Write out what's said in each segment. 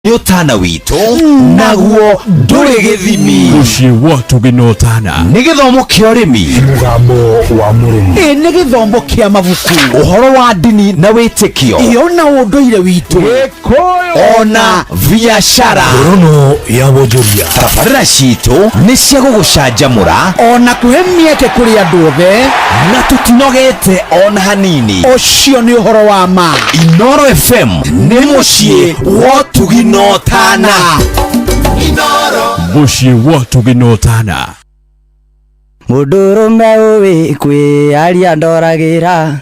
Nĩ ũtana witũ naguo ndũrĩ gĩthimi. Mũciĩ wa ũtugi na ũtana. Nĩ gĩthomo kĩa ũrĩmi. Mũgambo wa mũrĩmi. Ĩ nĩ gĩthomo kĩa mabuku. Ũhoro wa ndini na wĩtĩkio. Ĩ ona ũndũire witũ. Ona biacara. Ngorono ya wonjoria. Tabarĩra citũ nĩ cia gũgũcanjamũra. Ona kũhe mĩeke kũrĩ andũ othe. Na tũtinogete ona hanini. Ũcio nĩ ũhoro wa ma. Inoro FM nĩ mũciĩ wa ũtugi na ũtana. Mũciĩ wa ũtugi na ũtana. Mũndũrũme ũĩ kwĩyaria ndoragĩra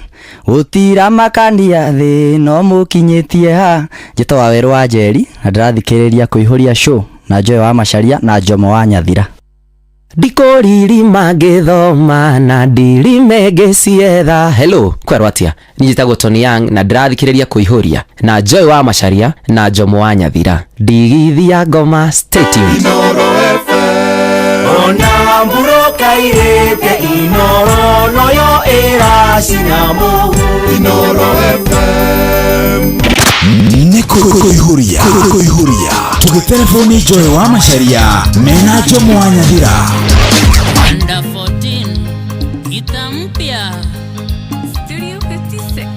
gũtira makania thĩ no mũkinyĩtie ha. Njĩtagwo Wawerũ wa Njeri na ndĩrathikĩrĩria Kũihũria Show na Joy wa Macharia na Njomo wa Nyathira. Ndikũririma ngĩthoma na ndirime ngĩcietha. Hello, kwerwo atĩa? Niĩ njĩtagwo Tony Young na ndĩrathikĩrĩria Kũihũria na Joy wa Macharia na Njomo wa Nyathira. Ndigithia ngoma, stay tuned. Ona mburoka irĩte Inoro noyo ĩracina mũhu. Inoro FM. Nĩ kũihũria kũihũria tũgĩtereboni Joy wa Macharia mena Njomo wa Nyathira. Under 14 gita mpya. Studio 56.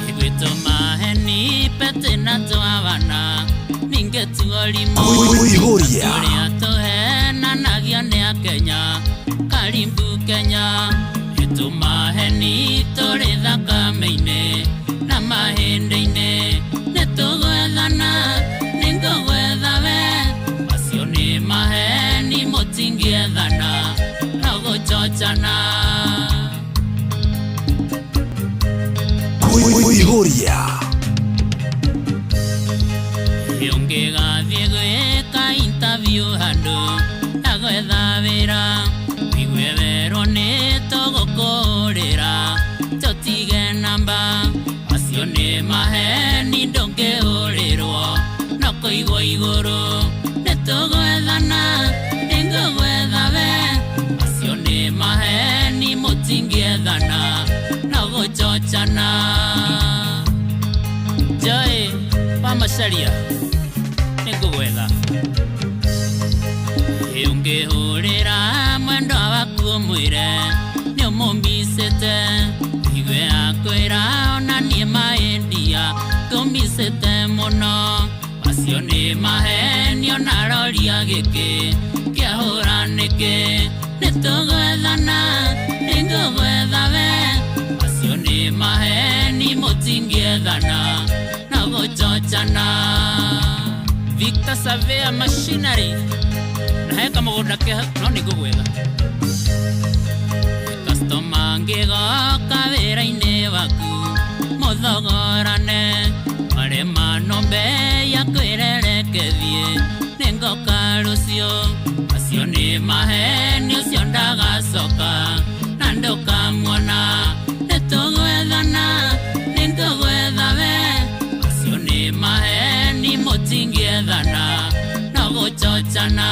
Igwĩtwo maheni pete na twabana ningetuorimũ. Kũihũria. Tũrĩa tũhenanagia nĩ akenya karibu Kenya. Ĩtũmaheni tũrĩ thakame-inĩ na mahĩndĩ-inĩ. Nĩtũgwethana nĩngũgwetha we. Macio nĩ maheni mũtingĩethana no gũchochana. Kũihũria. Ũngĩgathiĩ gwĩka interview handũ na gwetha wĩra wigue werwo nĩ tũgũkũrĩra tũtige namba. Macio nĩ maheni ndũngĩũrĩrwo no kũigwo igũrũ. Nĩtũgwethana nĩngũgwetha we. Macio nĩ maheni mũtingĩethana no gũchochana. Joy wa Macharia nĩngũgwetha. Ĩ ũngĩhũrĩra mwendwa waku ũmwĩre nĩ ũmũmicĩte. Igue akwĩra ona niĩ maĩndia ngũmicĩte mũno. Macio nĩ maheni ona roria gĩkĩ kĩahũra nĩkĩ. Nĩtũgwethana nĩngũgwetha we. Macio nĩ maheni mũtingĩethana no gũchochana. Victor Surveyor Machinery na heka mũgũnda ke no nĩngũgwetha. Customer ngĩgoka wĩra-inĩ waku mũthogorane marema nombe ya kwĩrerekethie nĩngoka rũciũ. Macio nĩ maheni ũcio ndagacoka na ndũkamuona. Nĩtũgwethana nĩngũgwetha we. Macio nĩ maheni mũtingĩethana no gũchochana.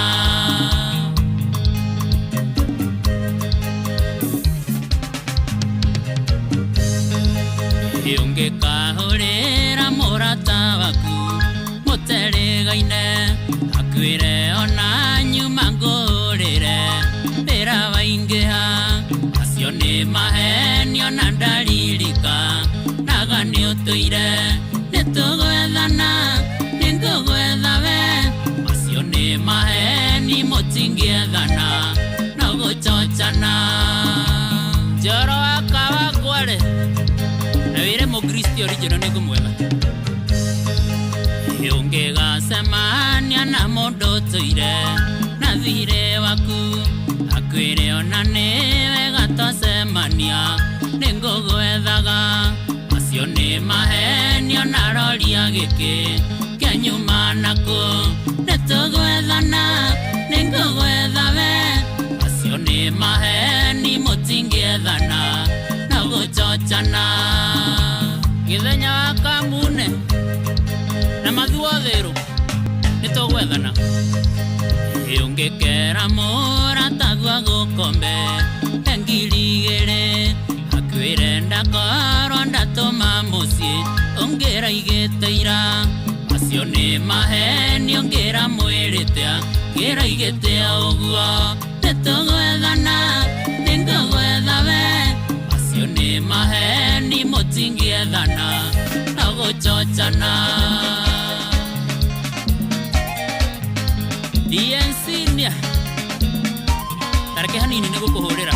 Ũngĩkahũrĩra mũrata waku mũterĩgaine akwĩre ona nyuma ngũrĩre wĩra waingĩha. Macio nĩ maheni ona ndaririka naga nĩ ũtũire. Nĩtũgwethana nĩngũgwetha we. Macio nĩ maheni mũtingĩethana no gũchochana. Njoro wa Kawangware na wĩre mũkristo original nĩngũmwetha. Ũngĩgacemania na mũndũ ũtũire na thirĩ waku akwĩre ona nĩ wega twacemania nĩngũgwethaga. Macio nĩ maheni ona roria gĩkĩ kĩanyuma nakũ. Nĩtũgwethana nĩngũgwetha we. Macio nĩ maheni mũtingĩethana no gũchochana. Gĩthenya wa Kamune na mathuothĩrũ nĩtũgwethana. Ũngĩkera mũrataguo agũkombe ngiri igĩrĩ akwĩre ndakorwo ndatũma mũciĩ ũngĩraigĩte ira. Macio nĩ maheni ũngĩra mwĩrĩte ngĩra igĩte ũguo nĩtũgwethana nĩngũgwetha we macio nĩ maheni mũtingĩethana no gũchochana DNC nĩa tareke hanini nĩ gũkũhũrĩra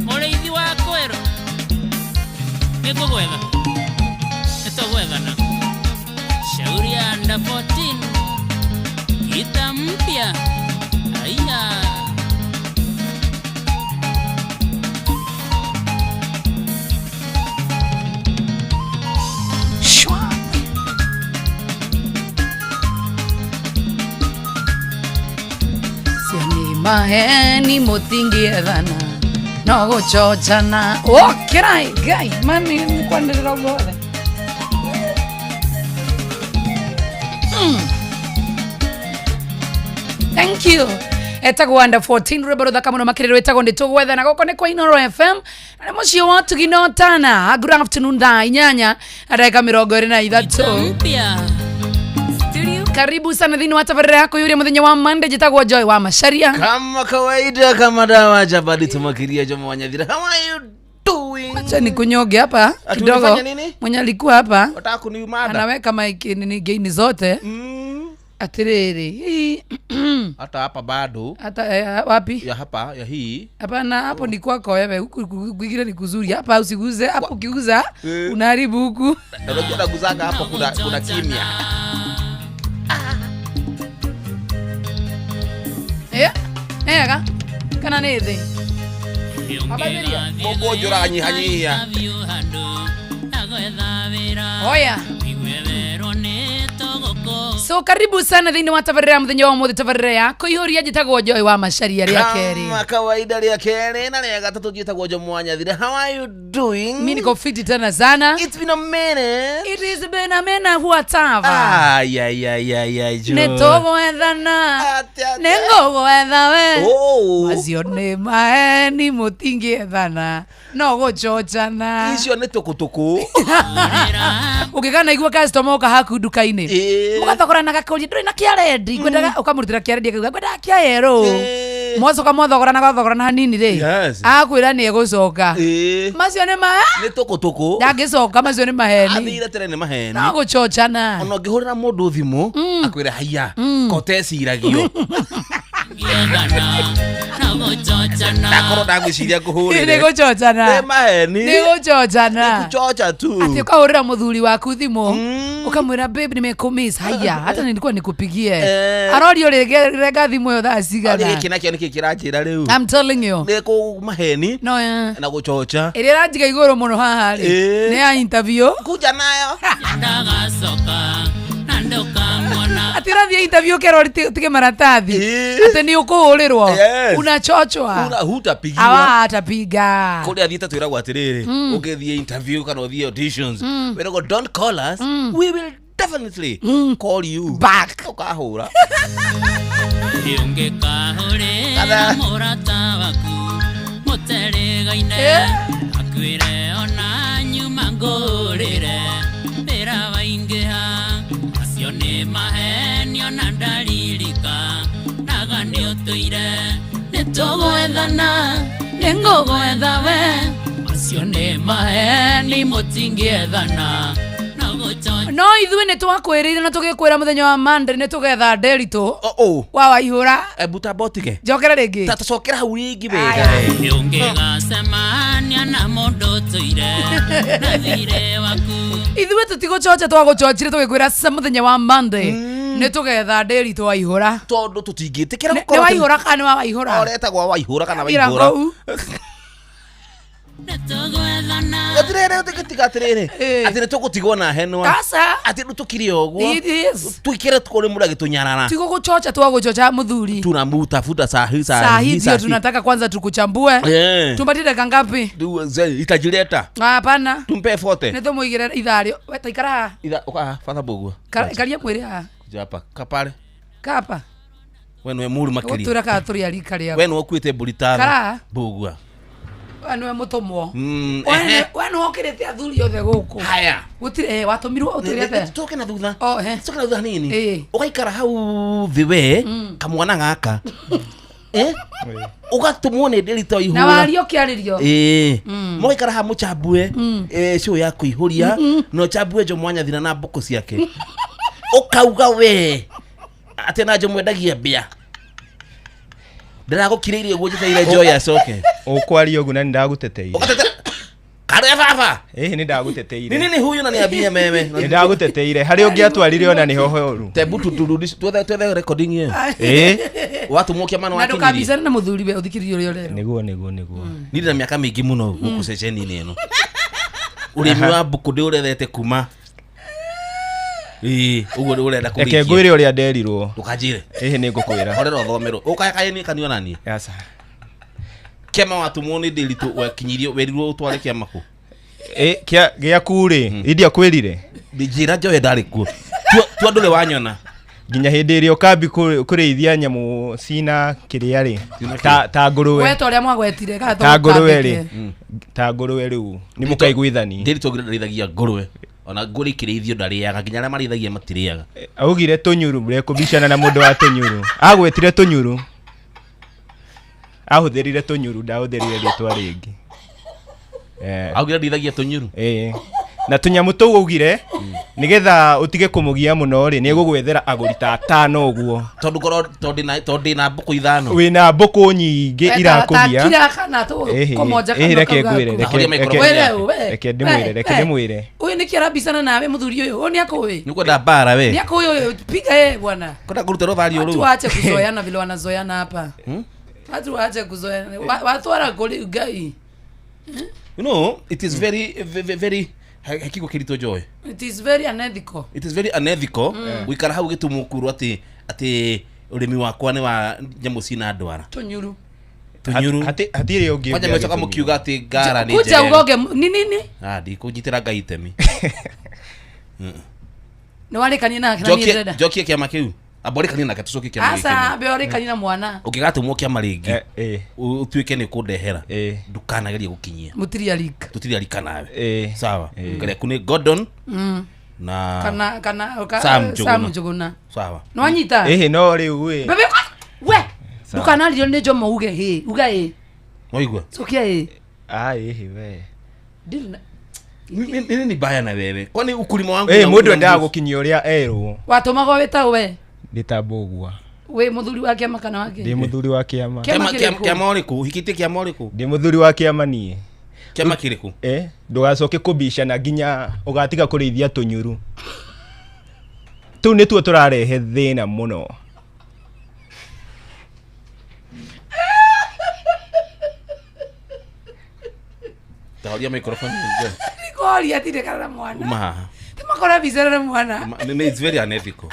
mũrĩithi wa kwero nĩngũgwetha nĩtũgwethana shauri ya under 14 kita mpya aya Shwa. Ciani maheni mutingĩethana no gũchochana ũkĩrai ngai mami kwanĩrĩra guothe. Thank you. Etagwo under 14 rwĩmbo rũthaka mũno makĩria rwĩtagwo nĩ tũgwethana gũkũ nĩ kwa Inoro FM na mũciĩ wa Tuginotana. Good afternoon, thaa 8 na ndagĩka 23. mpya Studio. Karibu sana thĩinĩ wa tabarĩra yako yuria mũthenya wa Monday. Njĩtagwo Joy wa Macharia. Kama kawaida, kama dawa jabali tumakiria Jomo wa Nyathira. How are you doing? Acha nikunyonge hapa Ati kidogo. ulifanya nini? Mwenye alikuwa hapa Wataka kuniumada? anaweka maiki nini gaini zote. Atiriri. Hii, Hata hapa bado. Hata wapi? Ya hapa, ya hii. Hapana, hapo ni kwako wewe. Huku kwingine ni kuzuri. Hapa usiguze, hapo ukiguza unaharibu huku. Na unajua naguzaga hapo kuna kimya. Ega. Kana nĩ thĩ. Mũkũnjũ ũranyihanyihia. Oya. So karibu sana thĩinĩ wa tabarĩra ya mũthenya wa ũmũthĩ, tabarĩra ya kũihũria. Njĩtagwo Joy wa Macharia rĩa kerĩ. Kama kawaida rĩa kerĩ na rĩa gatatũ njĩtagwo Jomo wa Nyathira. How are you doing? Mimi niko fiti tena sana. It's been a minute. It is been a minute huatava. Ay, ay, ay, ay, ay, Joy. Nĩtũgwethana. Ate, ate. Nĩngũgwetha we. Oh. Macio nĩ maheni mũtingĩethana no gũchochana. Icio nĩ tũkũtũkũ. Ũngĩkana igua customer oka haku nduka-inĩ Ĩĩ. mũgathogorana gakũria ndũrĩ na kĩa rendi ngwendaga ũkamũrutĩra kĩa rendi akauga ngwendaga kĩa yerũ Ĩĩ. mwacoka mwathogorana gwathogorana hanini rĩ Yes. akwĩra nĩ egũcoka Ĩĩ. macio nĩ ma Nĩ tũkũtũkũ. ndangĩcoka macio nĩ maheni Athire tene nĩ maheni. no gũchochana. Ona ũngĩhũrĩra mũndũ thimũ akwĩra haiya koteciragio ndakorwo ndagwĩciria ngũhũrĩre nĩ gũchochana nĩ maheni nĩ gũchochana nĩ kuchocha tu ati ukahũrĩra mũthuri waku thimũ ukamwĩra babe nimekumiss haya hata nilikuwa nikupigie arorio rĩnga thimũ ĩyo thaa Oria cigana gĩkĩ nakĩo nĩkĩ kĩranjĩra rĩu I'm telling you nĩ kũ maheni no na gũchocha ĩrĩa ĩranjiga igũrũ mũno haha rĩ Ĩĩ. nĩ ya interview kuja nayo ati ũrathiĩ interview ũkerwo tige maratathi atĩ nĩ ũkũhũrĩrwo Yes. unachochwa Una hutapigiwa awa atapiga kũrĩa athiĩte twĩragwo atĩrĩrĩ ũngĩthiĩ interview kana ũthiĩ auditions wĩragwo don't call us we will definitely call you back ũkahũra ũngĩkahũrĩra mũrata waku mũterĩgaine akwĩre ona nyuma ngũrĩre wĩra waingĩha macio nĩ maheni ona ndaririka naga nĩ ũtũire nĩtũgwethana nĩngũgwetha we macio nĩ maheni mũtingĩethana no ithuĩ nĩ twakwĩrĩire na tũgĩkwĩra mũthenya wa Monday nĩ tũgetha Nderitu wa Waihũra buta botige njokere rĩngĩ ta tũcokera hau rĩngĩ wega ũngĩgacemania na mũndũ ũtũire na thirĩ waku ithuĩ tũtigũchocha twagũchochire tũgĩkwĩra ca mũthenya wa Monday nĩ tũgetha Nderitu Waihũra tondũ tũtingĩtĩkĩra nĩ Waihũra kana nĩ wa Waihũra ũretagwo Waihũra kana Ira Waihũra kũu. atirĩrĩ ũtigĩtiga atĩrĩrĩ atĩ nĩ tũgũtigwo na henwa Aca. atĩ rĩu tũkire ũguo It is. tuikire kũrĩ mũndũ agĩtũnyarara tigũgũchocha twagũchocha mũthuri tunamutafuta sahi saa sahi hii ndio tunataka kwanza tukuchambue tumpatie dakika ngapi itajileta hapana tumpe fote nĩ tũmũigĩre ithaa rĩo we ta ikara haha Itha uka fatha bugua ikaria mwĩrĩ haha kuja hapa kapale kapa we nĩwe mũru makĩria gũtwĩra kana tũrĩ a rika rĩaku we nĩwe ũkuĩte mbũri tano Kara. bugua Niwe mũtũmwo. We nĩwokĩrĩte athuri othe gũkũ. Haya. Gũtirĩ watũmirwo ũtwĩre atĩa? Tũke na thutha. Oh, he. Tũke na thutha hanini. Ĩĩ. Ũgaikara hau thĩ we kamwana gaka. Ũgatũmwo nĩ ndĩrita Na ihũra. wario kĩarĩrio. Ĩĩ. Mũgaikara haha mũchambue show ya kũihũria na ũchambue Jomo Nyathira na mbũkũ ciake. Ũkauga we atĩ na Jomo endagia mbĩa. Ndĩragũkirĩirie ũguo njetereire Joy acoke. Ũkwaria ũguo na nĩndagũteteire. Karĩa baba. Ĩhĩ nĩndagũteteire. Ni nini huyu unaniambia meme? Nĩndagũteteire. Harĩa ũngĩatwarire ona nĩho horu. Tebu turudishe twethe recording hiyo. Ĩĩ. Watu mokia mana Na wakinyirie. ndũkambicane na mũthuri we ũthikĩrĩrie ũrĩa ũrerwo. Nĩguo nĩguo nĩguo. Ndirĩ na mĩaka mĩingĩ mũno gũkũ ceceni-inĩ ĩno. Ũrĩmi wa mbũkũ ndĩũrethete kuma. Ĩĩ, ũguo nĩ ũrenda Reke kũrĩkia. ngwĩre ũrĩa nderirwo. Ndũkanjĩre. Ĩhĩ nĩngũkwĩra. Horera ũthomerwo. Ũkaya kaĩ kanua naniĩ. Aca. Kĩama watũmwo nĩ Ndĩritũ wakinyirio werirwo ũtware kĩama kũ? Ĩ kĩa gĩaku rĩ, india kwĩrire. Njĩra Joy ndarĩ kuo. Tua ndũrĩ wanyona. Nginya hĩndĩ ĩrĩa ũkambi kũrĩithia nyamũ cina kĩrĩa rĩ, ta ngũrũwe. We ta ũrĩa mwagwetire kana Ta ngũrũwe rĩ. tũgũtambĩke. Ta ngũrũwe rĩu nĩ mũkaiguithani. Ndĩritũ ndarĩithagia ngũrũwe. Ona ngũrũwe ikĩrĩithio ndarĩaga nginya arĩa marĩithagia matirĩaga. Augire tũnyuru mũrekũbicana na mũndũ wa tũnyuru. Agwetire tũnyuru. Ahũthĩrire tũnyuru ndahũthĩrire rĩtwa rĩngĩ. Augire ndĩithagia tũnyuru. Ĩĩ. Na tũnyamũ tũu augire nĩgetha ũtige kũmũgia mũno rĩ nĩegũgwethera agũri ta atano ũguo. Tondũ korwo tondũ ndĩna mbũkũ ithano. Wĩna mbũkũ nyingĩ irakũgia. Takira kana tũkũmonja Ĩhĩ reke ngwĩre reke ndĩmwĩre reke ndĩmwĩre. Ũyũ nĩkĩ arabicana nawe mũthuri ũyũ? Ũyũ nĩakũĩ. Nĩkwenda mbara we. Nĩakũĩ ũyũ piga yeye bwana. Kwenda kũruta rũthario rũu. Watu waache kuzoeana vile wanazoeana hapa. Watu waache kuzoeana. Watu warakũrĩ Ngai. You know, it is very very hakiko kirito Joy. It is very unethical. It is very unethical. Gũikara hau gĩtũmũkuru atĩ atĩ ũrĩmi wakwa nĩ wa nyamũ cina ndwara. Tũnyuru. Tũnyuru. Hatirĩ ũngĩ. Kwanja mwecoka mũkiuga atĩ ngara nĩ Kuja njega. ugoge ni nini? Ah, ndikũnyitĩra Ngai itemi. Nĩ warĩkania nake na niĩ ndĩrenda. Njokie kĩama kĩu. Amba ũrĩkanie nake tũcokie kĩama gĩkĩ. Aca, ambe ũrĩkanie na mwana. Ũngĩgatũmwo kĩama rĩngĩ ũtuĩke nĩ ũkũndehera ndũkanagerie gũkinyia. Mũtiri arika. Tũtirĩ arika nawe. Sawa. Kĩrĩa nĩ Gordon na Kana Sam Sam Njuguna. Sawa. Nĩ wanyita? Ĩhĩ no rĩu ĩ. Bebe we. Ndũkanarĩrio nĩ Jomo uge hĩ, uga ĩ. Waigua? Cokia ĩ. Ah ĩhĩ we. Ndiri na Nini ni baya na wewe? Kwani ukulima wangu Ĩ mũndũ endaga gũkinyia ũrĩa erwo. Watũmagwo wĩ ta we. Ndĩ ta Mbũgua. Wĩ mũthuri wa kĩama kana wa kĩ? Ndĩ mũthuri wa kĩama. Kĩama kĩrĩkũ? Kĩama ũrĩkũ? Ũhikĩtie kĩama ũrĩkũ? Ndĩ mũthuri wa kĩama niĩ. Kĩama kĩrĩkũ? Ndũgacoke kũbicana nginya ũgatiga kũrĩithia tũnyuru. Tũu nĩtuo tũrarehe thĩna mũno. Tahoria microphone. Ndikũhoria tindĩ kana na mwana. Uma haha. Timakora bicana na mwana. It's very unethical.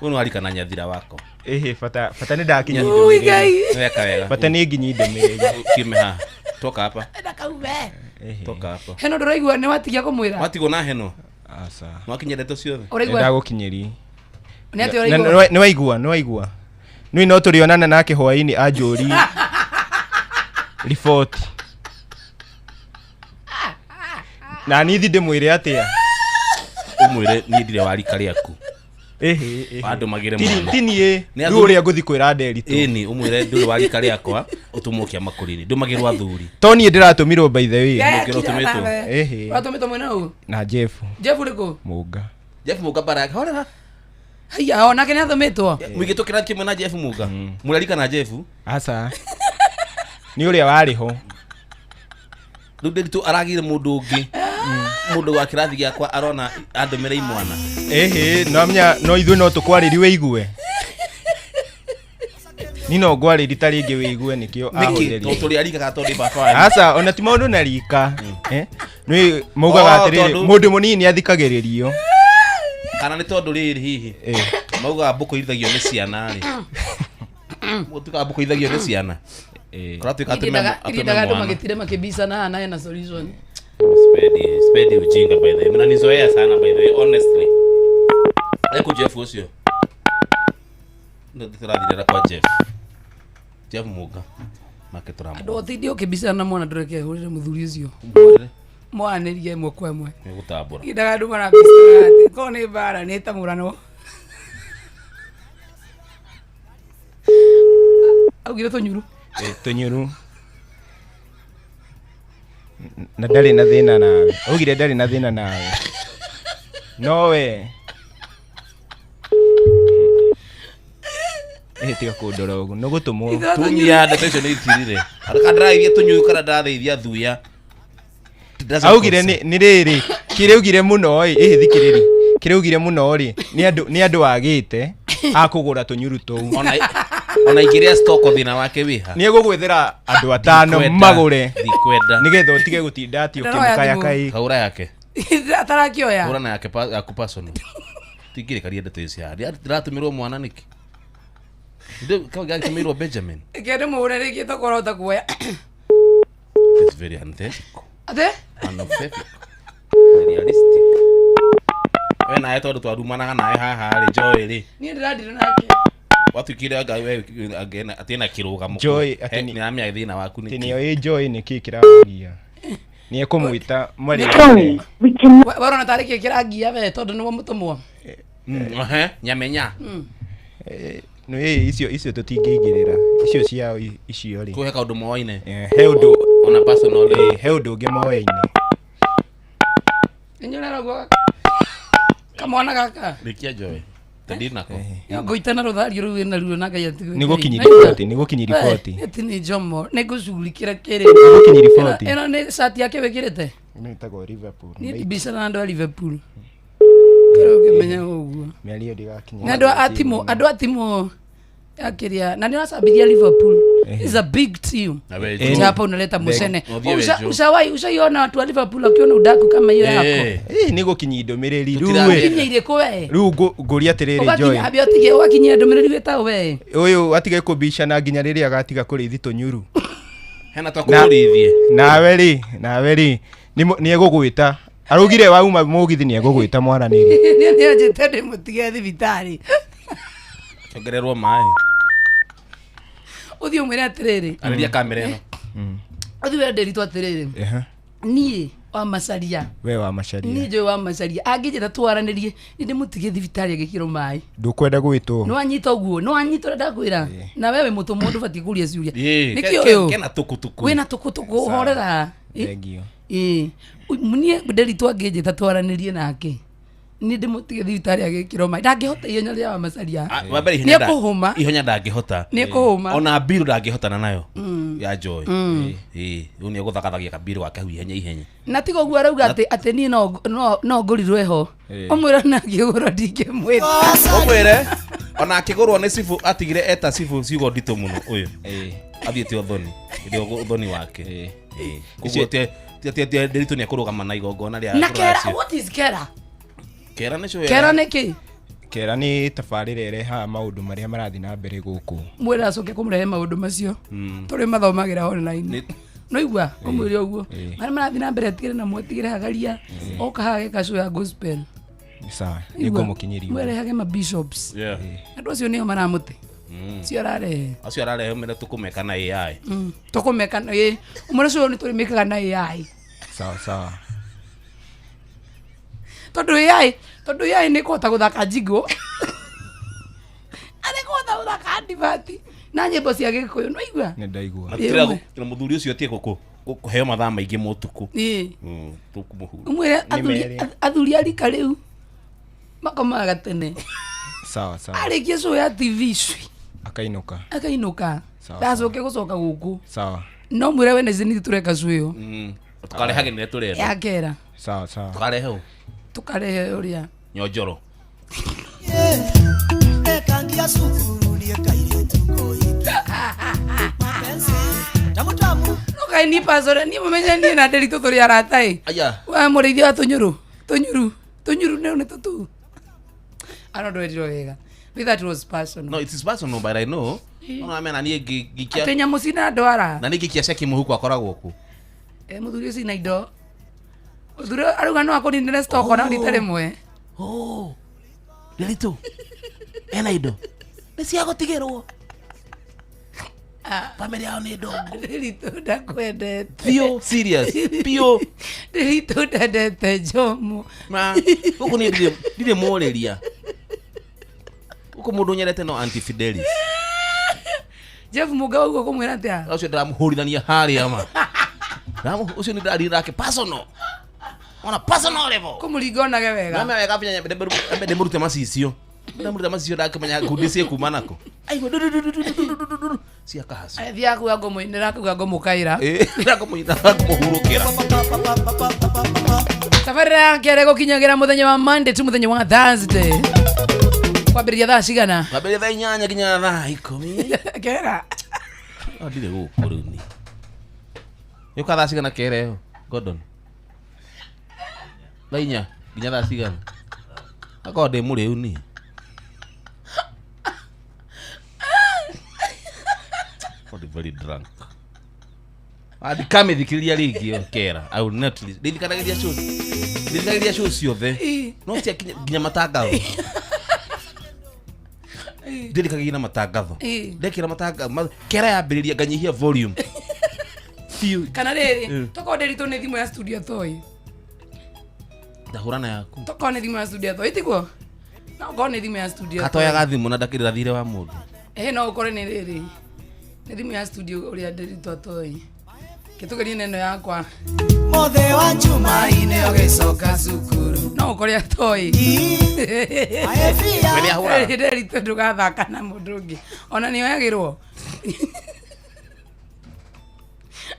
Ũyũ nĩ warika na Nyathira wako. Ĩhĩ bata bata nĩ ndakinya. Ui Ngai. Weka wega. Bata nĩ nginyi ndũmĩrĩri. Kiume haha. Toka hapa. Ndakaume. Toka hapa. Heno ndũraigua nĩ watigia kũmwĩra. Watigwo na heno. Aca. Nĩwakinyia ndeto ciothe. Ũraigua? Nĩndagũkinyĩria. Nĩ atĩa ũraigua? Nĩ waigua, nĩ waigua. Nĩ no tũrĩonana nake hwaĩ-inĩ anjũri riboti. Na niĩ ndĩmwĩre atĩa? Ũmwĩre niĩ ndirĩ wa rika rĩaku. Ĩhĩ ĩhĩ. Andũmagĩre mwana. Ti niĩ Nĩ rĩu ũrĩa ngũthiĩ kwĩra Nderitu. Ĩni ũmwĩre ndũrĩ wa rika rĩakwa ũtũmwo kĩama kũrĩ niĩ. Ndũmagĩrwo athuri. To niĩ ndĩratũmirwo by the way. Mũkĩra ũtũmĩtwo. Ĩhĩ. Watũmĩtwo mwena ũũ? Na Jeff Jeff ũrĩkũ? Mũnga. Jeff Mũnga bara yake. Horera. Haiya onake nĩ atũmĩtwo. Mũingĩ tũkĩra kĩmwe na Jeff Mũnga. Mũrarika na Jeff? Aca. Nĩ ũrĩa warĩ ho. Rĩu Nderitu aragire mũndũ ũngĩ. Mũndũ wa kĩrathi gĩakwa arona andũmĩre imwana. Ĩhĩ no menya no ithuĩ no tũkwarĩrie wĩigue. Ni no ngwarĩrie ta rĩngĩ wĩigue nĩkĩo Nĩkĩ? ahũthĩrire. Tondũ tũrĩ arika kana tondũ ndĩ baba wanyu? Aca ona ti maũndũ na rika. Nĩ maugaga atĩrĩrĩ mũndũ mũnini athikagĩrĩrio. Kana nĩ tondũ rĩrĩ hihi maugaga mbũkũ irĩithagio nĩ ciana rĩ. Mũtuĩkaga mbũkũ irĩithagio nĩ ciana. Kũratuĩka atũme Irindaga andũ mwana. magĩtire makĩbicana haha na hena solution. Spendi ujinga by the way. Mnanizoea sana by the way honestly. Eko Jeff ũcio. Ndio tũrathirĩra kwa Jeff. Jeff Mũnga. Nake tũramũ. Andũ othe ũkĩmbicana na mwana ndũreke hũrĩre mũthuri ũcio. Mwanĩrie ĩmwe kwa ĩmwe. Nĩ gũtambũra. Indaga andũ marambicana atĩ korwo nĩ mbara nĩ tamũranwo. Augire tũnyuru. Tũnyuru. Na ndarĩ na thĩna nawe. Augire ndarĩ na thĩna nawe. No we. Tiga kũndora ũguo. Nĩ gũtũmwo. Tumia ndeto icio nĩ itirire. Kana ndĩrageithia tũnyuru kana ndĩrageithia thuya. Augire nĩ rĩrĩ kĩrĩa augire mũno ĩ thikĩrĩri kĩrĩa augire mũno rĩ nĩ andũ agĩte akũgũra tũnyuru tũu. Ona ingĩrĩa stock thĩna wake wĩha. Nĩ egũgwethera andũ atano magũre. Ndikwenda. Nĩgetha ũtige gũtinda atĩ ũkĩmũkaya kai. Kaura yake. Atarakĩoya. Kaura na yake yaku personal. Tingĩrĩkaria ndeto icio haha. Ndĩratũmĩrwo mwana nĩkĩ? Ndĩ Benjamin. Kĩndũ mũhũre rĩngĩ tokorwo ũhota kuoya. It's very unethical. Ate? Unethical. Realistic. We nawe tondũ twarumanaga nawe haha rĩ Joy rĩ. Niĩ ndĩrandire nake. Watuĩkire anga we atĩ na kĩrũgamo. Joy atĩ nĩ aramenya thĩna waku nĩkĩ. Nĩ oĩ Joy nĩkĩ kĩragia. Nĩ ekũmwĩta mwarĩ. Warona tarĩ kĩ kĩrangia we tondũ nĩwe mũtũmwo. Nyamenya. No icio tũtingĩingĩrĩra. Icio ciao icio rĩ. Kũhe kaũndũ moaine. He ũndũ ona personal he ũndũ ũngĩ moaine. Inyuĩ ũguo kamwana gaka. Rĩkia Joy. Tandinako. Ngũitana rũthario rũu wĩna ruo na Ngai atigwe. Nĩ gũkinyi riboti, nĩ gũkinyi riboti. Ati nĩ Jomo, nĩ ngũcugurikĩra kĩrĩ. Nĩ gũkinyi riboti. Ĩno nĩ cati yake wĩkĩrĩte? Ĩno ĩtagwo Liverpool. Niĩ ndibicana na andũ a Liverpool. Kĩrĩa ũngĩmenya ũguo. Mĩario ndĩgakinya. Nĩ andũ a timu ya kĩrĩa na nĩ ũracambithia Liverpool. It's a big team. Hapa unaleta mushene. Ushawahi ushaiona watu wa Liverpool wakiona udaku kama hiyo yako? Nĩ gũkinyia ndũmĩrĩri rĩu. Gũkinyia irĩkũ we? Rĩu ngũria atĩrĩrĩ Joy. Ũgakinya ũtige ũgakinyia ndũmĩrĩri wĩtagwo we. Ũyũ atige kũbicana nginya rĩrĩa agatiga kũrĩithi tũnyuru. Hena twakũrĩithie. Nawe rĩ nĩ egũgwĩta. Araugire wauma mũgithi nĩ egũgwĩta mwaranĩrie. Niĩ nĩanjĩte ndĩmũtige thibitarĩ. Ongererwo maĩ. Ũthiĩ ũmwĩre atĩrĩrĩ. Arĩria kamera ĩno. Ũthiĩ wĩre Ndĩritũ atĩrĩrĩ. Niĩ wa Macaria. We wa Macaria. Niĩ njũĩ wa Macaria. Angĩnjĩta twaranĩrie nĩ ndĩmũtige thibitarĩ agĩkĩrwo maĩ. Ndũkwenda gwĩtwo. Nĩ wanyita ũguo, nĩ wanyita ũrĩa ndakwĩra. Na wewe mũtũmwo ndũbatiĩ kũria ciũria. Nĩkĩ ũyũ? Kena tukutuku. Wĩna tukutuku horera. Thank you. Niĩ Ndĩritũ angĩnjĩta twaranĩrie nake. Nĩ ndĩmũtige thibitarĩ agĩkĩrwo maĩ. Ndangĩhota ihenya rĩa wa Macaria. Nĩ ekũhũma. Ihenya ndangĩhota. Nĩ ekũhũma. Ona mbiru ndangĩhotana nayo. Ya Joy. Rĩu nĩ egũthagathagia kambiru gake hau ihenya ihenya. Na tiga ũguo arauga atĩ niĩ no ngũrirwo ĩho. Ũmwĩre na angĩgũrwo ndingĩmwĩta. Ũmwĩre ona akĩgũrwo nĩ Cibu atigire eta Cibu ciugo nditũ mũno ũyũ. Athiĩte ũthoni. Ĩrĩa ũthoni wake. Koguo Ndĩritũ nĩ ekũrũgama na igongona rĩa. Na kera, what is kera? Kera nĩ cũĩ. Kera nĩ kĩ? Kera nĩ tabarĩra ĩrehaga maũndũ marĩa marathiĩ na mbere gũkũ. Mwĩre acoke kũmũrehe maũndũ macio. Tũrĩ mathomagĩra online. No igua ũmwĩre ũguo. Marĩa marathiĩ na mbere atigĩre na mwetigĩre hagaria. Oka haha geka show ya gospel. Sawa, nĩngũmũkinyĩria. Mwĩrehage ma bishops. Andũ acio nĩo maramũte. Cio ararehe. Acio ararehe ũmere tũkũmeka na AI. Tũkũmeka na AI. Ũmwĩre ũcio nĩ tũrĩmĩkaga na AI. Sawa sawa. Tondũ AI nĩ kũhota gũthaka jingle. Arĩ kũhota gũthaka advert na nyĩmbo cia Gĩkũyũ no igua. Nĩ ndaigua. Na mũthuri ũcio atige kũheo mathaa maingĩ ma ũtukũ. Tũkũmũhura. Ũmwĩre athuri a rika rĩu makomaga tene. Sawa sawa. Arĩkia show ya TV cui. Akainũka. Akainũka. Ndacoke gũcoka gũkũ. Sawa. No mwĩre Wednesday nĩ tũreka show ĩyo. Tũkarehage nĩ tũrenda. Ya kera. Sawa sawa. Tũkarehe ũ? Tukarehe ũrĩa Nyonjoro. Nũkainipa core niĩ mũmenye niĩ na Ndĩritũ tũrĩ arata ĩ. We mũrĩithia wa tũnyũrũ tũnyuru tũnyuru nĩ tũtu. Ano ndwerirwo wega. But that was personal. No, it is personal but I know. No amena niĩ ngĩkia. Atĩ nyamũ cina ndwara. Na niĩ ngĩkia ceki mũhuko akoragwo kũ. Mũthuri ũcio ina indo. Mũthuri arauga no akũninĩre stock ona rita rĩmwe. Ndĩritũ. Ena indo. Nĩ cia gũtigĩrwo. Family yao nĩ ndongu. Ndĩritũ ndakwendete. Biũ, serious. Biũ. Ndĩritũ ndendete Njomo. Ma, gũkũ niĩ ndirĩ mũrĩria. Gũkũ mũndũ nyendete no Auntie Fidelis. Jeff Muga ũguo kũmwĩra atĩa? Ũcio ndĩramũhũrithania harĩa ma. Ũcio nĩ ndĩraria nake personal. On a personal level. Kũmũringa onage wega. Name wega binya nyambe ndĩmũrute macicio. Ndĩmũrute macicio ndakĩmenya ngundi ciĩkuma nako. Aigua du du du du du du du du du. Cia kahaci. Thiaga kuga ngũmũinĩra kuga ngũmũkaĩra. Ndakũmũinĩra ngũmũhurũkĩra. Tabarĩra ya kerĩ gũkinyagĩra mũthenya wa Monday tu mũthenya wa Thursday. Kwambĩrĩria thaa cigana? Kwambĩrĩria thaa 8 nginya thaa 10. Kera. Ndirĩ gũkũ rĩu niĩ. Yũka thaa cigana kera ĩyo, Gordon? Thaa 4 nginya thaa cigana? Akorwo ndĩ mũrĩu niĩ. Akorwo ndĩ very drunk. Ndikamĩthikĩrĩria rĩngĩ ĩyo kera. I will not listen. Ndĩthikanagĩria show. Ndĩthikagĩrĩria show ciothe. No ciakinya nginya matangatho. Ndĩthikagĩrĩria na matangatho. Ndekĩra matangatho. Kera yambĩrĩria nganyihia volume. Biũ. Kana rĩrĩ, tokorwo ndĩritũ nĩ thimũ ya studio toy. Ndahũra na yaku. Tokorwo nĩ thimũ ya studio toy, tiguo? No ũkorwo nĩ thimũ ya studio. Katoyaga thimũ na ndakĩrĩra thirĩ wa mũndũ. No ũkorwo nĩ rĩrĩ. Nĩ thimũ ya studio ũrĩa ndĩritũ atoĩ. Kĩtũgerie neno yakwa. Mothe wa Jumaine ũgĩcoka cukuru. No ũkore atoĩ. We nĩahũraga? Ndĩritũ ndũgathaka na mũndũ ũngĩ. Ona nĩoyagĩrwo.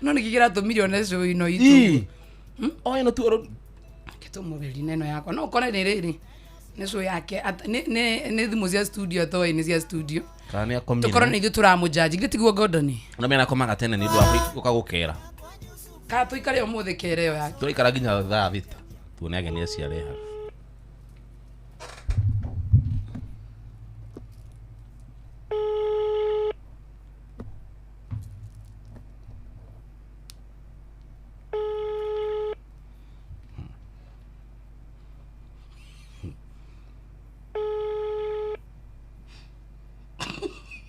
No nĩkĩ kĩratũmire one show ĩno itũ? O ĩno tu Kĩtũmũgerie neno yakwa. No ũkore nĩ rĩrĩ. Nĩ show yake. Nĩ thimũ cia studio atoĩ nĩ cia studio. Kana nĩ akomire. Tũkorwo nĩ ithuĩ tũramũjudge. Githĩ tiguo Gordon? Na mena akomaga tene nĩ ũndũ wa gũka gũkera. Kana tũikare ũmũthĩ kera ĩyo yake. Tũraikara nginya thaa 6. Tuone ageni acio arehaga.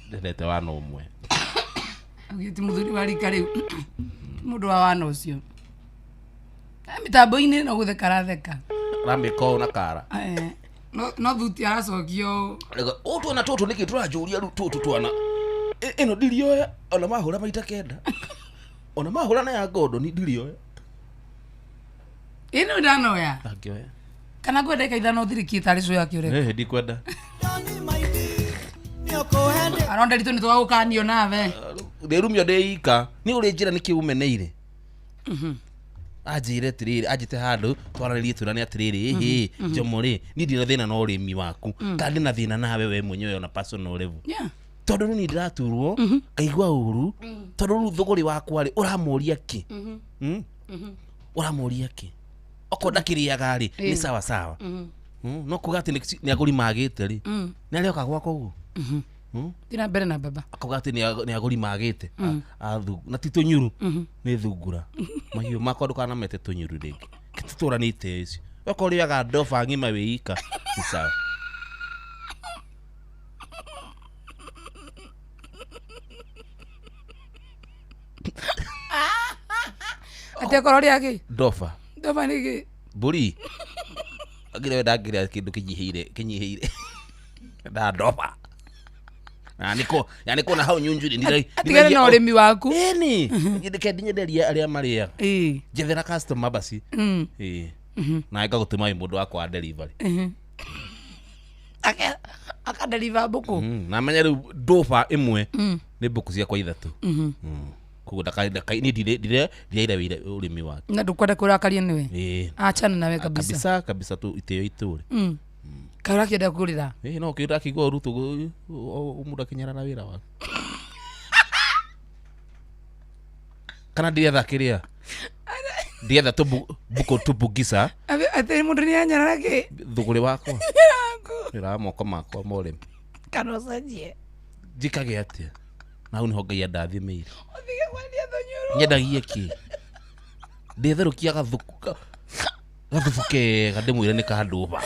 Ndendete wana ũmwe. Augĩte mũthuri wa rika rĩu. Ti mũndũ wa wana ũcio. Mĩtambo-inĩ no gũtheka aratheka. Aramĩka ũũ na kara. No thuti aracokio. Ũũ twana tũtũ nĩkĩ tũranjũria rĩu tũtũ twana. Ĩno ndirioya ona mahũra maita 9. Ona mahũra na ya Gordon ndirioya. Ĩno ndanoya. Ndangĩoya. Kana ngwenda ndagĩka 5 ũthirikie tarĩ cũ yake ũreka. Ndikwenda. Aronda ritũ nĩ twagũkanio nawe. Ndĩrumio ndĩ ika. Nĩ ũrĩ njĩra nĩkĩ ũmeneire. Anjĩre atĩrĩrĩ, anjĩte handũ twaranĩrie twĩrane atĩrĩrĩ, ĩhĩ, Njomo rĩ, niĩ ndirĩ na thĩna na ũrĩmi waku. Kana ndĩ na thĩna nawe we mwenyewe on a personal level. Tondũ rĩu niĩ ndĩraturwo, ngaigua ũru, tondũ rĩu thũgũrĩ wakwa rĩ, ũramũria kĩ? Ũramũria kĩ? Okorwo ndakĩrĩaga rĩ, nĩ sawa sawa. No kuga atĩ nĩ agũri magĩte rĩ, nĩ arĩoka gwakwa ũguo? Thiĩ na mbere na baba. Akauga atĩ nĩ agũri magĩte. Na ti tũnyuru, nĩ thungura. Mahiũ makwa ndũkanamete tũnyuru rĩngĩ. Tũtũranĩte icio. Okorwo ũrĩaga ndoba ng'ima wĩ ika, nĩ sawa. Atĩ akorwo ũrĩa kĩ? Ndoba. Ndoba nĩ kĩ? Mbũri. Angĩrĩa we ndangĩrĩa kĩndũ kĩnyihĩire. Nda ndoba. Na niko, yani kona hau nyunjuri ndira. Atigane na ũrĩmi waku. Ĩni. Ndike ndinyenderia arĩa marĩaga. Njethera customer basi. Na ngagũtũma wĩ mũndũ wakwa wa delivery. Aka deliver mbũkũ. Na menya rĩu ndoba ĩmwe nĩ mbũkũ ciakwa 3. Koguo niĩ ndiraira wĩra ũrĩmi wake. Na ndũkwenda kũrakario nĩwe. Achana nawe kabisa. Kabisa kabisa tu itĩo itũre. Kaĩ ũrakĩenda kũrĩra? No kĩũra akĩigua ũru mũndũ akĩnyarara wĩra waku. Kana ndiretha kĩrĩa? Ndiretha mbũkũ tũbugisa. Atĩ mũndũ nĩ anyarara kĩ? Thũgũrĩ wakwa. Wĩra wa moko makwa ma ũrĩmi. Kana ũcenjie. Njĩkage atĩa? Na hau nĩho Ngai andathimĩire. Ũtige kwendia tũnyũrũ. Nyendagie kĩ? Ndĩtherũkia gathubu kega ndĩmwĩre nĩ ka ndũba.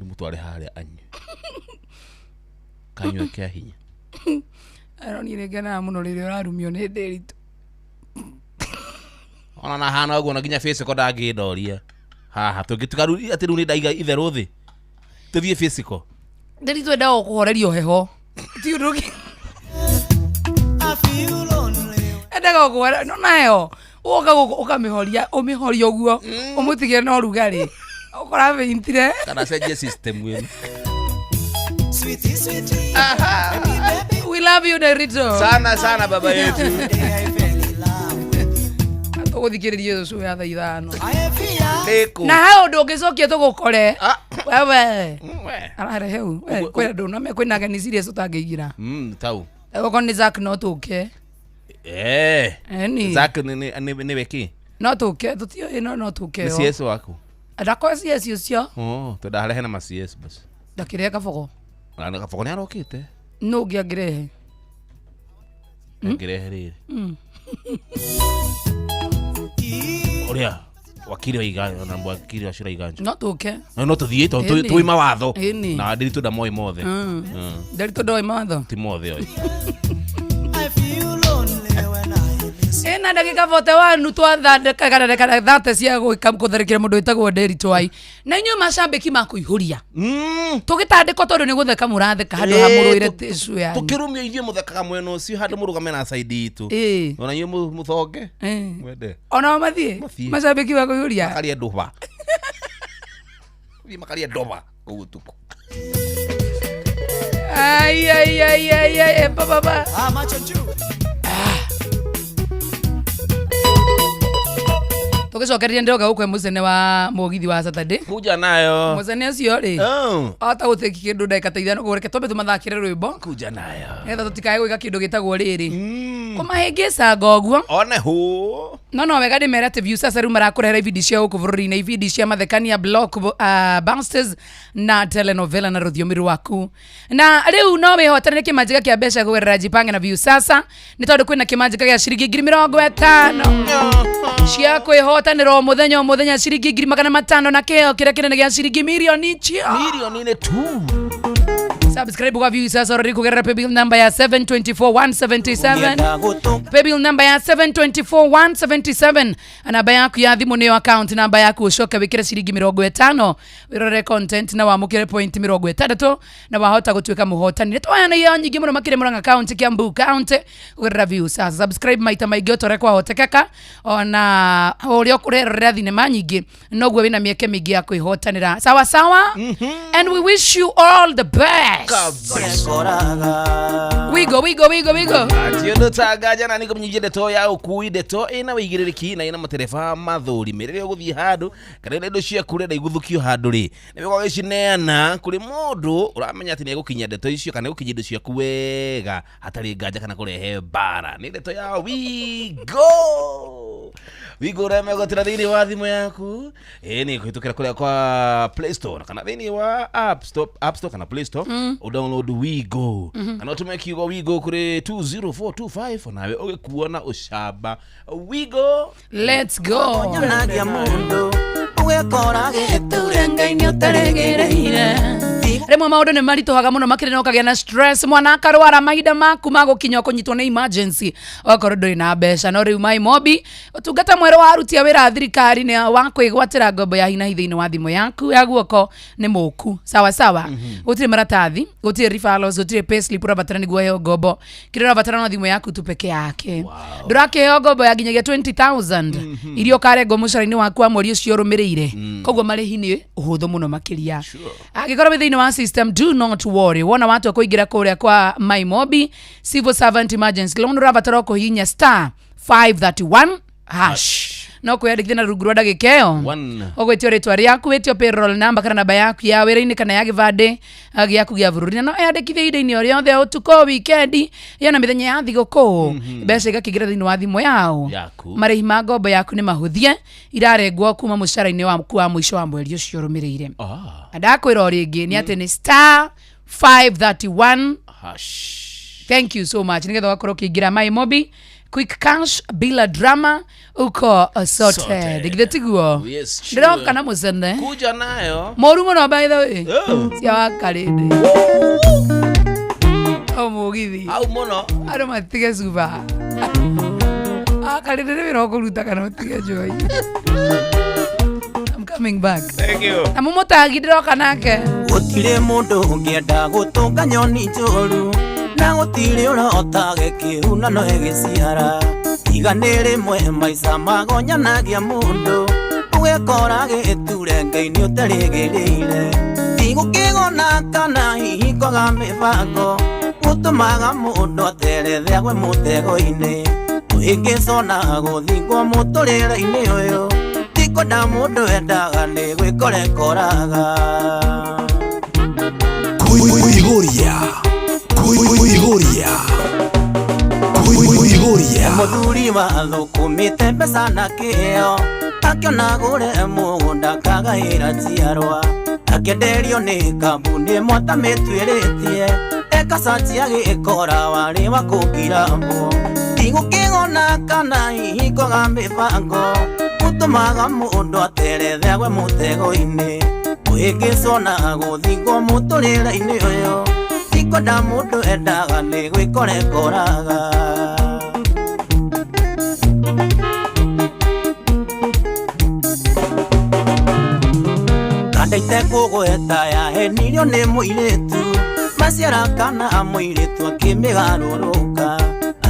Ndĩmũtware harĩa anyue. Kanyue kĩa hinya. No niĩ nĩngenaga mũno rĩrĩa ũrarumio nĩ Ndĩritũ. Ona na hana ũguo na nginya physical ndangĩndoria haha tũngĩtuga rĩu atĩ rĩu nĩ ndaiga itherũ thĩ tũthiĩ physical. Ndĩritũ endaga gũkũhoreria heho, ti ũndũ ũngĩ. Endaga gũkũhoreria no nayo ũgoka gũkũ ũkamĩhoria, ũmĩhorie ũguo ũmũtigĩre na ũrugarĩ ũkora beintire. Kana cenjie system ĩno. We love you, Ndĩritũ. Sana sana, baba yetu. Tũgũthikĩrĩria ũcio ya thaa 5. Ndĩkũ. Na he ũndũ ũngĩcokia tũgũkore wewe. We. Ararehe u kwĩna ndũ na kwĩna ageni serious ũtangĩigira. Tau. Okorwo nĩ Zack no tũke. Eni. Zack nĩ we kĩ? No tũke, tũtiũĩ, no tũke. Nĩ CS waku? Ndakorwo CS ũcio. Oh, twendarehe na ma CS basi. Ndakĩrehe kabogo. Na kabogo nĩ arokĩte. Nũ ũngĩ angĩrehe? Angĩrehe rĩrĩ. Ũrĩa wakiri wa Iganjo na wakiri wa Shura Iganjo. No tũke. No tũthiĩ tondũ Ĩni. tũĩ mawatho. Ĩni. Na Ndĩritũ ndamoĩ mothe. Ndĩritũ ndoĩ mawatho. Ti mothe oĩ. Ĩna ndagĩka 41 twathandĩka kana ndagĩka 30 cia gwĩka kũtharĩkĩra mũndũ wĩtagwo Ndĩritũ ai. Na inyuĩ macambĩki ma kũihũria. Tũgĩtandĩkwo tondũ nĩ gũtheka mũratheka handũ ha mũrũĩre tissue yanyu. Tũkĩrumio ithuĩ mũthekaga mwena ũcio handũ mũrũgame na side itũ. Ona inyuĩ mũthonge. Mwende. Ona o mathiĩ. Mathiĩ. Macambĩki ma kũihũria. Makaria ndoba. Thiĩ makaria ndoba kũu ũtukũ. Ai ai ai ai ai ba ba. Tũgĩcokereria ndĩroka gũkwe mũcene wa mũgithi wa Saturday. Kuja nayo. Mũcene ũcio rĩ. Ota gũtĩki kĩndũ ndagĩka ta 5 kũreke twambe tũmathakĩre rwĩmbo. Kuja nayo. Nĩgetha tũtikae gwĩka kĩndũ gĩtagwo rĩrĩ. Kũmahĩngĩcanga ũguo. One hũ. No wega ndĩmere atĩ Viusasa rĩu marakũrehera ibindi cia gũkũ bũrũri-inĩ, ibindi cia mathekania, block busters na telenovela na rũthiomi rwaku. Na rĩu no wĩhotanĩre kĩmanjĩka kĩa mbeca kũgerera Jipange na Viusasa, nĩ tondũ kwĩna kĩmanjĩka gĩa ciringi 50,000 cia kwĩhotanĩra o mũthenya o mũthenya ciringi 500,000 na kĩheo kĩrĩa kĩnene gĩa ciringi mirioni icio. Mirioni nĩ tu. Subscribe kwa Viusasa already kugerera paybill number ya 724177. Paybill number ya 724177. Namba yaku ya thimũ nĩyo account namba yaku, ũcoke wĩkĩre ciringi 50 wĩrore content na wamũkĩre point 60 na wahota gũtuĩka mũhotani. Nĩ twoyana iheo nyingĩ mũno makĩria Murang'a County, Kiambu County kũgerera Viusasa. Subscribe maita maingĩ o ta ũrĩa kwahotekeka, ona ũrĩa ũkũrerorera thinema nyingĩ noguo wĩna mĩeke mĩingĩ ya kwĩhotanĩra. Sawa sawa. And we wish you all the best. We go, we go, we go, we go. Atiũndũ tangaja na nĩngũmenyithia ndeto ya ũkui, ndeto ĩna wĩigĩrĩrĩki na ĩna matereba mathũrime. Rĩrĩa ũgũthiĩ handũ kana rĩrĩa indo ciaku ũrenda iguthũkio handũ rĩ, nĩ wega ũgĩcineana kũrĩ mũndũ ũramenya atĩ nĩegũkinyia ndeto icio kana nĩegũkinyia indo ciaku wega hatarĩ nganja kana kũrehe mbara. Nĩ ndeto ya Wigo. Wigo ũrĩa megũtĩra thĩinĩ wa thimũ yaku, ĩ nĩ kũhĩtũkĩra kũrĩa kwa Play Store kana thĩinĩ wa App Store, App Store kana Play Store, ũdownload Wigo kana ũtũme kiugo Wigo kũrĩ 20425 nawe ũgĩkuona ũcamba. Wigo, let's go. Rĩmwe maũndũ nĩ maritũhaga mũno makĩria na ũkagĩa na stress, mwana akarwara, mahinda maku ma gũkinya ũkũnyitwo nĩ emergency okorwo ndũrĩ na mbeca. No rĩu Mai Mobi, ũtungata mwerũ wa aruti a wĩra a thirikari nĩ wa kwĩgwatĩra ngombo ya hi na hi thĩinĩ wa thimũ yaku ya guoko nĩ mũku. Sawa sawa. Gũtirĩ maratathi, gũtirĩ referrals, gũtirĩ payslip ũrabatara nĩguo ũheo ngombo. Kĩrĩa ũrabatara no thimũ yaku tu peke yake. Ndũrakĩheo ngombo ya nginyagia 20,000 iria ũkarengwo mũcara-inĩ waku wa mweri ũcio ũrũmĩrĩire. Koguo marĩhi nĩ ũhũthũ mũno makĩria. Angĩkorwo wĩ thĩinĩ wa system, do not worry. Wona watua kũingĩra kũrĩa kwa My Mobi Civil Servant Emergency Loan, ũrabatara kũhihinya star 531 hash no kwĩyandĩkithia na rungu rwa ndagĩka ĩyo. Ũgwĩtio rĩtwa rĩaku, wĩtio payroll number kana namba yaku ya wĩra-inĩ kana ya gĩbandĩ gĩaku gĩa bũrũri, na no yandĩkithie ihinda-inĩ o rĩothe, ũtukũ, wikendi, yana mĩthenya ya thigũkũ, mbeca igakĩingĩra thĩinĩ wa thimũ yao. Yaku. Marĩhi ma ngombo yaku nĩ mahũthie, irarengwo kuma mũcara-inĩ waku wa mũico wa mweri ũcio ũrũmĩrĩire. Na ndakwĩra o rĩngĩ nĩ atĩ nĩ star 531 hash. Thank you so much. Nĩgetha ũgakorwo ũkĩingĩra My Mobi quick cash bila drama, uko sorted. Githĩ tiguo? Yes, sure. Ndĩroka na mũcene Kuja nayo. mũru mũno by the way. Oh. Cia wakarĩndĩ. O mũgithi. Hau mũno. Andũ matige cuba. Akarĩrĩ wĩra ũkũruta kana ũtige njohi. I'm coming back. Thank you. Na mũmũtangi ndĩroka nake. Gũtirĩ mũndũ ũngĩenda gũtũnga nyoni njũru, na gũtirĩ ũrota gĩkĩhuna no ĩgĩciara. Tiga nĩ rĩmwe maica magonyanagia mũndũ, ũgekora gĩturenge-inĩ ũterĩgĩrĩire. Tigũkĩgona kana hihi kwaga mĩbango, gũtũmaga mũndũ aterethe agwe mũtego-inĩ. Kũhĩngĩcwo na gũthingwo mũtũrĩre-inĩ ũyũ, ti kwenda mũndũ endaga nĩ gwĩkora ekoraga. Kuihuria. Kuihuria. Kuihuria. Mũthuri wa thũkũmĩte mbeca na kĩo, akĩona gũre mũgũnda kagaĩra njiarwa, akĩenderio nĩ kambuni ĩmwe atamĩtuĩrĩtie, ekacaci agĩkora warĩ wa kũngirambwo. Tigũkĩgona kana hihi kwaga mĩbango, gũtũmaga mũndũ aterethe agwe mũtego-inĩ. Kũhĩngĩcwo na gũthingwo mũtũrĩre-inĩ ũyũ, ti kwenda mũndũ endaga nĩ gwĩkora ekoraga. Kandaite kũgweta yahenirio nĩ mũirĩtu, maciara kana mũirĩtu akĩmĩgarũrũka,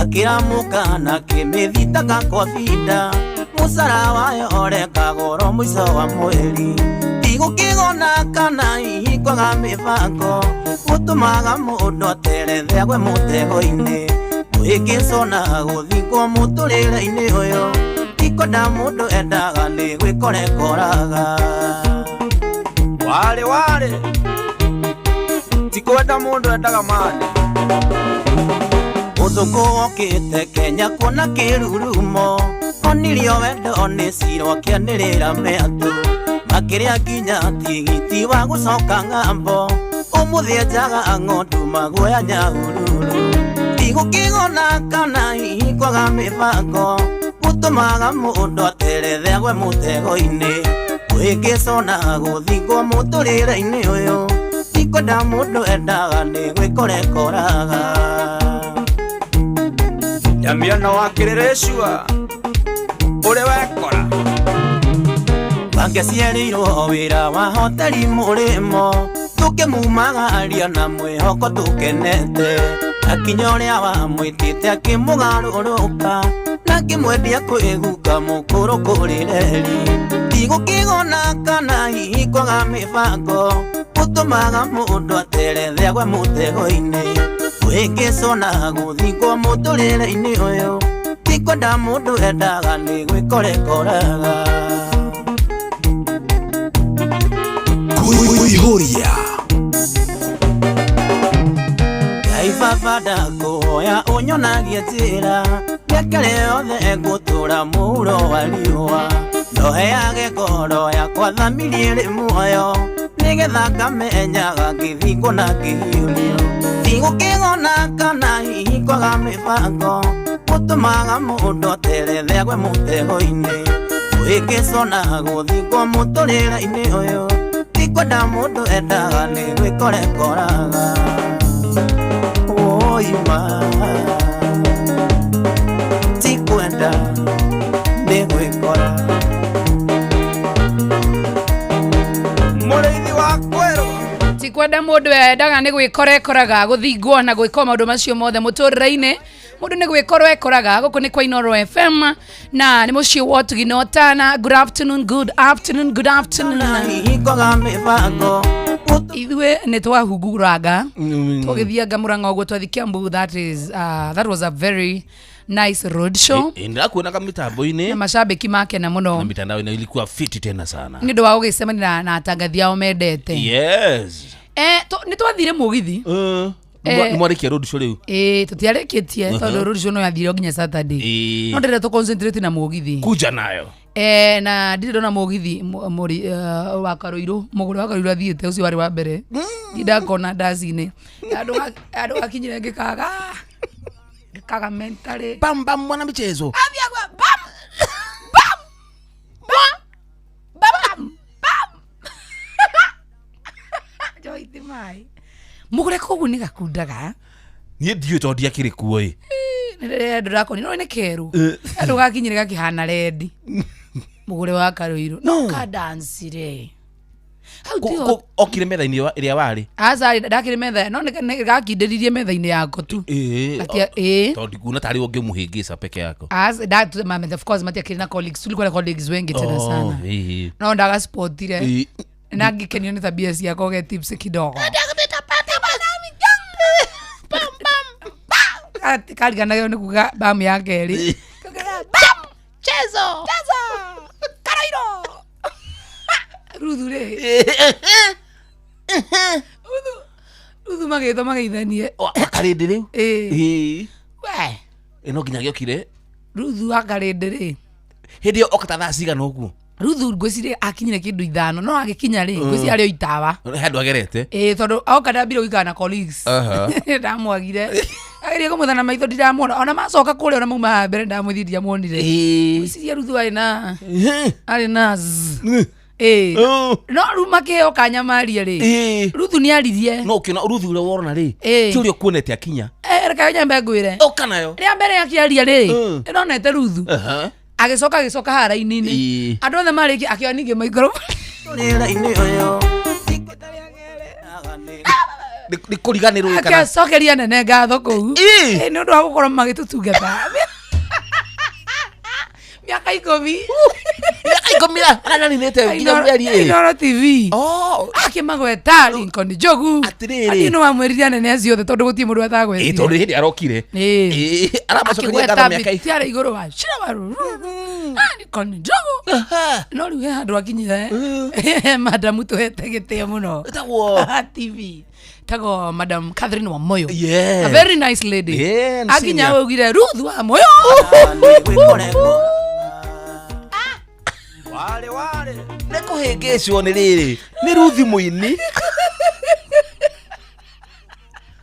akĩramũka na akĩmĩthitanga kwa binda, mũcara wayo ũrekagwo mũico wa mweri. Tigũkĩgona kana hihi kwaga mĩbango, gũtũmaga mũndũ aterethe agwe mũtego-inĩ. Kũhĩngĩcwo na gũthingwo mũtũrĩre-inĩ ũyũ, ti kwenda mũndũ endaga nĩ gwĩkora ekoraga. Wale wale tikwenda mundu endaga mani. Mũthũngũ okĩte Kenya kuona kĩrurumo, onirio wendo nĩ cira akĩanĩrĩra mĩatũ, makĩrĩa nginya tigiti wa gũcoka ng'ambo, ũmũthĩ enjaga ng'ondu maguoya Nyahururu. Tigũkĩgona kana hihi kwaga mĩbango, gũtũmaga mũndũ aterethe agwe mũtego-inĩ. Kũhĩngĩcwo na gũthingwo mũtũrĩre-inĩ ũyũ, ti kwenda mũndũ endaga nĩ gwĩkora ekoraga. Damiano wa kĩrĩrĩcua ũrĩ wekora. Bangĩciarĩirwo wĩra wa hoteli mũrĩmo, tũkĩmumagaria na mwĩhoko tũkenete, akinya ũrĩa wamwĩtĩte akĩmũgarũrũka, na akĩmwendia kwĩguka mũkũrũ kũrĩreri. Tigũkĩgona kana hihi kwaga mĩbango, gũtũmaga mũndũ aterethe agwe mũtego-inĩ. Kũhĩngĩcwo na gũthingwo mũtũrĩre-inĩ ũyũ, ti kwenda mũndũ endaga nĩ gwĩkora ekoraga. Kuihuria. Ngai baba ndakũhoya ũnyonagie njĩra, mĩaka yothe ngũtũra mũhuro wa riũa, noheage ngoro yakwa thamiri ĩrĩ muoyo, nĩgetha ngamenyaga ngĩthingwo na ngĩhiũrio. Tigũkĩgona kana hihi kwaga mĩbango, gũtũmaga mũndũ aterethe agwe mũtego-inĩ. Kũhĩngĩcwo na gũthingwo mũtũrĩre-inĩ ũyũ, ti kwenda mũndũ endaga nĩ gwĩkora ekoraga. Woima ti kwenda nĩ gwĩkora. Mũrĩithi wa kwerũ. Ti kwenda mũndũ endaga nĩ gwĩkora ekoraga, gũthingwo na gwĩkwo maũndũ macio mothe mũtũrĩre-inĩ. Mũndũ nĩ gwĩkorwo ekoraga. Gũkũ nĩ kwa Inooro FM na nĩ mũciĩ wa ũtugi na ũtana. Good afternoon, good afternoon, good afternoon. Hihi kwaga mĩbango. Ithuĩ nĩ twahunguranga tũgĩthianga Mũrang'a ũguo twathiĩ Kiambu. That is that was a very nice road show. Ndĩrakuonaga mĩtambo-inĩ na mashabiki makena mũno na mitandao-inĩ ilikuwa fiti tena sana nĩ ũndũ wa gũgĩcemania na atangathi ao mendete. Yes. Nĩ twathire mũgithi. Nĩ mwarĩkia road show rĩu? Tũtiarĩkĩtie tondũ road show no yathire o nginya Saturday. No ndĩrenda tũ concentrate na mũgithi. Kuja nayo. Na ndirĩ ndona mũgithi mũri wa Karũirũ, mũgũrũ wa Karũirũ athiĩte ũcio warĩ wa mbere. Ndakona ndaci-inĩ. Andũ akinyire ngĩkaga. Ngĩkaga mentally. Bam bam mwana michezo. Athiagwa bam. Bam. Bam. Bam. Bam. Joy ti mai. Mũgũre koguo nĩ gakundaga. Niĩ ndiũĩ tondũ ndiakĩrĩ kuo ĩ. Nĩ rĩrĩa ndũrakoni no nĩ kerũ andũ gakinyire gakĩhana rendi mũgũre wa karũirũ no kadancire hau tiho Okire metha-inĩ ĩrĩa warĩ. aca ndakĩrĩ metha no nĩ gakindĩririe metha-inĩ yako tu. Ĩĩ. Gatia- ĩĩ. Tondũ ndikuona tarĩ we ũngĩmũhĩngĩca peke yako. As that mama, of course matiakĩrĩ na colleagues, tulikuwa na colleagues wengi tena sana. Ĩĩ. No ndagaspotire Ĩĩ. na ngĩkenio nĩ tabia ciakwa ge tips kidogo kariganagio nĩ kuga bamu ya kerĩ. Chezo chezo karairo Ruthu rĩ, Ruthu magĩtwo mageithanie. Karĩndĩ rĩu. Ĩĩ. Ĩĩ. We. Ĩ, no nginya gĩokire. Ruthu wa karĩndĩ rĩ, Hĩndĩ ĩyo oka ta thaa cigana ũguo. Ruthu ngwĩciria akinyire kĩndũ 5 no agĩkinya rĩ, ngwĩciria arĩ o itawa. He handũ agerete. Ĩĩ, tondũ oka ndambire gũikara na colleagues. Aha. Ndamwagire ageria kũmũtha na maitho ndiramuona ona macoka kũrĩa ona mauma haha mbere ndamwĩthi ndiamuonire. Ĩĩ. Ngwĩciria Ruthu arĩ na z. Ĩĩ, no rĩu makĩheo kanya marie rĩ, Ĩĩ. Ruthu nĩ aririe. No ũkĩona Ruthu ũrĩa worona rĩ, Ĩĩ. ti ũrĩa ũkuonete akinya. Eh, reke nyambe ngwĩre. Oka nayo. Rĩa mbere akĩaria rĩ, Mm. ĩnonete Ruthu Aha. agĩcoka haraini-inĩ. Ĩĩ. Andũ othe marĩkia akĩoya ningĩ microphone. Rĩera-inĩ ũyũ. Nĩ kũriganĩrwo kana. Akĩcokeria nene ngatho kũu. Ĩĩ. Ĩĩ, nĩ ũndũ wa gũkorwo magĩtũtungata mĩaka 10. Mĩaka 10 araninĩte nginya mĩeri ĩĩ. Inooro TV. Oh. Akĩmagweta Lincoln Njogu. Atĩrĩrĩ. Atĩ no wamwĩrire anene acio othe tondũ gũtirĩ mũndũ Ĩĩ, atagwetire. tondũ hĩndĩ arokire. Ĩĩ. Ĩĩ, aramacokeria Akĩgweta ngatho mĩaka Bitiara igũrũ wa Shira Waruru. Ah, Lincoln Njogu. No rĩu he handũ akinyire madamu tũhete gĩtĩo mũno. Ĩtagwo TV. Tagwo Madam Catherine Wamoyo. Yeah. A very nice lady. Yeah, and Akinya senior. augire Ruth Wamoyo. Wale wale. Nĩ kũhĩngĩcwo nĩ rĩrĩ nĩ Ruthi mũini.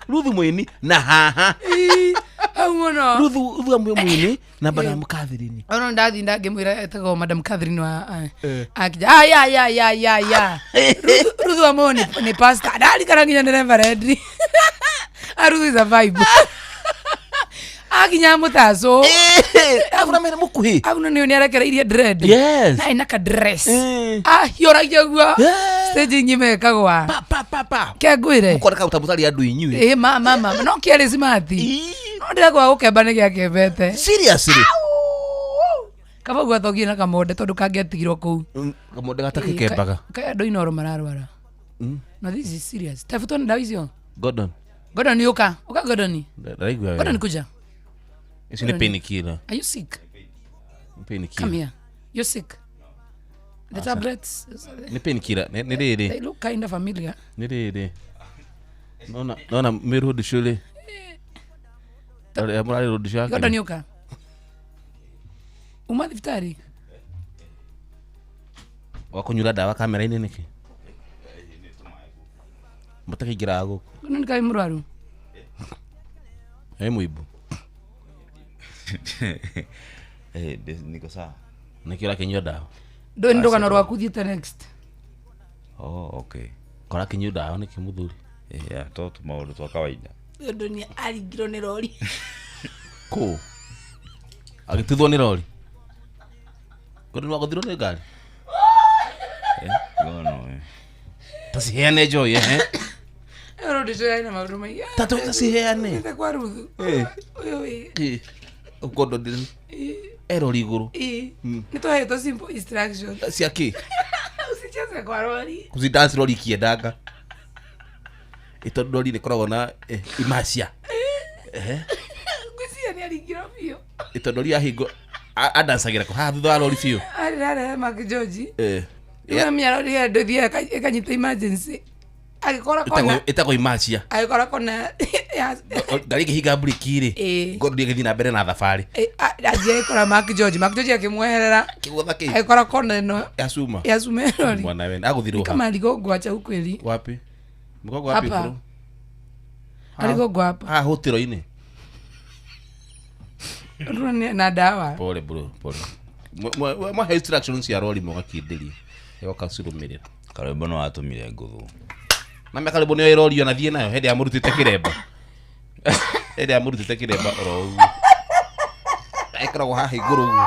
Ruthi mũini na haha. Hau mũno. Ruthu Wamoyo mũini na Madam Catherine. Ono ndathi ndangĩmwĩra etagwo Madam Catherine wa akija ah ya ya ya ya ya Ruth Wamoyo ni pastor ndarikana nginya nĩ reverend. Ah, Ruth is a vibe. Akinya mũtacũ. Abuna mena mũkuhĩ. Abuna nĩ nĩ arekereirie dread. Yes. Na ena ka dress. Ahiũragia guo stage ng'ima ĩkagwa. Pa pa pa pa. Ke ngwĩre. Mũkona kauta mũtarĩ andũ inyuĩ. Ĩĩ, ma ma ma no kĩarĩ smart. No ndĩrakwaga gũkemba nĩ gĩakembete. Seriously. Kaba guo athogie na kamonde tondũ kangĩatigirwo kũu. Kamonde gatakĩkembaga. Kaĩ andũ Inooro mararwara. No this is serious. Tafutwo nĩ ndawa icio. Gordon. Gordon ũka. Ũka Gordon. Ndaraigua wega. Gordon kuja. Icio nĩ painkiller. Are you sick? Painkiller. Come here. You're sick. The tablets. Nĩ painkiller. Nĩ rĩrĩ. They look kind of familiar. Nĩ rĩrĩ. Nona mwĩ road show rĩ. Arĩa mũrarĩ road show yake. Gordon ũka. Uma thibitarĩ. Wa kũnyura ndawa kamera-inĩ nĩkĩ? Mũtakĩingĩraga gũkũ. Gordon kaĩ mũrwaru. Ĩ mũimbu. Eh, niko sawa. Nĩkĩo ũrakĩnyua ndawa? Ndũĩ nĩ rũgano rwaku thiĩte next. Oh, okay. Kora kĩnyua ndawa nĩkĩ mũthuri? Yeah, to tũmaũndũ twa kawaida. Gordon aringirwo nĩ rori. Kũ? Agĩtuthwo nĩ rori? Gordon wagũthirwo nĩ ngari? Gono, eh. Ta ciheane njohi ehe. Rũndĩ cio na maũndũ maingĩ. Ta taciheane. Thiĩte kwa Ruthu. Eh. Ũyũ wĩ. Ĩ. Gordon ndĩ e rori igũrũ. Ĩ. Nĩ twahetwo simple instruction. Cia kĩ? Usicheze kwa rori. Kũci rori ikiendanga. Ĩ tondũ rori nĩkoragwo na imacia. Ehe. Ngwĩciria nĩ aringirwo biũ. Ĩ tondũ rori yahingwo andancagĩra kũ haha thutha wa rori biũ. Arĩ rarehe Mark George. Eh. Rĩu amenya rori ĩyo ndũthiaga ĩkanyita emergency. Agĩkora kona. Ĩtagwo imacia. Agĩkora kona ya Ngari ĩkĩhinga mburiki rĩ. Ĩ. Gordon agĩthiĩ na mbere na thabarĩ. Anjia agĩkora Mark George. Mark George akĩmweherera. Kĩgũtha kĩ? Agĩkora kona ĩno Ya cuma. ya cuma ya rori. Mwana we agũthirwo ha? Kama aligongwa ukweli. Wapi? Mgongo wapi Hapa. bro? Aligongwa hapa. Ha hotero-inĩ. Rũrũ na dawa. Pole bro, pole. Mwahe instructions cia rori mũgakindĩria. Yoka cirũmĩrĩra. Karwĩmbo no atũmire ngũthũ. Na mĩaka rĩmwe nĩoĩ rori ona thiĩ nayo hĩndĩ ya mũrutĩte kĩremba. Ĩrĩa amũrutĩte kĩremba oro ũguo. Ĩkoragwo haha igũrũ ũguo.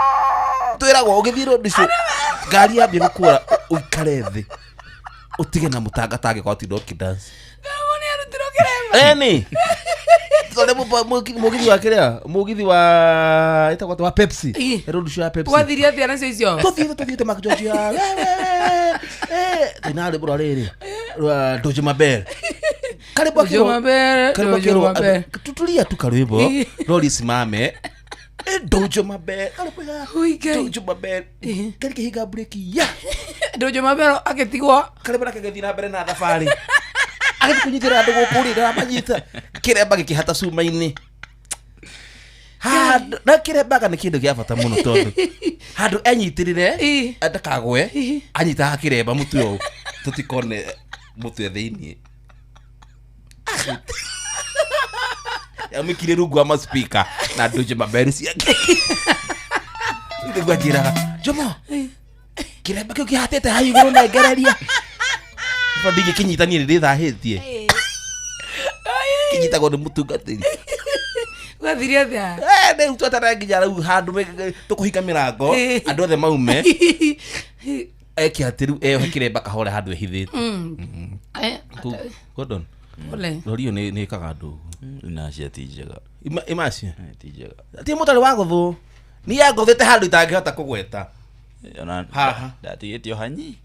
Twĩragwo ũgĩthiĩ road show ngari yambie gũkũra ũikare thĩ. Ũtige na mũtangatangĩko atinda ũkĩdance. Eni. Tondũ mũgithi wa kĩrĩa mũgithi wa ĩtagwo atĩa, wa Pepsi. Road show ya Pepsi. Gwathirie atĩa nacio icio? Tũthiĩte Mark George ya. Twĩna rwĩmbo rwa rĩrĩ rwa Dojo Mabel. Karibu Dojo akĩrwo Mabel, karibu Dojo akĩrwo Mabel. tutulia tu karwĩmbo rori simame. Dojo Mabel karibu ya Dojo Mabel. Kari kĩhinga breki ya. Dojo Mabel agĩtigwo. Karibu nake gĩthiĩ na mbere na thabarĩ. Agĩthiĩ kũnyitĩra andũ gũkũ rĩ ndaramanyita. Kĩremba gĩkĩhata cuma-inĩ. Handũ na kĩrembaga nĩ kĩndũ gĩa bata mũno tondũ handũ enyitĩrĩre ndakagwe anyitaga kĩremba mũtwe ũũ tũtikone mũtwe thĩiniĩ. Yamĩkire rungu wa maspika na Dojo Mabel ciake. Nĩguo anjĩraga Jomo kĩremba kĩu kĩhatĩte haha igũrũ nengereria. Ba ndingĩkĩnyita niĩ nĩndĩthahĩtie. Kĩnyitagwo nĩ mũtungatĩri. Gwathirie atĩa? Rĩu tweterere nginya rĩu handũ tũkũhinga mĩrango andũ othe maume eke atĩ rĩu eyohe kĩremba kahora handũ ehithĩte. Gordon. Pole. Rori ĩyo nĩ ĩkaga andũ ũguo. Inacia ti njega. Imacia? Ti njega. Ti mũtarĩ wa gũthũ. Niĩ angũthĩte handũ itangĩhota kũgweta. Ona Haha. ndatigĩtio hanyi.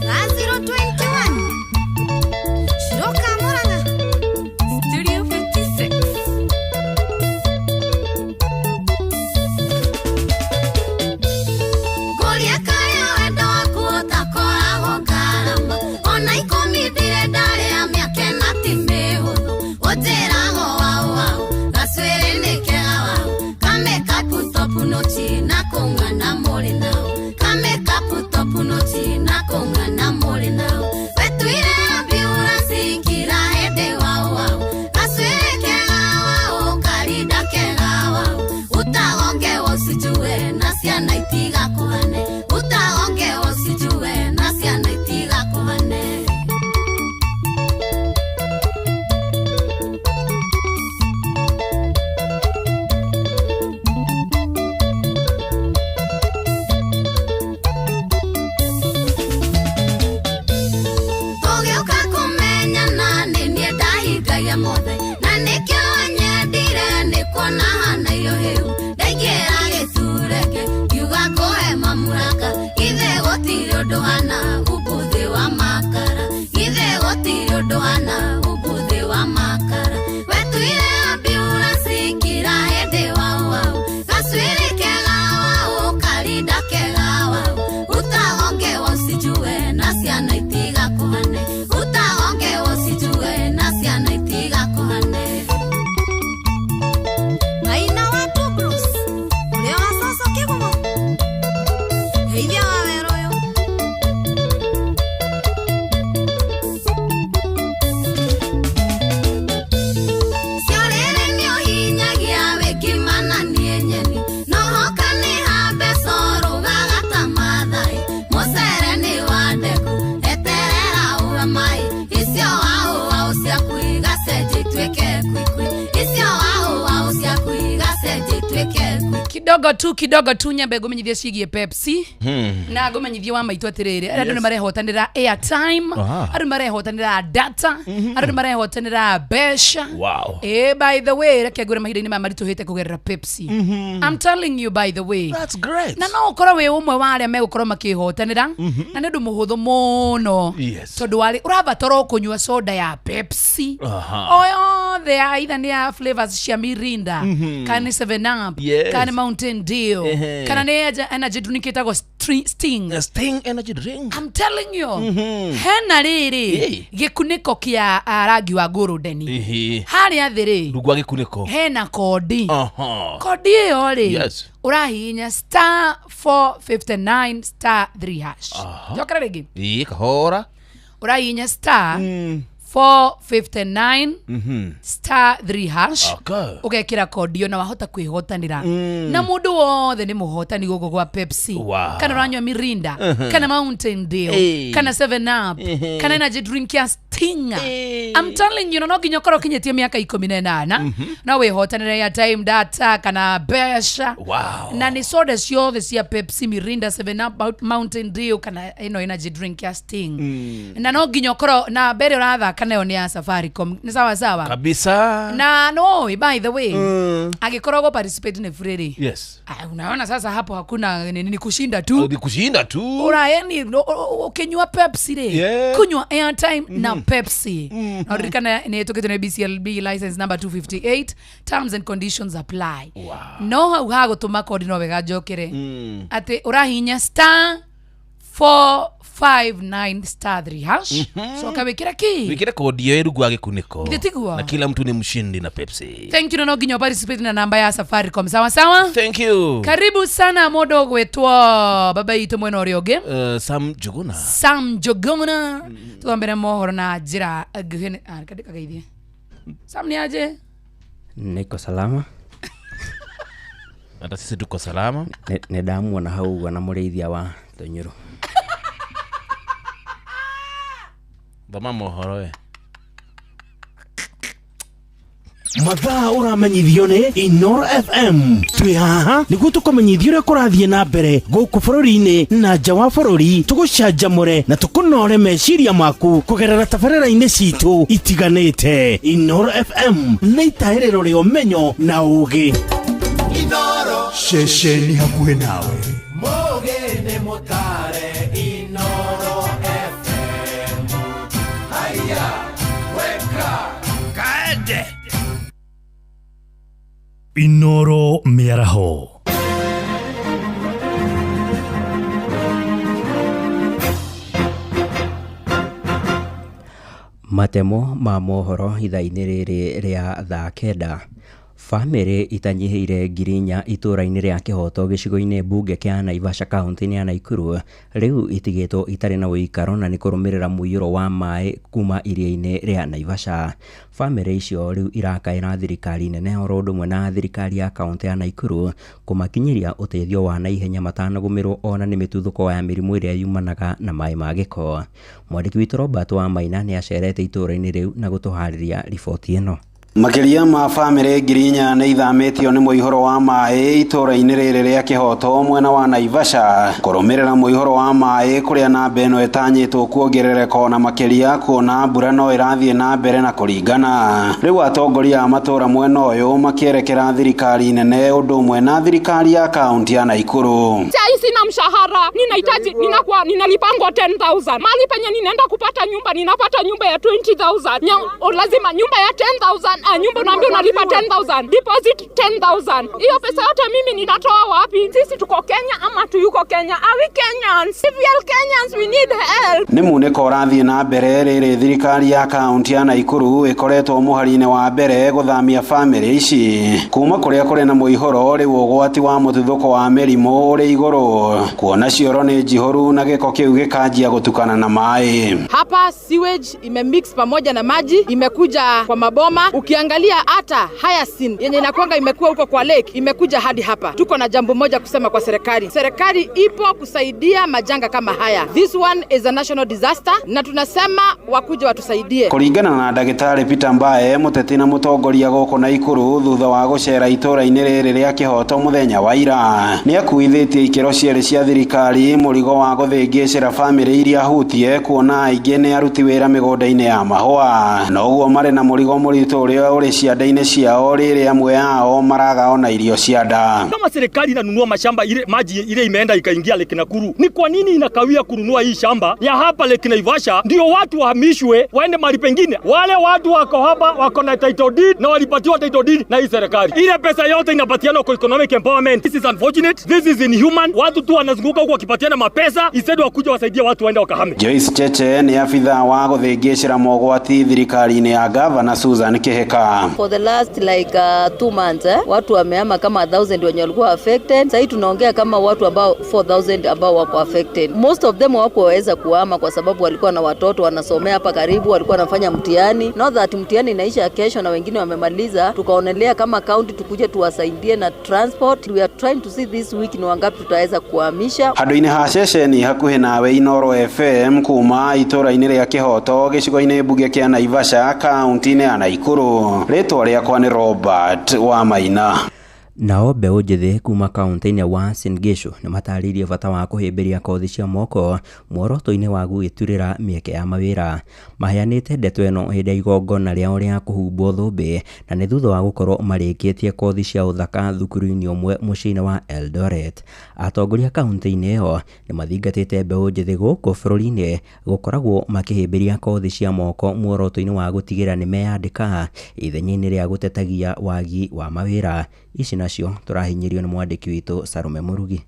La 021. Shiroka Murang'a. Studio 56. Ngoria kaya wendo waku ũtakoragwo ngarama. Ona ikũmi ndirĩ ndarĩa mĩaka ĩna ti mĩhũthũ. Ũnjĩraga wau wau, gacuĩrĩ nĩ kega wau. Kamekapu topu nũci na kũng'ana mũrĩ nao. Kamekapu topu nũci na kũng'ana mũrĩ nao. Wetuire ambiuransi kila hĩndĩ wau wau. Gacuĩrĩ kega wau, karinda kega wau. Utagongewo usijue na ciana itigakũhane. Utagongewo usijue na ciana itigakũhane. Tũgĩũka kũmenyana nĩ niĩ ndahingagia mothe na nĩkĩo nyendire nĩ kuona hana irio hĩu ndaingĩra gĩtureke ngiuga ngũhe mamuraka githĩ gũtirĩ ũndũ hana umbuthĩ wa makara githĩ gũtirĩ ũndũ hana umbuthĩ wa makara wetuire ambiuransi kila hĩndĩ wau wau gacuĩrĩ kega wau karinda kega wau utagongewo usijue na ciana itigakũhane utagongewo usijue na ciana itigakũhane. Maina wa Bruce ũrĩa wa Coco Kĩgumo heithia wa wero ũyũ. Ciorĩrĩ nĩũhinyagia wĩkima na niĩ nyeni no hoka nĩ hambe coro ũgaga ta Maathai mũcere nĩ wa ndengũ eterera ũwe mai icio waũ waũ ciaku igacenjia ituĩke kwikwi icio waũ waũ ciaku igacenjia ituĩke kwikwi. Kidogo tu nyambe ngũmenyithie ciĩgiĩ Pepsi na ngũmenyithie wa maitũ atĩrĩrĩ andũ nĩ marehotanĩra airtime andũ nĩ marehotanĩra data andũ nĩ marehotanĩra mbeca. Wow. By the way reke ngwĩre mahinda-inĩ maya maritũhĩte kũgerera Pepsi. I'm telling you by the way. That's great. Na no ũkorwo wĩ ũmwe wa arĩa megũkorwo makĩhotanĩra na nĩ ũndũ mũhũthũ mũno tondũ warĩ ũrabatara o kũnyua soda ya Pepsi o yothe ya either nĩ ya flavors cia Mirinda kana nĩ 7 Up kana nĩ Mountain Dew kana nĩ energy drink ĩtagwo Sting. Sting energy drink. I'm telling you. Hena rĩrĩ gĩkunĩko kĩa rangi wa golden. Harĩa thĩ rĩ Rungu wa gĩkunĩko hena kodi. Kodi ĩyo rĩ ũrahihinya star 459 star 3 hash. Njokera rĩngĩ. Ĩĩ kahora. Ũrahihinya star 459 star 3 hash. Okay. Ũgekĩra kodi ĩyo na wahota kwĩhotanĩra na mũndũ wothe nĩ mũhotani gũkũ gwa Pepsi. Wow. Kana ũranyua Mirinda, kana Mountain Dew, kana 7 Up, kana energy drink ya Stinger. I'm telling you, no nginya ũkorwo ũkinyĩtie mĩaka 18 no wĩhotanĩre ya time data kana mbeca. Wow. Na nĩ soda ciothe cia Pepsi, Mirinda, 7 Up, Mountain Dew kana ĩno energy drink ya Sting. Na no nginya ũkorwo na mbere ũrathaka nayo nĩ ya Safaricom, nĩ sawa sawa Kabisa. Na no, by the way, angĩkorwo participate nĩ free rĩ. Yes. Ah, unaona sasa hapo hakuna nini, ni kushinda tu. Ni kushinda tu. Ura yani ukinywa Pepsi rĩ, kunywa airtime na Pepsi. Na uririkana nĩ ĩtũkĩtio nĩ BCLB license number 258, terms and conditions apply. No hau ha gũtũma kodi no wega njokere atĩ ũrahinya star 459 star 3 hash, coka wĩkĩre ki Wikire kodi ĩyo ĩrungu wa gĩkunĩko. Githĩ tiguo? Na kila mtu ni mshindi na Pepsi. Thank you. Na no nginya participate na namba ya Safaricom, sawa sawa. Thank you. Karibu sana mũndũ ũgwĩtwo baba itũ mwena ũrĩa ũngĩ. Sam Njuguna. Sam Njuguna, tũthomere mohoro na njĩra nguhĩ. Ah, reke ndĩkageithie Sam. Nĩ aje? Niko salama. Hata sisi tuko salama. Nĩ ndamuona hau ũguo na mũrĩithia wa tũnyũrũ. Thoma mohoro we. Mathaa ũramenyithio nĩ Inoro FM. Twĩ haha nĩguo tũkũmenyithia ũrĩa kũrathiĩ na mbere gũkũ bũrũri-inĩ na nja wa bũrũri, tũgũcanjamũre na tũkũnore meciria maku kũgerera tabarĩra-inĩ citũ itiganĩte. Inoro FM nĩ itahĩrĩro rĩa ũmenyo na ũgĩ. Ceceni hakuhĩ nawe. Mũgĩ mũtare Inoro FM. Haya, weka kaende. Inoro mĩaraho. Matemo ma mohoro ithaa-inĩ rĩrĩ rĩa thaa 9. Bamĩrĩ itanyihĩire 4,000 itũũra-inĩ rĩa Kĩhoto gĩcigo-inĩ mbunge kĩa Naivasha kaunti-inĩ ya Nakuru rĩu itigĩtwo itarĩ na ũikaro na nĩ kũrũmĩrĩra mũiyũro wa maĩ kuma iria-inĩ rĩa Naivasha. Bamĩrĩ icio rĩu irakaĩra thirikari nene oro ũndũ ũmwe na thirikari ya kaunti ya Nakuru kũmakinyĩria ũteithio wa naihenya matanagũmĩrwo ona nĩ mĩtuthũko ya mĩrimũ ĩrĩa yumanaga na maĩ ma gĩko. Mwandĩki witũ Robert Wamaina nĩ acerete itũũra-inĩ rĩu na gũtũharĩria riboti ĩno. Makĩria ma bamĩrĩ 4,000 nĩ ithamĩtio nĩ mũihũro wa maĩ itũũra-inĩ rĩrĩ rĩa Kĩhoto mwena wa Naivasha kũrũmĩrĩra mũihũro wa maĩ kũrĩa namba ĩno ĩtanyĩtwo kuongerereka ona makĩria kuona mbura no ĩrathiĩ na mbere na kũringana. Rĩu atongoria a matũũra mwena ũyũ makĩerekera thirikari nene ũndũ ũmwe na thirikari ya kaunti ya Nakuru. Sai sina mshahara, ninahitaji, ninakuwa ninalipangwa 10,000. Mali penye ninaenda kupata nyumba, ninapata nyumba ya 20,000. Lazima nyumba ya 10,000, nyumba unaambia unalipa 10,000, deposit 10,000. Hiyo pesa yote mimi ninatoa wapi? Sisi tuko Kenya ama tuyuko Kenya? Are we Kenyans? If we are Kenyans, we need help. Nĩ munĩko ũrathiĩ na mbere rĩrĩ thirikari ya kaunti ya Nakuru ĩkoretwo mũhari-inĩ wa mbere gũthamia bamĩrĩ ici kuma kũrĩa kũrĩ na mũihũro. Rĩu ũgwati wa mũtuthũko wa mĩrimũ ũrĩ igũrũ kuona cioro nĩ njihũru na gĩko kĩu gĩkanjia gũtukana na maĩ. Hapa sewage imemix pamoja na maji, imekuja kwa maboma. Ukiangalia hata hyacinth yenye inakwanga imekuwa huko kwa lake imekuja hadi hapa. Tuko na jambo moja kusema kwa serikali. Serikali ipo kusaidia majanga kama haya. This one is a national disaster na tunasema wakuja watusaidie. Kũringana na ndagĩtarĩ Peter Mbae, mũteti na mũtongoria gũkũ Nakuru thutha wa gũcera itũũra-inĩ rĩrĩ rĩa Kĩhoto mũthenya wa ira, nĩ akuithĩtie ikĩro cierĩ cia thirikari mũrigo wa gũthĩngĩcĩra bamĩrĩ iria hutie kuona aingĩ nĩ aruti wĩra mĩgũnda-inĩ ya mahũa, na ũguo marĩ na mũrigo mũritũ ũrĩa ũrĩ ciande-inĩ ciao rĩrĩ amwe ao maraga ona irio cia nda. Kama serikali inanunua mashamba ile maji ile imeenda ikaingia Lake Nakuru, ni kwa nini inakawia kununua hii shamba ya hapa Lake Naivasha ndio watu wahamishwe waende mahali pengine? Wale watu wako hapa wako na title deed na walipatiwa title deed na hii serikali. Ile pesa yote inapatiana kwa economic empowerment. This is unfortunate, this is inhuman. Watu tu wanazunguka huko wakipatiana mapesa instead wakuja wasaidie watu waende wakahame. Joyce Cheche nĩ abithaa wa gũthĩngĩcĩra mogwati thirikari-inĩ ya Gavana Susan Kihika. kũhingĩka. For the last like 2 months watu wamehama kama 1000 wenye walikuwa affected. Sasa tunaongea kama watu ambao 4000 ambao wako affected. Most of them hawakuweza kuhama kwa sababu walikuwa na watoto wanasomea hapa karibu, walikuwa wanafanya mtihani. Not that mtihani inaisha kesho na wengine wamemaliza, tukaonelea kama county tukuje tuwasaidie na transport. We are trying to see this week ni wangapi tutaweza kuhamisha. Handũ-inĩ ha ceceni hakuhĩ nawe Inooro FM kuma itũũra-inĩ rĩa Kĩhoto gĩcigo-inĩ mbunge kĩa Naivasha kaunti-inĩ ya Naikuru. Rĩtwa rĩakwa nĩ Robert Wamaina. Nao mbeũ njĩthĩ kuma kaunti-inĩ ya Uasin Gishu nĩ matarĩirie bata wa kũhĩmbĩria kothi cia moko muoroto-inĩ wa gwĩturĩra mĩeke ya mawĩra. Maheanĩte ndeto ĩno hĩndĩ ya igongona rĩao rĩa kũhumbwo thũmbĩ na nĩ thutha wa gũkorwo marĩkĩtie kothi cia ũthaka thukuru-inĩ ũmwe mũciĩ-inĩ wa Eldoret. Atongoria kaunti-inĩ ĩyo nĩ mathingatĩte mbeũ njĩthĩ gũkũ bũrũri-inĩ gũkoragwo makĩhĩmbĩria kothi cia moko muoroto-inĩ wa gũtigĩrĩra nĩ meyandĩka ithenya-inĩ rĩa gũtetagia wagi wa mawĩra. Ici nacio tũrahinyĩrio nĩ mwandĩki witũ Salome Mũrugi.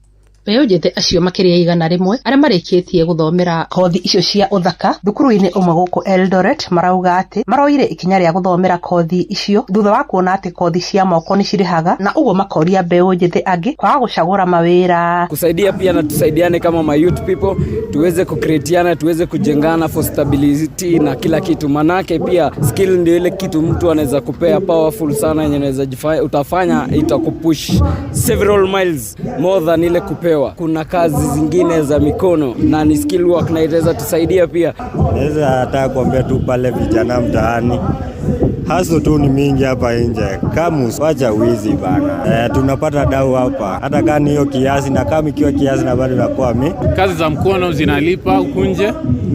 Mbeũ njĩthĩ acio makĩria 100 arĩa marĩkĩtie gũthomera kothi icio cia ũthaka thukuru-inĩ ũmwe gũkũ Eldoret marauga atĩ maroire ikinya rĩa gũthomera kothi icio thutha wa kuona atĩ kothi cia moko nĩ cirĩhaga, na ũguo makoria mbeũ njĩthĩ angĩ kwaga gũcagũra mawĩra. Kusaidia pia na tusaidiane kama ma youth people, tuweze kucreatiana, tuweze kujengana for stability na kila kitu, manake pia skill ndio ile kitu mtu anaweza kupea powerful sana yenye unaweza utafanya itakupush several miles more than ile kupewa. Kuna kazi zingine za mikono na ni skill work na itaweza tusaidia pia. Naweza hata kuambia tu pale vijana mtaani, haso tu ni mingi hapa nje, kama wacha wizi bana. Tunapata dau hapa hata kani hiyo kiasi, na kama ikiwa kiasi na bado inakuwa mi. Kazi za mkono zinalipa huku nje,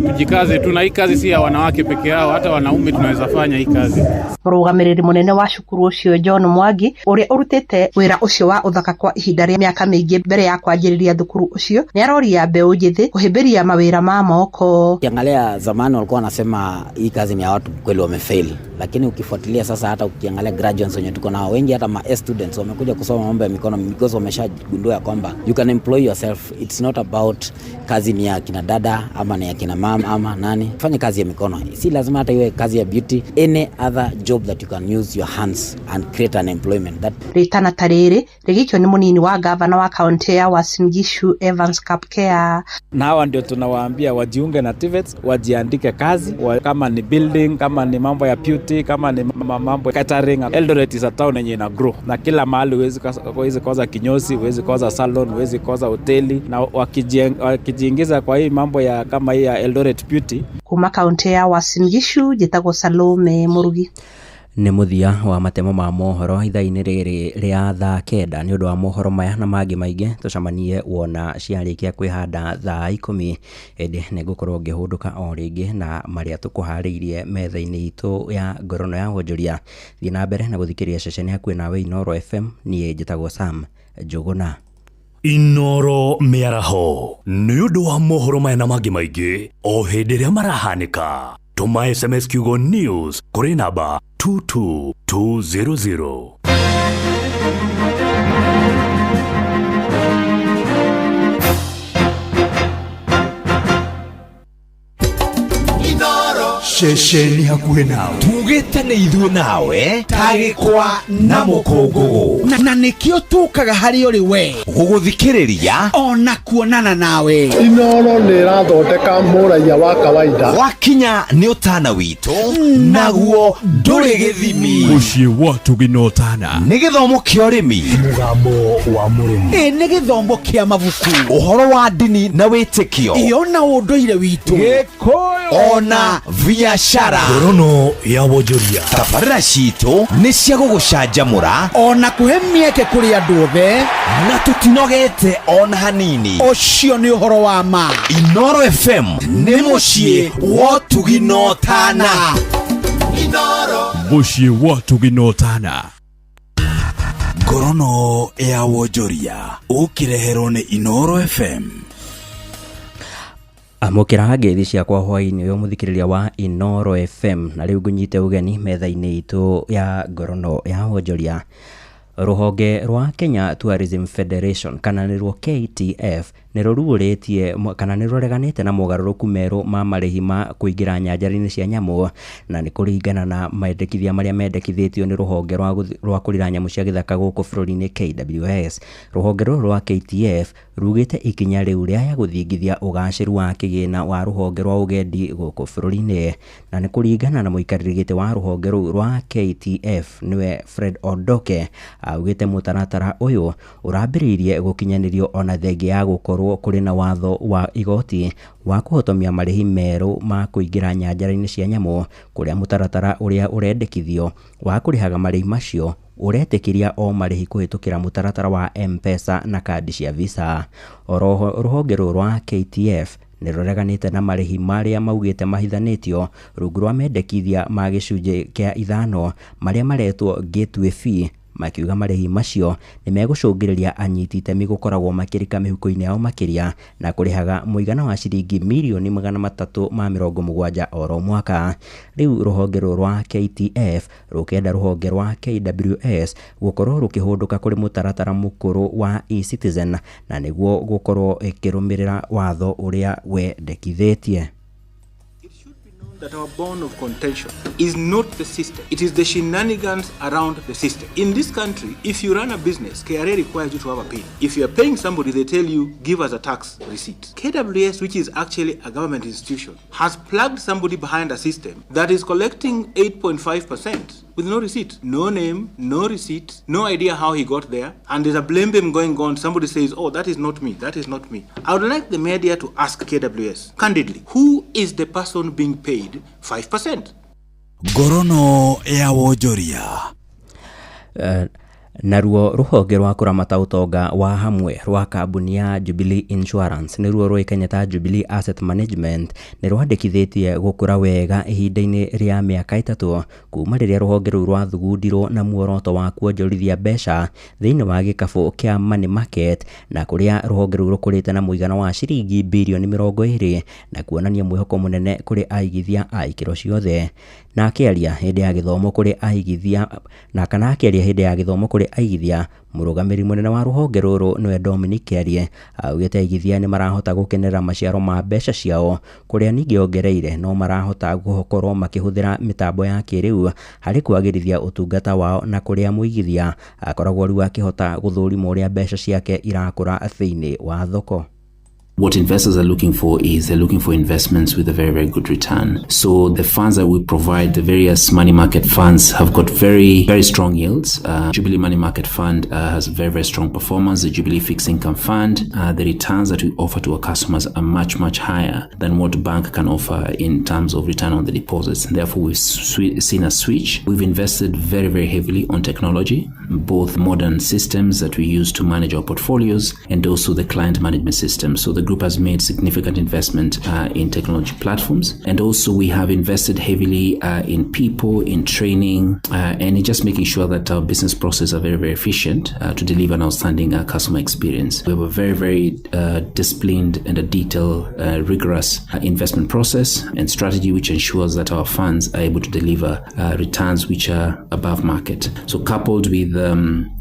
tujikaze tu, na hii kazi si ya wanawake peke yao, hata wanaume tunaweza fanya hii kazi. Mũrũgamĩrĩri mũnene wa cukuru ũcio John Mwangi, ũrĩa ũrutĩte wĩra ũcio wa ũthaka kwa ihinda rĩa mĩaka mĩingĩ mbere ya kwanjĩrĩria thukuru ũcio, nĩ aroria mbeũ njĩthĩ kũhĩmbĩria mawĩra ma moko. Ukiangalia zamani walikuwa wanasema hii kazi ni ya watu kweli wamefail, lakini ukifuatilia sasa, hata ukiangalia graduates wenye tuko nao wengi, hata ma A students wamekuja kusoma mambo ya mikono because wameshagundua ya kwamba you can employ yourself. It's not about kazi ni ya kina dada ama ni ya kina mama ama nani. Fanya kazi ya mikono, si lazima hata iwe kazi ya beauty, any other job that you can use your hands and create an employment that Rĩtana ta rĩrĩ rĩgĩikio nĩ mũnini wa gavana wa kaunti ya Uasin Gishu Evans Kapkea. Na hawa ndio tunawaambia wajiunge na TVETs, wajiandike kazi kama ni building, kama ni mambo ya beauty, kama ni mambo ya catering. Eldoret is a town yenye ina grow na kila mahali, huwezi kosa kinyozi, huwezi kosa salon, huwezi kosa hoteli, na wakijiingiza kwa hii mambo ya kama hii ya Eldoret Beauty. Kuma kaunti ya Uasin Gishu njĩtagwo Salome Mũrugi. Nĩ mũthia wa matemo ma mohoro ithaa-inĩ rĩrĩ rĩa thaa 9. Nĩ ũndũ wa mohoro maya na mangĩ maingĩ, tũcemanie wona ciarĩkia kwĩhanda thaa 10, ĩndĩ nĩ ngũkorwo ngĩhũndũka o rĩngĩ na marĩa tũkũharĩirie metha-inĩ itũ ya ngorono ya wonjoria. Thiĩ na mbere na gũthikĩrĩria ceceni hakuhĩ nawe Inooro FM. Niĩ njĩtagwo Sam Njũgũna. Inooro mĩaraho nĩ ũndũ wa mohoro maya na mangĩ maingĩ o hĩndĩ ĩrĩa marahanĩka, tũma SMS kiugo news kũrĩ namba 22200. Ceceni hakuhĩ nawe tugĩte nĩ ithuĩ nawe tagĩkwa na mũkũngũgũ, na nĩkĩo tũkaga harĩ ũrĩ we gũgũthikĩrĩria ona kuonana nawe. Inooro nĩ ĩrathondeka mũraiya wa kawaida. Wakinya nĩ ũtana witũ naguo ndũrĩ gĩthimi. Mũciĩ wa Tuginotana. Nĩ gĩthomo kĩa ũrĩmi, mũgambo wa mũrĩmi, ĩ nĩ gĩthomo kĩa mabuku, ũhoro wa ndini na wĩtĩkio, ĩyo na ũndũire witũ, Gĩkũyũ ona biashara. Ngorono ya wonjoria. Tabarĩra citũ nĩ cia gũgũcanjamũra ona kũhe mĩeke kũrĩ andũ othe, na tũtinogete ona hanini. Ũcio nĩ ũhoro wa ma. Inooro FM nĩ mũciĩ wa Tuginotana. Mũciĩ wa Tuginotana. Ngorono ya wonjoria ũkĩreherwo nĩ Inooro FM. Amũkĩra ngeithi ciakwa hwaĩ-inĩ ũyũ mũthikĩrĩria wa Inooro FM, na rĩu ngũnyite ũgeni metha-inĩ itũ ya ngorono ya wonjoria. Rũhonge rwa Kenya Tourism Federation kana nĩruo KTF Nĩ rũruũrĩtie kana nĩ rũreganĩte na mogarũrũku merũ ma marĩhi ma kũingĩra nyanjara-inĩ cia nyamũ, na nĩ kũringana na mendekithia marĩa mendekithĩtio nĩ rũhonge rwa kũrira nyamũ cia gĩthaka gũkũ bũrũri-inĩ KWS. Rũhonge rũrũ rwa KTF rugĩte ikinya rĩu rĩaya gũthingithia ũgacĩru wa kĩgĩna wa rũhonge rwa ũgendi gũkũ bũrũri-inĩ, na nĩ kũringana na mũikarĩri gĩtĩ wa rũhonge rũu rwa KTF nĩwe Fred Odoke, augĩte mũtaratara ũyũ ũrambĩrĩirie gũkinyanĩrio ona thengia ya gũkorwo kũrĩ na watho wa igoti wa kũhotomia marĩhi merũ ma kũingĩra nyanjara-inĩ cia nyamũ, kũrĩa mũtaratara ũrĩa ũrendekithio wa kũrĩhaga marĩhi macio ũretĩkĩria o marĩhi kũhĩtũkĩra mũtaratara wa M-Pesa na kandi cia Visa. Oroho rũhonge rũrũ rwa KTF nĩ rũreganĩte na marĩhi marĩa maugĩte mahithanĩtio rungu rwa mendekithia ma gĩcunjĩ kĩa 5 marĩa maretwo gateway fee, makiuga marĩhi macio nĩ megũcũngĩrĩria anyiti itemi gũkoragwo makĩrika mĩhuko-inĩ yao makĩria na kũrĩhaga mũigana wa ciringi mirioni 370 oro mwaka. Rĩu rũhonge rũrũ rwa KTF rũkĩenda rũhonge rwa KWS gũkorwo rũkĩhũndũka kũrĩ mũtaratara mũkũrũ wa eCitizen na nĩguo gũkorwo ĩkĩrũmĩrĩra watho ũrĩa wendekithĩtie. That our bone of contention is not the system. It is the shenanigans around the system. In this country, if you run a business, KRA requires you to have a PIN. If you are paying somebody, they tell you, give us a tax receipt. KWS, which is actually a government institution, has plugged somebody behind a system that is collecting 8.5% with no receipt. No name, no receipt, no idea how he got there. And there's a blame game going on. Somebody says, oh, that is not me, that is not me. I would like the media to ask KWS, candidly, who is the person being paid 5%? Ngorono ya wonjoria. Naruo rũhonge rwa kũramata ũtonga wa hamwe rwa kambuni ya Jubilee Insurance nĩruo rũĩkaine ta Jubilee Asset Management nĩ rwandĩkithĩtie gũkũra wega ihinda-inĩ rĩa mĩaka 3 kuma rĩrĩa rũhonge rũu rwathugundĩrwo na muoroto wa kuonjorithia mbeca thĩinĩ wa gĩkabũ kĩa money market, na kũrĩa rũhonge rũu rũkũrĩte na mũigana wa ciringi birioni 20 na kuonania mwĩhoko mũnene kũrĩ aigithia a ikĩro ciothe. Na akĩaria hĩndĩ ya gĩthomo kũrĩ aigithia na kana akĩaria hĩndĩ ya gĩthomo kũrĩ aigithia, mũrũgamĩrĩri mũnene wa rũhonge rũrũ nĩwe Dominic Kiarie augĩte aigithia nĩ marahota gũkenera maciaro ma mbeca ciao, kũrĩa ningĩ ongereire no marahota gũkorwo makĩhũthĩra mĩtambo ya kĩrĩu harĩ kwagĩrithia ũtungata wao, na kũrĩa mũigithia akoragwo rĩu akĩhota gũthũrima ũrĩa mbeca ciake irakũra thĩinĩ wa thoko. What investors are looking for is they're looking for investments with a very, very good return. So the funds that we provide, the various money market funds, have got very, very strong yields. Jubilee Money Market Fund has very, very strong performance. The Jubilee Fixed Income Fund, the returns that we offer to our customers are much, much higher than what bank can offer in terms of return on the deposits. And therefore, we've seen a switch. We've invested very, very heavily on technology, both modern systems that we use to manage our portfolios and also the client management system. So the group has made significant investment in technology platforms, and also we have invested heavily in people, in training, and in just making sure that our business processes are very, very efficient to deliver an outstanding customer experience. We have a very, very disciplined and a detailed, rigorous investment process and strategy, which ensures that our funds are able to deliver returns which are above market. So coupled with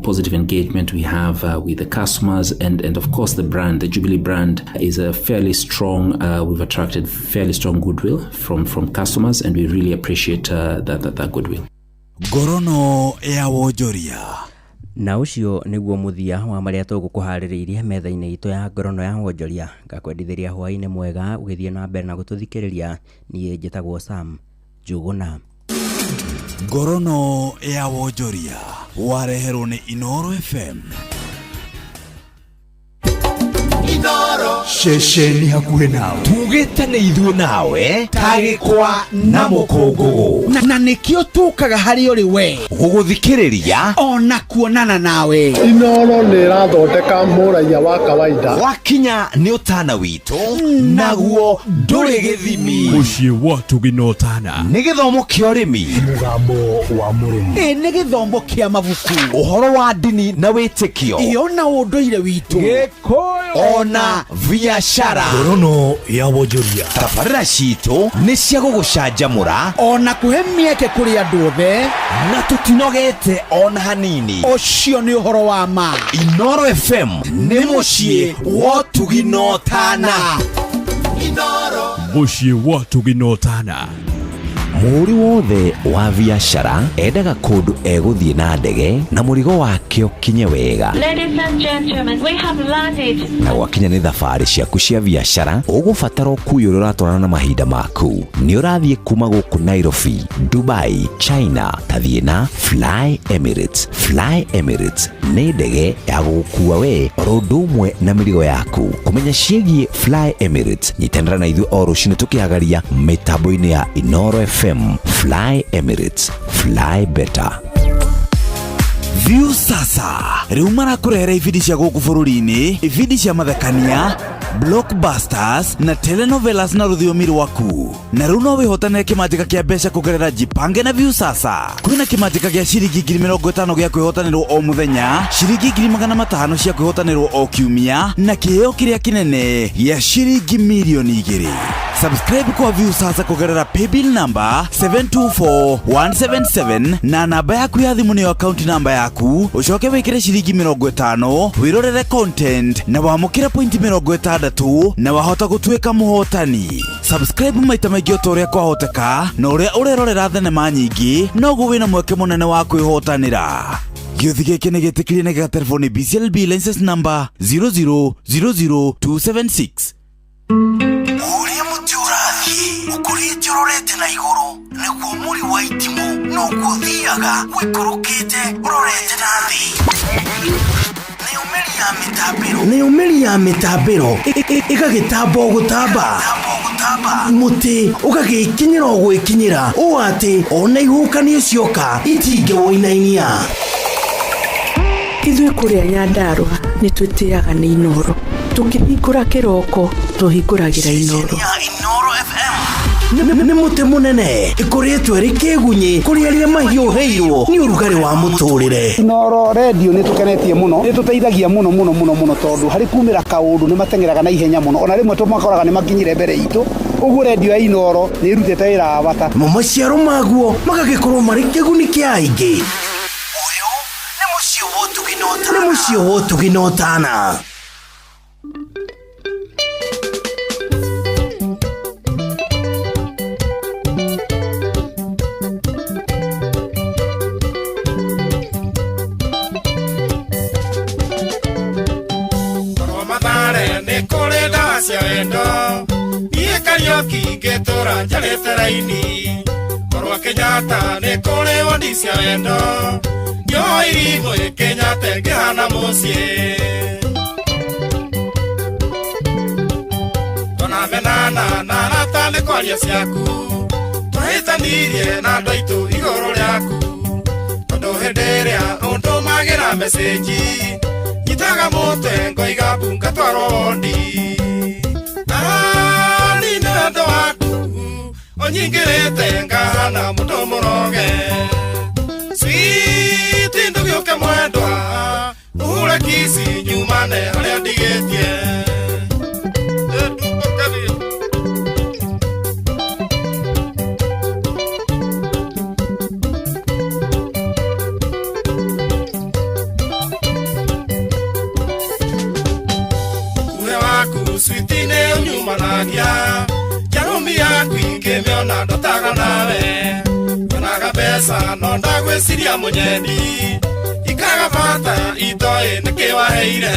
positive engagement we have with the customers and of course the brand, the Jubilee brand is a fairly strong, we've attracted fairly strong goodwill from customers, and we really appreciate that goodwill. Ngorono ya wonjoria. Na ũcio nĩguo mũthia wa marĩa tũgũkũharĩrĩirie metha-inĩ itũ ya ngorono ya wonjoria. Ngakwendithĩria hwaĩ-inĩ mwega ũgĩthiĩ na mbere na gũtũthikĩrĩria. Niĩ njĩtagwo Sam Njuguna. Ngorono ya wonjoria wareherwo nĩ Inooro FM. Ceceni hakuhĩ nawe tugĩte nĩ ithuĩ nawe tagĩkwa na mũkũngũgũ, na nĩkĩo tũkaga harĩ ũrĩ we gũgũthikĩrĩria ona kuonana nawe. Inooro nĩ ĩrathondeka mũraiya wa kawaida. Wakinya nĩ ũtana witũ naguo ndũrĩ gĩthimi. Mũciĩ wa Tũginotana nĩ gĩthomo kĩa ũrĩmi, mũgambo wa mũrĩmi, ĩ nĩ gĩthomo kĩa mabuku, ũhoro wa ndini na wĩtĩkio, ĩ ona ũndũire witũ, Gĩkũyũ, ona Ona biacara. Ngorono ya wonjoria. Tabarĩra citũ nĩ cia gũgũcanjamũra ona kũhe mĩeke kũrĩ andũ othe, na tũtinogete ona hanini. Ũcio nĩ ũhoro wa ma. Inoro FM nĩ mũciĩ wa ũtugi na ũtana. Mũciĩ wa ũtugi na ũtana. Mũhũri wothe wa biacara endaga kũndũ egũthiĩ na ndege na mũrigo wake ũkinye wega. Ladies and gentlemen, we have landed. Na gwakinya nĩ thabarĩ ciaku cia biacara, ũgũbatara ũkui ũrĩa ũratwarana na mahinda maku. Nĩ ũrathiĩ kuma gũkũ Nairobi, Dubai, China, tathiĩ na Fly Emirates. Fly Emirates nĩ ndege ya gũgũkua we oro ũndũ ũmwe na mĩrigo yaku. Kũmenya ciĩgiĩ Fly Emirates, nyitanĩra na ithuĩ o rũcinĩ tũkĩhagaria mĩtambo-inĩ ya Inoro FM. Fly Emirates, fly better. View sasa rĩu marakũrehera ibindi cia gũkũ bũrũri-inĩ, ibindi cia mathekania, blockbusters na telenovelas na rũthiomi rwaku. Na rĩu no wĩhotanĩre kĩmanjĩka kĩa mbeca kũgerera Jipange na View sasa. Kwĩna kĩmanjĩka gĩa ciringi 50,000 gĩa kwĩhotanĩrwo o mũthenya, ciringi 500,000 cia kwĩhotanĩrwo o kiumia, na kĩheo kĩrĩa kĩnene gĩa ciringi 2 million. Subscribe kwa View sasa kũgerera paybill number 724177 na namba yaku ya thimũ nĩyo account namba yaku, ũcoke wĩkĩre ciringi 50 wĩrorere content na wamũkĩre pointi 60 na wahota gũtuĩka mũhotani. Subscribe maita maingĩ o ta ũrĩa kwahoteka, na ũrĩa ũrerorera thenema nyingĩ noguo wĩna mweke mũnene wa kwĩhotanĩra. Gĩũthi gĩkĩ nĩ gĩtĩkĩrie na gĩgaterefoni BCLB license number 0000276. Ũrĩa mũtĩ ũrathiĩ ũkũrĩte ũrorete na igũrũ, nĩguo mũri wa itimũ noguo ũthiaga ũikũrũkĩte ũrorete na thĩ. Nayo mĩri ya mĩtambĩro ĩgagĩtamba o gũtamba, mũtĩ ũgagĩkinyĩra o gwĩkinyĩra, ũũ atĩ ona ihuhũkanio cioka itingĩwũinainia. Ithuĩ kũrĩa Nyandarũa nĩ twĩtĩaga nĩ Inoro. Tũkĩhingũra kĩroko tũhingũragĩra Inoro. Nĩ mũtĩ mũnene ĩkũrĩtwo ĩrĩ kĩgunyĩ kũrĩ arĩa mahiũhĩirwo nĩ ũrugarĩ wa mũtũrĩre. Inoro redio nĩ tũkenetie mũno, nĩ tũteithagia mũno mũno mũno mũno, tondũ harĩ kumĩra kaũndũ nĩ mateng'eraga na ihenya mũno, ona rĩmwe tũmakoraga nĩ makinyire mbere itũ. Ũguo redio ya Inoro nĩ ĩrutĩte wĩra wa bata. Mo maciaro maguo magagĩkorwo marĩ kĩguni kĩa aingĩ. Nĩ mũciĩ wa ũtugi na ũtana. Korwo Mathare nĩ kũrĩ ndawa cia wendo, niĩ Kariũki ngĩtũra njarĩte raini. Korwo Kenyatta nĩ kũrĩ wondi cia wendo, nĩoirimũ Kenyatta ĩngĩhana mũciĩ. Tũnamenana na arata nĩ kwaria ciaku, twahĩtanirie na andũ aitũ igũrũ rĩaku, tondũ hĩndĩ ĩrĩa ũndũmagĩra mecĩnji nyitaga mũtwe ngoiga mbu ngatwarwo wondi. Ni nĩ wendo waku ũnyingĩrĩte ngahana mũndũ mũroge. Switi ndũgĩũke mwendwa, ũhure kici nyumane harĩa ndigĩtie. Ũkuhĩ waku switi nĩ ũnyumanagia, njarũmi yaku ingĩmĩona ndotaga nawe. Nyonaga mbeca no ndagwĩciria mũnyendi, ikaga bata itoĩ nĩkĩ waheire.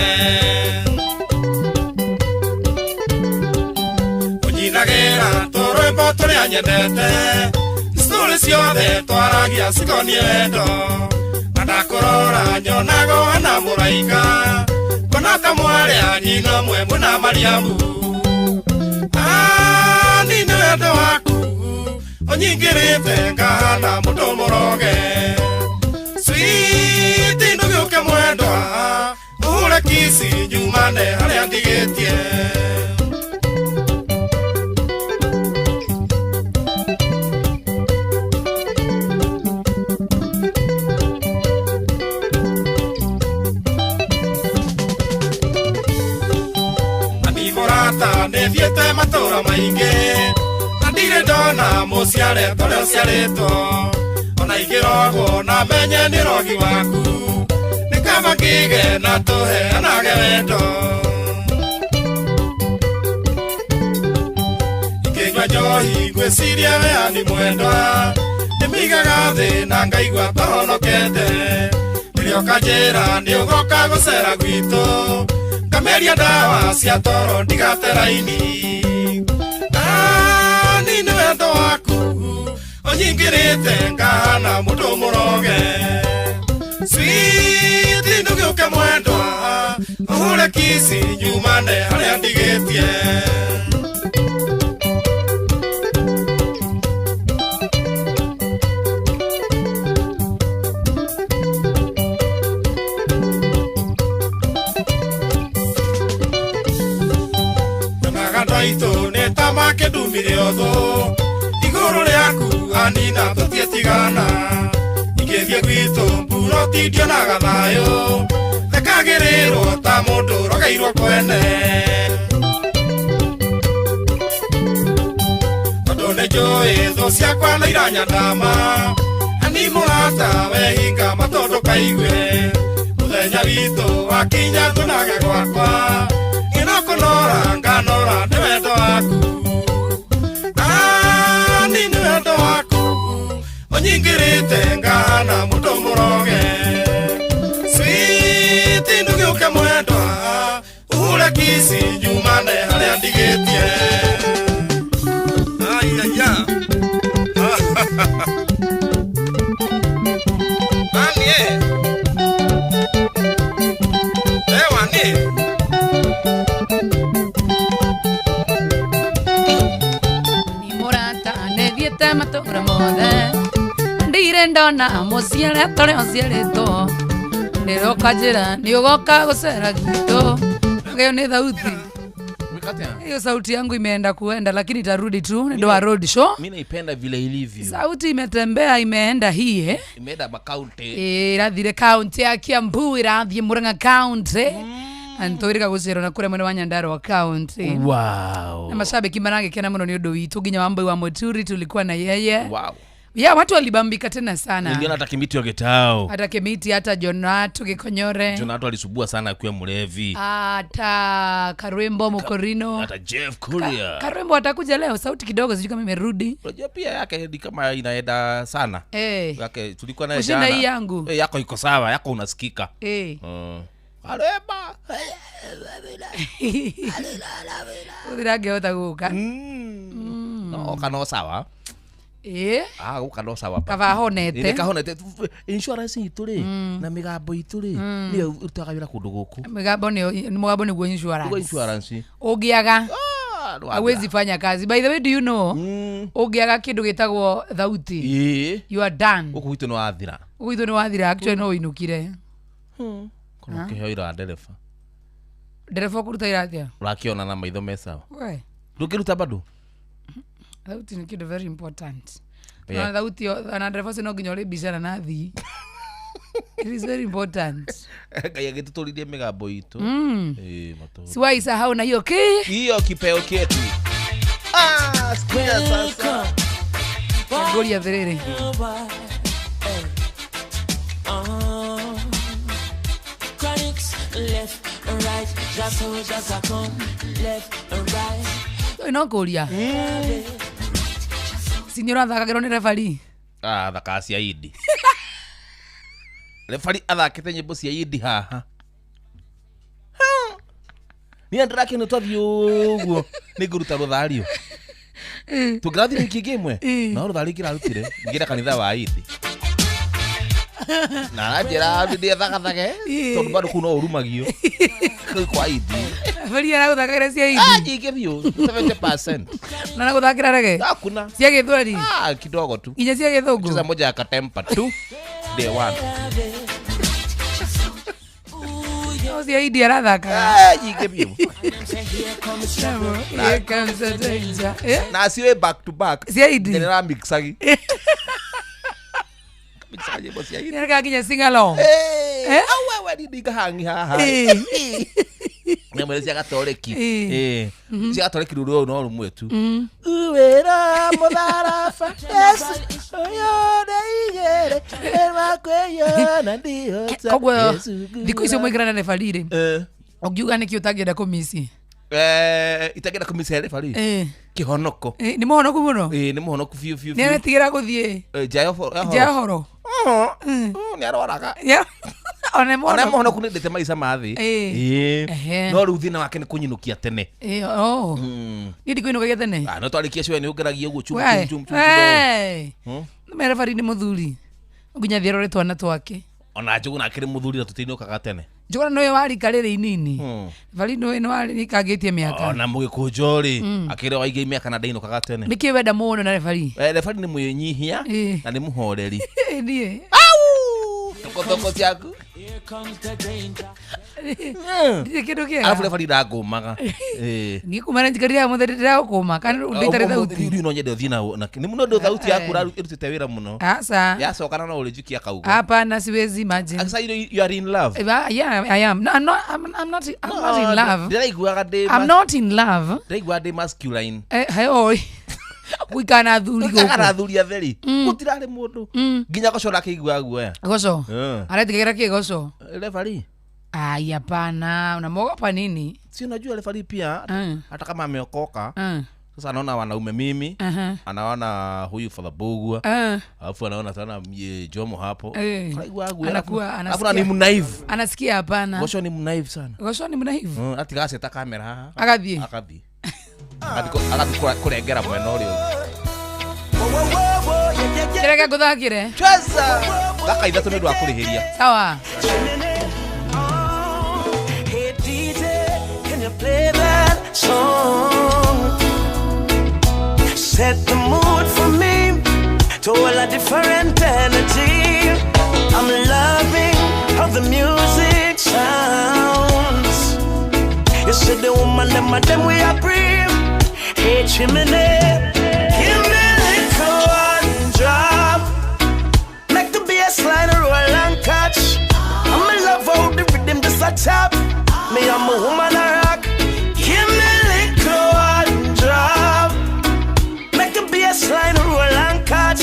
Ũnyinagĩra tũrwĩmbo tũrĩa nyendete, story ciothe twaragia cikoniĩ wendo, na ndakũrora nyonaga ũhana mũraika, ngona ta mwarĩ a nyina ũmwe mwĩna Mariamu. Ni nĩ wendo waku ũnyingĩrĩte ngahana mũndũ mũroge. Switi ndũgĩũke mwendwa, ũhure kici nyumane harĩa ndigĩtie. maingĩ na ndirĩ ndona mũciare torĩa ũciarĩtwo ona ingĩrogwo na menye nĩ rogi waku nĩ kaba ngĩge na tũheanage wendo ingĩnyua njohi ngwĩciria we ani mwendwa ndĩmĩigaga thĩ na ngaigua tahonokete rĩrĩa ũkanjĩra nĩ ũgoka gũcera gwitũ ngameria ndawa cia toro ndigate raini ani nĩ wendo waku ũnyingĩrĩte ngahana mũndũ mũroge Sweet ndũgĩũke mwendwa ũhũre kici nyumane harĩa ndigĩtie. Aitũ nĩ ta makĩndumire ũthũ igũrũ rĩaku anina tũtiĩtigana ingĩthiĩ gwitũ mburoti ndionaga thayũ thekagĩrĩrwo ta mũndũ ũrogeirwo kwene tondũ nĩ njũĩ thũ ciakwa nĩ iranyandama ani mũrata wehinga matũ ndũkaigue mũthenya witũ wakinya tuonage gwakwa ngĩnokũnora nganora nĩ wendo waku ani nĩ wendo waku ũnyingĩrĩte ngahana mũndũ mũroge Sweet ndũgĩũke mwendwa ũhũre kici nyumane harĩa ndigĩtie. Ai, ai, ai. Ani, eh. Ewa, ni. Ni mũrata nĩthiĩte matũra mothe ndirĩ ndona mũciare torĩa ũciarĩtwo ndĩroka njĩra nĩ ũgoka gũcera gwitũ ngĩo nĩ thauti hiyo sauti yangu imeenda kuenda lakini itarudi tu nĩ wa road show. Mi naipenda vile ilivyo. Sauti imetembea imeenda hii eh? Imeenda makaunti. Irathire kaunti ya Kiambu irathiĩ Murang'a kaunti na nĩtwĩrĩga gũcerwo na kũrĩa mwena wa Nyandarua kaunti. Wow. Na mashabiki maragĩkena mũno nĩ ũndũ witũ nginya Wambui wa Muturi tulikuwa na yeye. Wow. Yeah, watu walibambika tena sana. Niliona hata Kimiti wa Getao. Hata Kimiti, hata Jonatu Gikonyore. Jonatu alisubua sana akiwa mlevi. Hata Karwembo Mukorino. Hata Jeff Kuria. Karwembo atakuja leo, sauti kidogo sijui kama imerudi. Unajua pia yake ni kama inaenda sana. Yake tulikuwa naye Kushinda jana. hii yangu. Yako iko sawa, yako unasikika. Karwemba. Uthirangĩhota gũka. No, kana sawa. Ah, gũka no sawa. Kaba honete. Ĩ, kahonete. Insurance itũ rĩ na mĩgambo itũ rĩ nĩyo ĩrutaga wĩra kũndũ gũkũ. Mĩgambo nĩyo mũgambo nĩguo insurance. Nĩguo insurance. Ũngĩaga hawezi fanya kazi. By the way, do you know ũngĩaga kĩndũ gĩtagwo thauti you are done. Gũkũ gwitũ nĩ wathira. Gũkũ gwitũ nĩ wathira, actually no ũinũkire. Kono ũkĩheo ira ndereba. Ndereba ũkũruta ira atĩa? Ũrakĩona na maitho me sawa. We. Ndũngĩruta bado? Thauti nĩ kĩndũ very important. Na thauti na ndereba ũcio no nginya ũrĩmbicana na athii. It is very important. Ngai agĩtũtũririe mĩgambo itũ. Siwahi sahau na hiyo ki. Hiyo kipeo kietu. Ah, sikia sasa. Ngũria atĩrĩrĩ. Ĩno no kũria. Si nĩ ũrathakagĩrwo nĩ referee? Ah, thakaga cia Idi. Referee athakĩte nyĩmbo cia Idi haha. Niĩ ndĩrakĩona twathiĩ ũguo nĩ ngũruta rũthario. Tũngĩrathiĩ wiki ĩngĩ ĩmwe no rũthario ingĩrarutire ngĩra kanitha wa Idi. Na aranjĩra ndĩethagathage tondũ bado kũu no ũrumagio kũu kwa Idi. Referee aragũthakagĩra cia Idi? Ah, nyingĩ biũ 70%. Na aragũthakĩra rege? Hakuna. Cia Gĩthweri? Ah, kidogo tu. Nginya cia Gĩthũngũ? Cheza moja ya katempa tu. Day one. No cia Idi arathakaga. Ah, nyingĩ biũ. Here comes the danger. Na ciwe back to back. Cia Idi? Nĩ mixagi. Mixaga nyĩmbo cia Idi. Nĩ nginya sing along. Au wewe ni ndingahangi haha. Nyamũ cia gatoreki. Ĩĩ. Ĩĩ. Cia gatoreki rũrũ rũu no rũmwe tu. Mm. Uwera mũtharaba Yesu ũyũ igere makwĩyona ndihota Koguo Yesu thikũ icio mũikarana rebarĩ rĩ Eh. ũngiuga nĩkĩ ũtangĩenda kũmici Eh, itangĩenda kũmica rebarĩ Ĩĩ. kĩhonoko. Ĩĩ, nĩ mũhonoku mũno. Ĩĩ, nĩ mũhonoku biũ biũ Nĩ biũ. aretigĩra gũthiĩ Eh, nja ya ũhoro. nja ya ũhoro. Nĩ arwaraga. Ona nĩ Ona mũhonoku. mũhonoku nĩ ndĩte maica ma thĩ. Ĩĩ. Ĩĩ. Ehe. No rĩu thĩna wake nĩ kũnyinũkia tene. Ĩĩ, oh. Mm. Niĩ ndikũinũkagia tene. Ah, no twarĩkia cũe nĩ ũngeragia ũguo chum Wee. chum chum chum. Wee. Hmm? Nĩ rebarĩ nĩ mũthuri. Nginya thiĩ arore twana twake. Ona njũgũ nake nĩ mũthuri na tũtiinũkaga tene. Njũgũna nĩwe wa rika rĩrĩ inini. Hmm. Rebarĩ nĩwe nĩikangĩtie mĩaka. Ona mũgĩkũnjo rĩ, Mm. akĩrĩ waigĩ mĩaka na ndainũkaga tene. Nĩkĩ wenda mũno na rebarĩ? Eh, rebarĩ nĩ mwĩnyihia Ĩĩ. na nĩ mũhoreri. Niĩ. Thoko ciaku. Ndirĩ kĩndũ kĩega. Arabu rebarĩ ndangũmaga. Ĩĩ. Niĩ kuma na njikarire mũthĩ ndĩragũkũma kana ndĩtarĩ thauti. Rĩu no nyende ũthiĩ na nĩ mũno ndũ thauti yaku ĩrutĩte wĩra mũno. Aca. Yacoka na no ũrĩnjikia kaugo. Hapana, siwezi imagine. Sasa you are in love. Yeah, I am. No, I'm not. I'm not. I'm not in love. Ndĩraiguaga ndĩ I'm not in love. Ndĩraiguaga ndĩ masculine. Eh, hey, oi. Gũikara na athuri Gũikara na gũkũ. athuri atheri. Gũtirarĩ mũndũ. Nginya goco ũrakĩigua guoya. Goco. Eh. Aretigĩra kĩ goco? Referee. Ai, hapana. Unamwogopa nini? Si unajua referee pia hata kama ameokoka. Sasa anaona wanaume mimi, Aha. anaona huyu Father Bogwa, Eh. alafu anaona tena mye Jomo hapo. Eh. Anaigua guoya, Anakuwa alafu na ni anasikia. mnaive. Anasikia hapana. Goco ni mnaive sana. Goco ni mnaive. Atigaceta kamera haha. Agathiĩ. Agathiĩ. Agathiĩ kũrengera mwena ũrĩa ũngĩ. Kĩreke ngũthakĩre. Thaka ithatũ nĩ ũndũ wa kũrĩhĩria. Sawa. Hey DJ, can you play that song? Set the mood for me to all a different energy. I'm loving how the music sounds. You see the woman, them and them we are brave. Hey chimney, give me little one drop. Make the bass line roll and catch. I'm in love how the rhythm just a tap. Me I'm a woman a rock. Give me little one drop. Make the bass line roll and catch.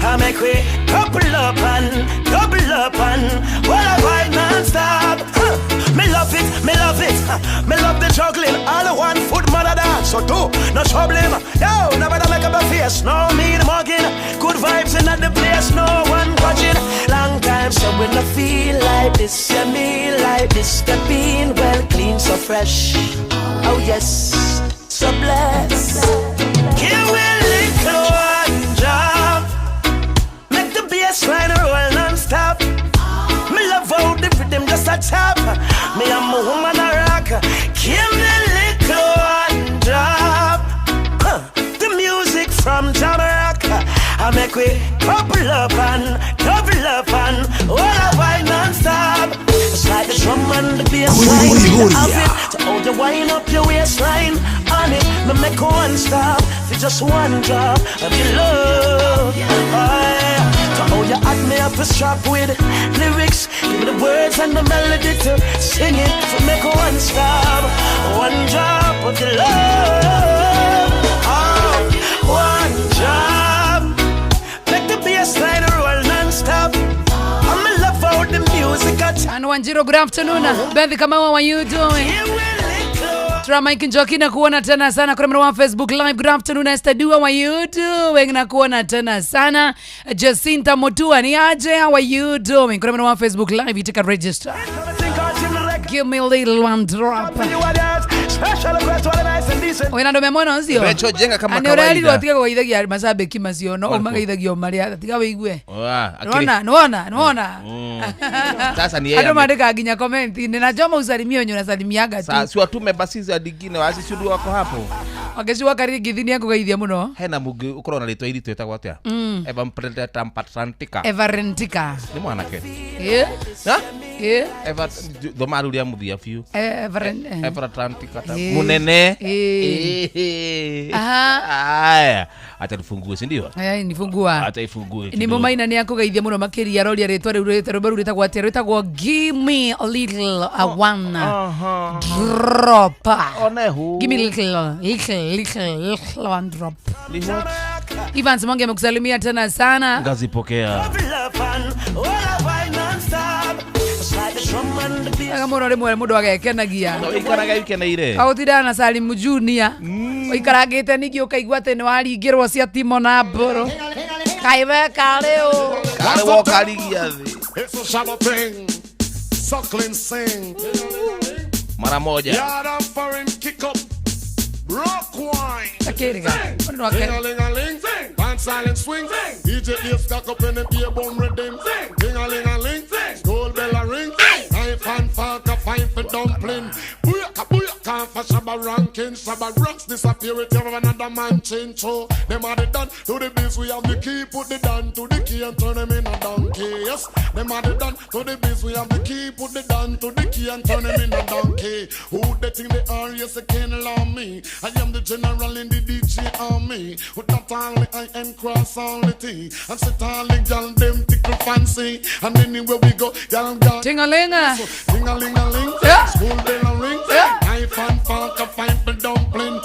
I make we couple up and double up and what a vibe non-stop. Huh. Me love it, me love it. Huh. Me love the juggling. All the 1 foot mother dance. So do no trouble him. Yo, never make up a face. No me the mugging. Good vibes in the place. No one watching. Long time so when I feel like this, yeah me like this. Stepping well clean, so fresh. Oh yes, so blessed. Give me little one drop. Make the bass line roll non-stop. Me love how the rhythm just a tap. Me I'm a woman a rock. Give me little one drop. Huh. The music from Jamrock. I make we couple up and double up and all a while non-stop. It's like the drum and the bass line. Have it to hold you wind up your waistline. On it, me make one stop. For just one drop of your love. Aye. To hold you at me up a strap with lyrics. Give me the words and the melody to sing it. To make one stop, one drop of your love. Oh, one drop. Make the bass line roll non-stop. I'm in love with the music. And Wanjiro, good afternoon. Bethi Kamau, how are you doing? Tramike Njoki na kuona tena sana kwa mwana wa Facebook Live. Good afternoon Esther Dua, how are you doing? Na kuona tena sana Jacinta Motua, ni aje? How are you doing? Kwa mwana wa Facebook Live, itika register. Give me a little one drop. Wena ndo memona ucio. Recho jenga kama Ani ũrerirwo kawaida. tiga kũgeithagia macambĩki macio no Marĩkũ? ũmageithagio marĩa tiga wĩigue. Wa, akĩrĩ- Nĩwona, nĩwona, nĩwona. Sasa ni yeye Andũ maandĩkaga nginya comment-inĩ na Joma usalimie wenye unasalimiaga tu. Si watume basi za dingine wasiciundu wako hapo. Wangĩcua Karingithi nĩekũgeithia mũno. Hena mũngĩ ũkorwo na rĩtwa iritũ ĩtagwo atĩa? Eva Mprendampatantika. Evarentika. Nĩ mwanake. Ĩ? Ha? Ĩ? Eva thoma rĩu rĩa mũthia biũ. Evaren- Eva Atlantica. Ĩ. Mũnene. Ĩ. Ĩ. Aha. Aya. Acha tufungue, si ndio? Eh, nifungua. Acha ifungue. Ni mumaina ni akugeithia muno makiria roria ritwa riu rwimbo ruu ritagwo atia? Rwitagwo Give Me a Little a One Drop. Onehu. Give me little little little little one drop. Evans Mwangi amekusalimia tena sana. Ngazipokea. Anga muno rimwe mundu agekenagia. Ikaraga ikeneire. Agutindana na Salim Junior. Uikarangite ningi ukaigua ati ni waringirwo cia Timo na Mburu. Kaiwe kariu. Kare wokarigia thi. It's a shallow thing. Suckling sing. Mara moja. Yard and foreign kick up. Rock wine. Akiriga. Mundu ake. Ding-a-ling-a-ling. Band silent swing. DJ ear stuck up in the beer bone rhythm. Ding-a-ling-a-ling. Gold bell a ring. Knife and fork a fine for dumpling. Booyaka booyaka for Shabba ranking. Shabba rocks disappear it have another man change. So them are the done to the biz. We have the key. Put the down to the key and turn them in a donkey. Yes, them are the done to the biz. We have the key. Put the down to the key and turn them in a donkey. Who they think they are? Yes, they can't allow me. I am the general in the DJ army. With not only I am cross all the T. And sit all the gal them tickle fancy. And anywhere we go, gal gal. Tingalinga. Tingalingaling. School bell a ring. Knife and fork a fine for dumpling.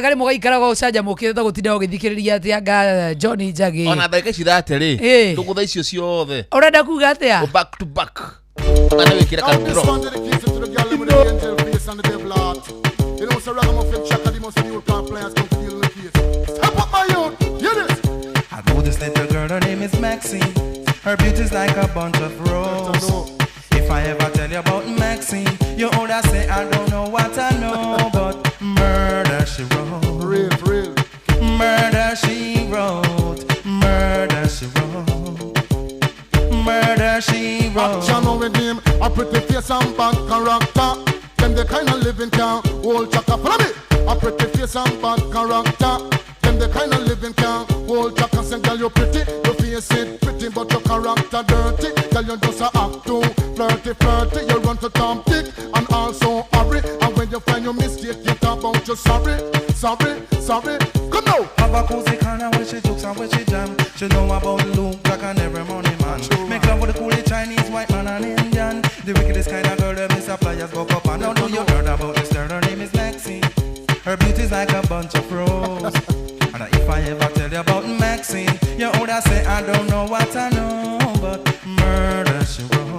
Gari mugaikaraga ucanjamukite gutinda ugithikiriria atia anga Johnny Njagi. Ona ndagika ici thate ri tugutha icio ciothe. Urenda kuga atia? Back to back. Kana wikira ka drop. You know, so ragamuffin checker, the most new car players come to deal with the case. Step up my youth, hear this. I know this little girl, her name is Maxine. Her beauty's like a bunch of roses. If I ever tell you about Maxine, you would say I don't know what I know, but murder she wrote. Real, real. Murder she wrote. Murder she wrote. Murder she wrote. Action with him, a pretty face and bad character. Them the kind of living can hold chaka. Follow me. A pretty face and bad character. Them the kind of living can hold chaka. Say, girl, you pretty, your face it pretty, but your character dirty. Girl, you just a act too flirty, flirty. You run to Tom Dick and also hurry. And when you find your mistake, you talk about you sorry, sorry, sorry. Come now. Have a cozy kind of when she jokes and when she jam. She know about Luke Black and every money man. Make love with the coolie Chinese, white man and Indian. The wickedest kind of girl that Mr. Flyers go up and now do you heard about this girl? Her name is Maxine. Her beauty's like a bunch of roses. And if I ever tell you about Maxine, you would say I don't know what I know, but murder she wrote.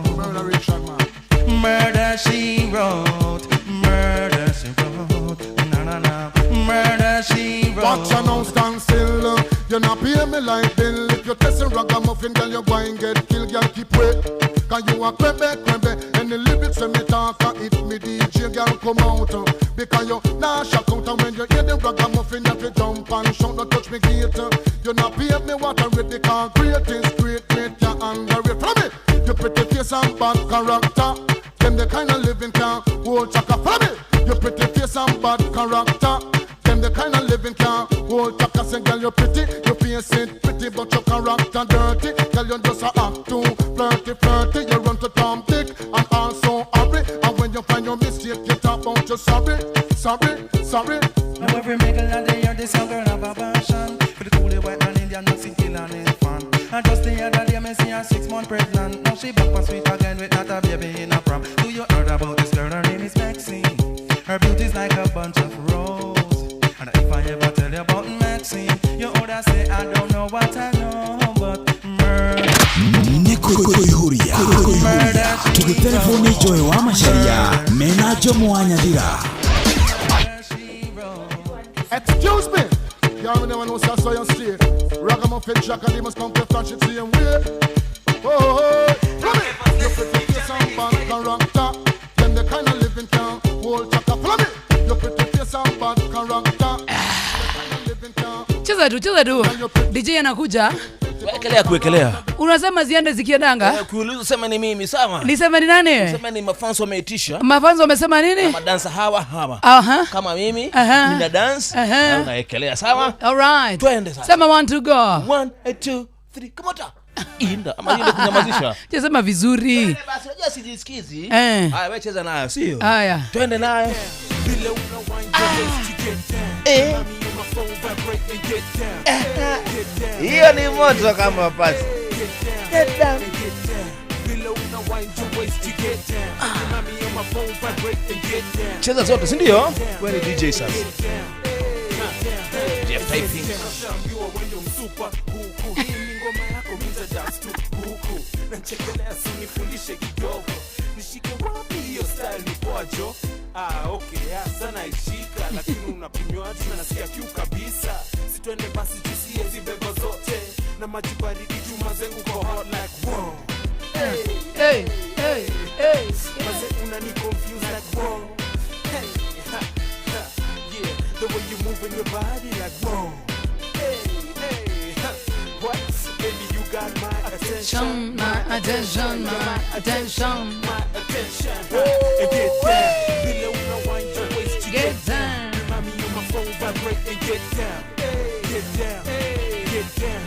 Murder she wrote. Murder she wrote. Na na na. Murder she wrote. Watch you now stand still. You not pay me like bill. If you test a ragamuffin, girl, you go and get killed. Girl, keep wait. Cause you a crebe, crebe. And the lyrics when me talk, if me DJ girl come out. Because you nah shock out. And when you hear the ragamuffin, you jump and shout, don't touch me gate. You not pay me water with the concrete is great, great, you underrate. Follow me. You pretty face and bad character. Them the kind of living can hold chaka. Follow me. You pretty face and bad character. Them the kind of living can hold chaka. Say, girl, you pretty, your face it pretty, but your character dirty. Girl, you just a act too flirty, flirty. You run to Tom Dick and also hurry. And when you find your mistake, you talk about you sorry, sorry, sorry. Now every middle of the year, this young girl have a passion for the coolie white man, Indian, Mexican, and infant. And just the other day, me see her 6 months pregnant. Now she back for sweet again with not a baby in a prom. Do you heard about this girl? Her name is Maxine. Her beauty's like a bunch of roses. And if I ever tell you about Maxine, you would say I don't know what I know, but murder. Nikuihuria tugitelefoni Joy wa Macharia mena Jomo wa Nyathira. Excuse me, you never know so you stay. Ragamuffin Jack and they must come to flash it same way. Oh, oh, follow me. You pretty face and bad character. Them the kind of living can hold chaka. Follow me. You pretty face and bad character. Cheza tu, cheza tu. DJ anakuja. Wekelea kuwekelea. Unasema ziende zikiendanga? Kuuliza useme ni mimi, sawa? Niseme ni nani? Useme ni mafans wameitisha. Mafans wamesema nini? Na madansa hawa hawa. Aha. Kama mimi, nina dance na unaekelea, sawa? All right. Twende sasa. Sema 1 2 go. 1 2 3. Come on. Inda ama ile kunyamazisha. Cheza vizuri. Basi unajua sijisikizi. Haya wewe cheza nayo, sio? Haya. Twende nayo. Hiyo ni moto kama pasi. Get down. Cheza zote, si ndio? Wewe ni DJ sasa. Jeff typing. Ah, okay, hasa naishika lakini unapimwa na nasikia kiu kabisa. Sitwende basi juu siwezi beba zote na maji baridi juu mazengu kwa hot like wow. Hey, hey, hey, hey. Maze unani confuse like wow. Hey, ha, ha, yeah, the way you move in your body like wow. Hey, hey, ha, what? Baby, you got my attention. My attention, my attention, my attention. And get down. Vile una wind your waist to get down. Remind me on my phone, vibrate and get down. Get down, get down,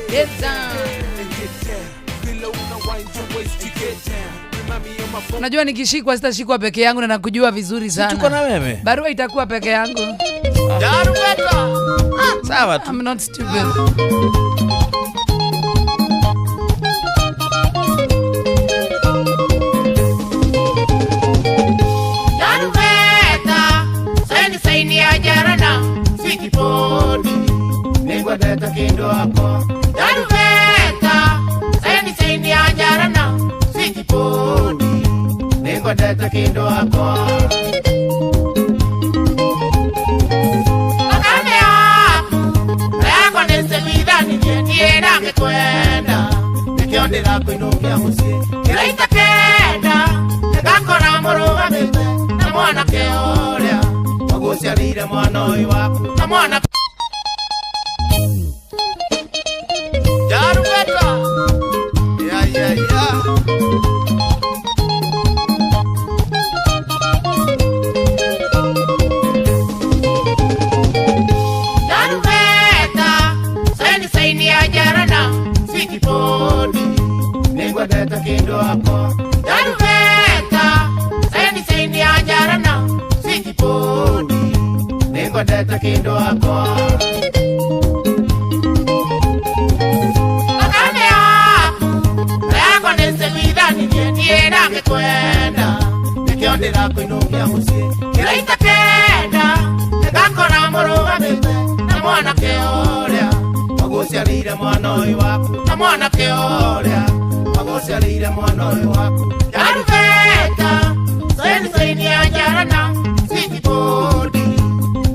get down, and get down. Vile una wind your waist to get down. Remind me on my phone. Unajua nikishikwa sitashikwa peke yangu na nakujua vizuri sana. Tuko na wewe. Barua itakuwa peke yangu. Sawa tu. I'm not stupid. Ningwendete kindu akwa Darubeta Saini saini ya jarana Sitiponi Ningwendete kindu akwa Akame yaku Yakwa nisemithani Niĩ ndangĩkwenda Nĩkĩo ndĩrakũinũkia mũciĩ Kĩraita kenda Nĩngakora mũrũgamĩte Na mwanake ũrĩa Ũgũciarĩire mwana ũyũ waku Na mwanake Yeah, yeah, yeah. Darubeta Saini saini ya jarana Sitiponi Ningwendete kindu akwa Darubeta Saini saini ya jarana Sitiponi Ningwendete kindu akwa Niĩ ndangĩkwenda Nĩkĩo ndĩrakũinũkia mũciĩ Kĩraita kenda Nĩngakora mũrũgamĩte Na mwanake ũrĩa Ũgũciarĩire mwana ũyũ waku Na mwanake ũrĩa Ũgũciarĩire mwana ũyũ waku Darubeta Saini saini ya jarana Sitiponi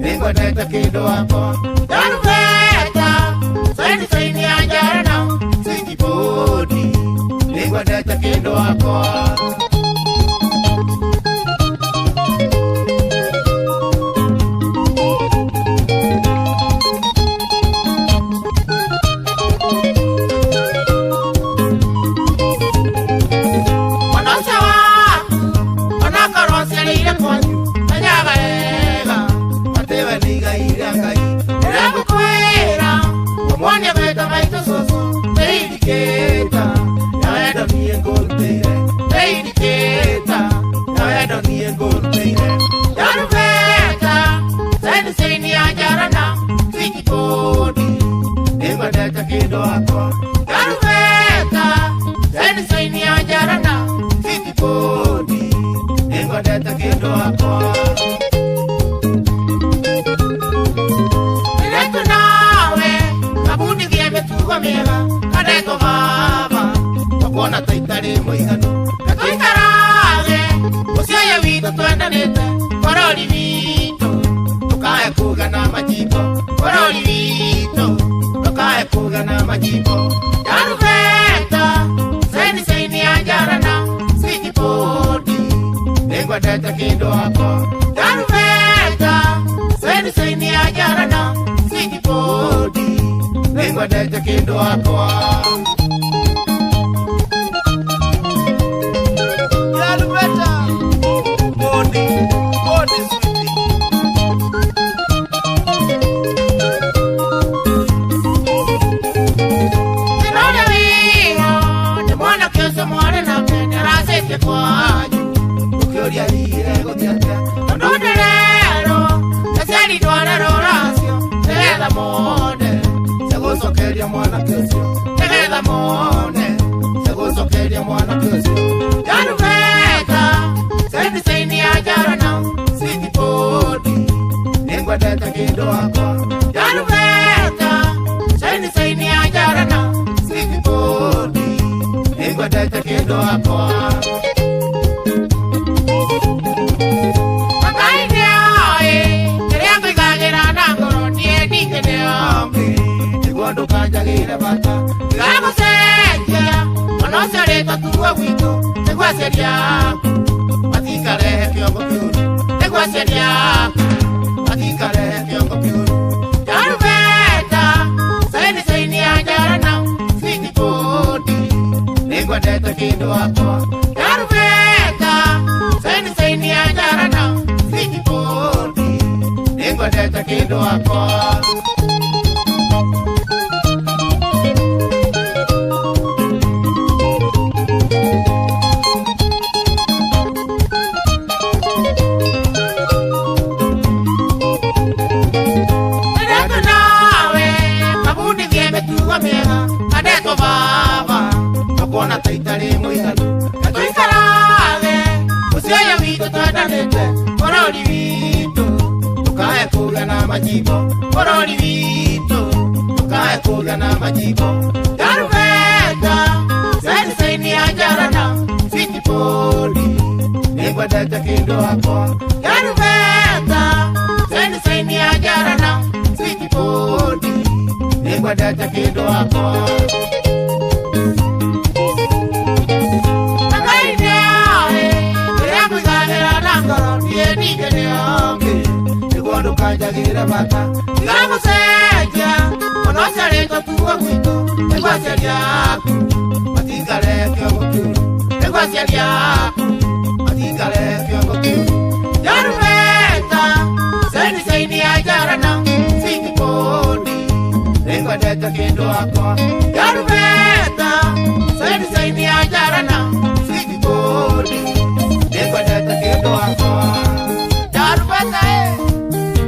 Nĩngwendete kĩndũ wakwa Darubeta Saini saini ya jarana Sitiponi Nĩngwendete kĩndũ wakwa Mwana waku Onakorwo ũciarĩire kwanyu Menyaga wega Atĩ we nĩ igai rĩa Ngai Ndĩragũkwĩra Ũmuonie gwĩta maitũ cũcũ Nĩ indicator Ya wendo niĩ ngũrutĩire Nĩ indicator Ya wendo niĩ ngũrutĩire Darubeta Saini saini ya jarana Sitiponi Nĩngwendete kĩndũ wakwa Darubeta Saini saini ya jarana Sitiponi Nĩngwendete kĩndũ wakwa Nĩretu nawe Ngabundithie mĩtugo mĩega Kanetwo baba Tũkuona ta itarĩ mũiganu Tũikarage Mũciĩ ũyũ witũ twendanĩte Bũrũri witũ Ndũkae kũgana majimbo Bũrũri witũ Ndũkae kũgana majimbo Darubeta Saini saini ya jarana Sitiponi Nĩngwendete kĩndũ wakwa Darubeta Saini saini ya jarana Sitiponi Nĩngwendete kĩndũ wakwa Darubeta Bodi Bodi sweetie Ndĩrona wĩho Nĩ mwanake ũcio mwarĩ nake Nĩaracetie kwanyu Ũkĩũria hihi egũthiĩ atĩa Tondũ ndĩrerwo Aciari ndwarerwo racio Nĩ kĩndũ wakwa. Ngai nĩoĩ kĩrĩa ngũigagĩra na ngoro niĩ ningĩ nĩoĩ nĩguo ndũkanjagĩre bata ndigagũcenjia ona ũcio rĩtwa tuo gwitũ nĩguo aciari aku matikarehe kĩongo kĩũru nĩguo aciari aku matikarehe kĩongo kĩũru. Jarubeta saini saini ya njarana switi podi nĩngwendete kĩndũ wakwa. Jarubeta saini saini ya njarana switi podi nĩngwendete kĩndũ wakwa. Ndeto nawe mabundithie mĩtugo mĩega na ndeto baba tũkuona ta itarĩ mũiganu na tũikarage mũciĩ ũyũ witũ twendanĩte bũrũri witũ tũkae kũgĩa na majimbo bũrũri witũ tũkae kũgĩa na majimbo. Jarubeta saini saini ya njarana switi podi nĩngwendete kĩndũ wakwa. Jarubeta saini saini ya njarana switi podi nĩngwendete kĩndũ wakwa. Ngai nĩoĩ kĩrĩa ngũigagĩra na ngoro niĩ ningĩ nĩoĩ nĩguo ndũkanjagĩre bata ndigagũcenjia ona ũcio rĩtwa tuo gwitũ nĩguo aciari aku matikarehe kĩongo kĩũru nĩguo aciari aku matikarehe kĩongo kĩũru. Jarubeta saini saini ya njarana switi podi nĩngwendete kĩndũ wakwa. Jarubeta saini saini ya njarana switi podi nĩngwendete kĩndũ wakwa. Jarubeta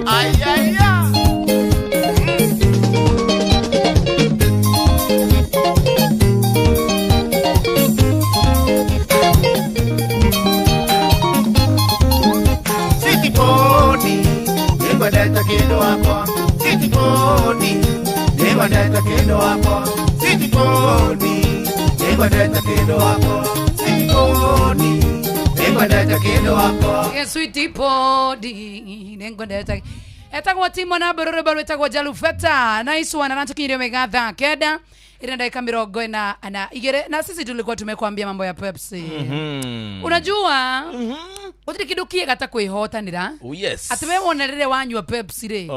ay ay ay. City podi nĩngwendete kĩndũ wakwa. City podi nĩngwendete kĩndũ wakwa. City podi nĩngwendete kĩndũ wakwa. City podi nĩngwendete kĩndũ wakwa. Sweetie podi nĩngwendete etagwo Timo na rwĩmbo rwĩtagwo Jalufeta nice one anatukinyire wega thaa 9 ina dakika 42 na sisi tulikuwa tumekuambia mambo ya Pepsi. Unajua gũtirĩ kĩndũ kĩega ta kwĩhotanĩra. Oh yes. Atĩ we wona rĩrĩa wanyua Pepsi rĩ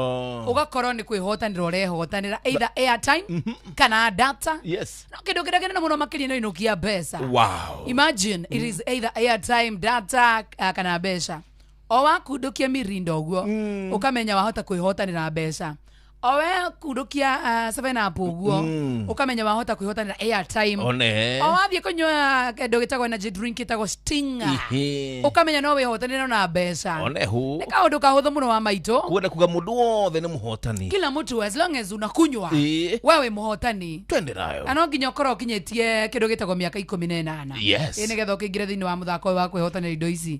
ũgakorwo nĩ kwĩhotanĩra ũrehotanĩra either airtime kana data. Yes. No kĩndũ kĩrĩa kĩnene mũno makĩria nĩ inũkia mbeca. Wow. Imagine it is either airtime, data kana mbeca. O wakundukia mirinda ũguo ũkamenya wahota kwĩhotanĩra mbeca. O we kundukia 7 Up ũguo ũkamenya wahota kwĩhotanĩra airtime. One. O wathiĩ kũnyua kĩndũ gĩtagwo energy drink gĩtagwo Stinger ũkamenya no wĩhotanĩre na mbeca. One hu. Nĩ kaũndũ kahũthũ mũno wa maitũ. Kwenda kuga mũndũ wothe nĩ mũhotani. Kila mtu as long as unakunywa wewe mũhotani. Twende nayo. Na no nginya ũkorwo ũkinyĩtie kĩndũ gĩtagwo mĩaka 18. Yes. Ĩ nĩgetha ũkĩingĩre thĩinĩ wa mũthako ũyũ wa kwĩhotanĩra indo ici.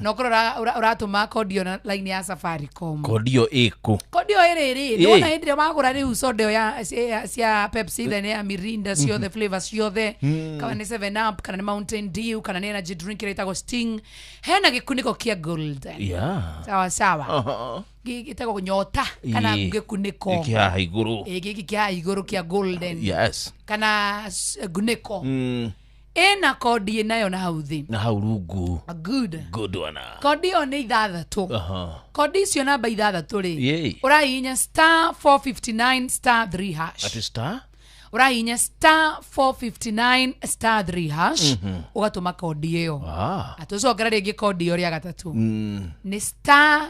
Na ũkorwo ũratũma kodi na line ya Safaricom. Kodi ĩyo ĩkũ? Kodi ĩyo ĩrĩ rĩ ndona hĩndĩ ĩrĩa wagũra rĩu soda ĩyo ya cia Pepsi then ya Mirinda ciothe flavors ciothe kana nĩ 7 Up kana nĩ Mountain Dew kana nĩ energy drink ĩrĩa ĩtagwo Sting hena gĩkunĩko kĩa golden. Yeah. Sawa sawa. Gĩtagwo nyota kana gĩkunĩko gĩkĩ haha igũrũ. Gĩkĩ kĩa igũrũ kĩa golden. Yes. Kana gunĩko. Ĩna kodi ĩnayo na hau thĩ. Na hau rungu. Good. Good one. Kodi ĩyo nĩ 6. Kodi icio namba 6 rĩ. Ũrahihinya star 459 star 3 hash. Ati star? Ũrahihinya star 459 star 3 hash. Ũgatũma kodi ĩyo. Atũcokera rĩngĩ kodi ĩyo rĩa gatatũ. Nĩ star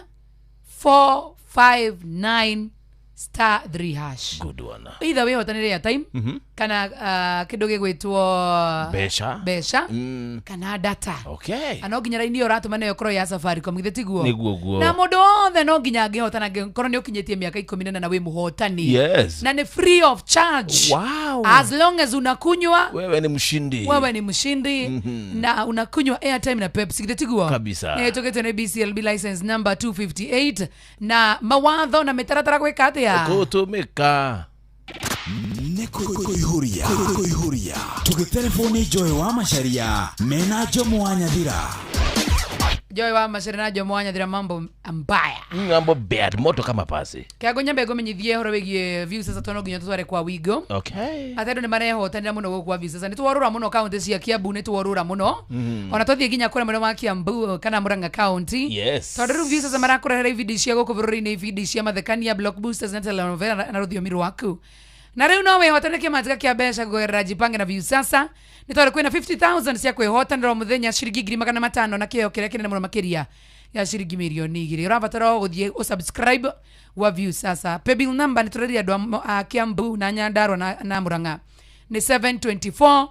459 star 3 hash. Good one. Either way hotanĩre airtime kana kĩndũ gĩgwĩtwo mbeca kana data. Okay. Na no nginya raini ĩyo ũratũma nayo ĩkorwo ya Safaricom githĩ tiguo? Nĩguo guo. Na mũndũ wothe no nginya angĩhotana angĩkorwo nĩ ũkinyĩtie mĩaka 18 na wĩ mũhotani. Yes. Na nĩ free of charge. Wow. As long as unakunywa wewe ni mshindi. Wewe ni mshindi na unakunywa airtime na Pepsi githĩ tiguo? Kabisa. Nĩ tũkĩte nĩ BCLB license number 258 na mawatho na mĩtaratara gwĩka atĩa? Gũtũmĩka. Nĩ kũihũria kũihũria tũgĩtereboni Joy wa Macharia mena Jomo wa Nyathira. Joy wa Macharia na Jomo wa Nyathira, mambo mbaya. Mambo bad moto kama pasi. Kĩango nyambe ngũmenyithie ũhoro wĩgiĩ view sasa tondũ no nginya tũtware kwa wigo. Atĩ andũ nĩ marehotanĩra mũno gũkũ kwa view sasa. Nĩ tworũra mũno kaunti cia Kiambu, nĩ tworũra mũno. Ona twathiĩ nginya kũrĩa mwena wa Kiambu kana Murang'a county. Tondũ rĩu view sasa marakũrehera ibindi cia gũkũ bũrũri-inĩ, ibindi cia mathekania, blockbusters na telenovela na rũthiomi rwaku. Na rĩu no wĩhotanĩre kĩmanjĩka kĩa mbeca kũgerera Jipange na view sasa. Nĩ tondũ kwĩna 50,000 cia kwĩhotanĩra o mũthenya, ciringi 500,000 na kĩheo kĩrĩa kĩnene mũno makĩria ya ciringi 2,000,000. Ũrabatara o gũthiĩ ũsubscribe wa view sasa. Paybill number nĩ tũreria andũ a Kiambu na Nyandarua na Murang'a nĩ 724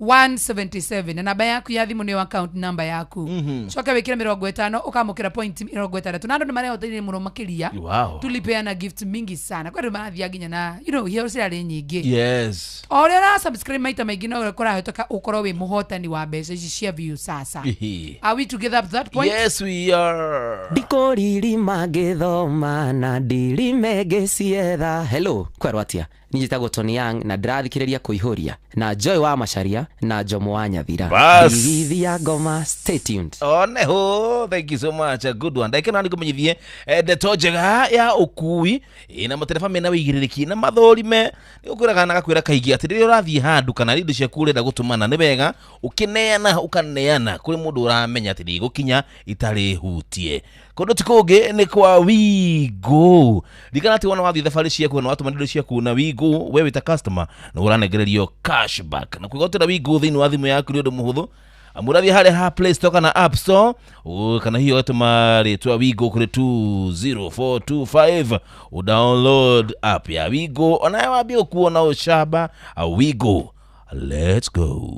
177, na namba yaku ya thimũ nĩyo account number yaku. Coke wĩkĩre 50 ũkamũkĩra point 60, na andũ nĩ marehotanĩire mũno makĩria. Tulipeana gift mingi sana kwa andũ marathiaga nginya na iheo cirarĩ nyingĩ. O ũrĩa ũra subscribe maita maingĩ no kũrahĩtũka ũkorwo wĩ mũhotani wa mbeca ici cia view sasa. Are we together up to that point? Yes, we are. Ndikũririma ngĩthoma na ndirime ngĩcietha. Hello, kwerwo atĩa? Niĩ njĩtagwo Tony Young na ndĩrathikĩrĩria kũihũria na Joy wa Macharia na Jomo wa Nyathira. Bas. Ndigithia ngoma, stay tuned. Oneho, thank you so much, a good one. Ndagĩka nĩ ngũmenyithie ndeto njega ya ũkui na matereba mena wĩigĩrĩrĩki na mathũrime. Nĩ gũkwĩraga na gakwĩra kaingĩ atĩ rĩrĩa ũrathiĩ handũ kana indo ciaku ũrenda gũtũmana, nĩ wega ũkĩneana ũkaneana kũrĩ mũndũ ũramenya atĩ ndigũkinya itarĩ hutie. Kũndũ ti kũngĩ nĩ kwa Wigo. Ririkana atĩ wona wathiĩ thabarĩ ciaku na watũma indo ciaku na Wigo, we wĩ ta customer nĩ ũranengererio cashback. Na kwĩgwatĩra Wigo thĩinĩ wa thimũ yaku nĩ ũndũ mũhũthũ. Amũrathiĩ harĩa ha Play Store kana App Store, kana hihi ũgatũma rĩtwa Wigo kũrĩ 20425, ũdownload app ya Wigo onawe wambie gũkuona ũcamba. Wigo, let's go.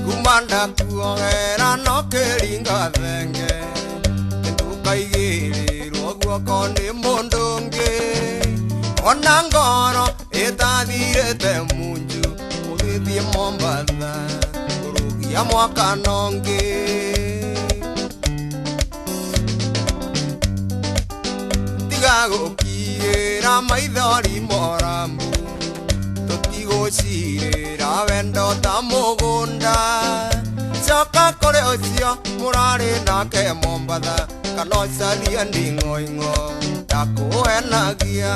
Kumanda kuohera no kĩringa thenge, ndũkaigĩrĩrwo guoko nĩ mũndũ ũngĩ. Ona ngoro ĩtathirĩte munju, ũgĩthiĩ Mombatha kũrũgia mwaka nongĩ. Tiga gũkiĩra maithori morambu, tũtigũcirĩra wendo ta mũgũnda. Coka kũrĩ ũcio mũrarĩ nake Mombatha, kana ũcarie nding'oing'o ndakũhenagia.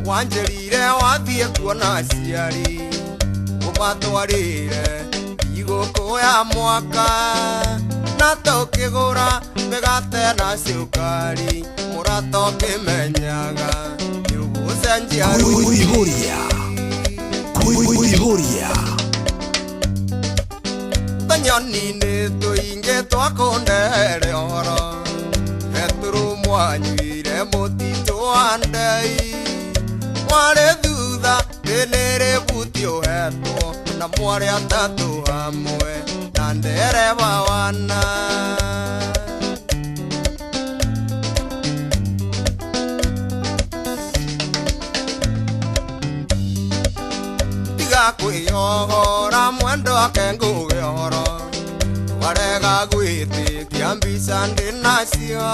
Wanjĩrire wathiĩ kuona aciari, ũmatwarĩre thigũkũ ya mwaka, na tũkĩgũra mĩgate na cukari, mũrata ũkĩmenyaga nĩũgũcenjia Kũihũria kũihũria. Tũnyoni-inĩ tũingĩ twakũndehere ũhoro, Petero mwanyuire mũtitũ wa ndei, mwarĩ thutha ndĩnĩrĩ buti ũhetwo, na mwarĩ atatũ hamwe na ndereba wana. Tiga kwĩyohora mwendo wake ngũge ũhoro, warega gwĩtĩkia mbica ndĩnacio.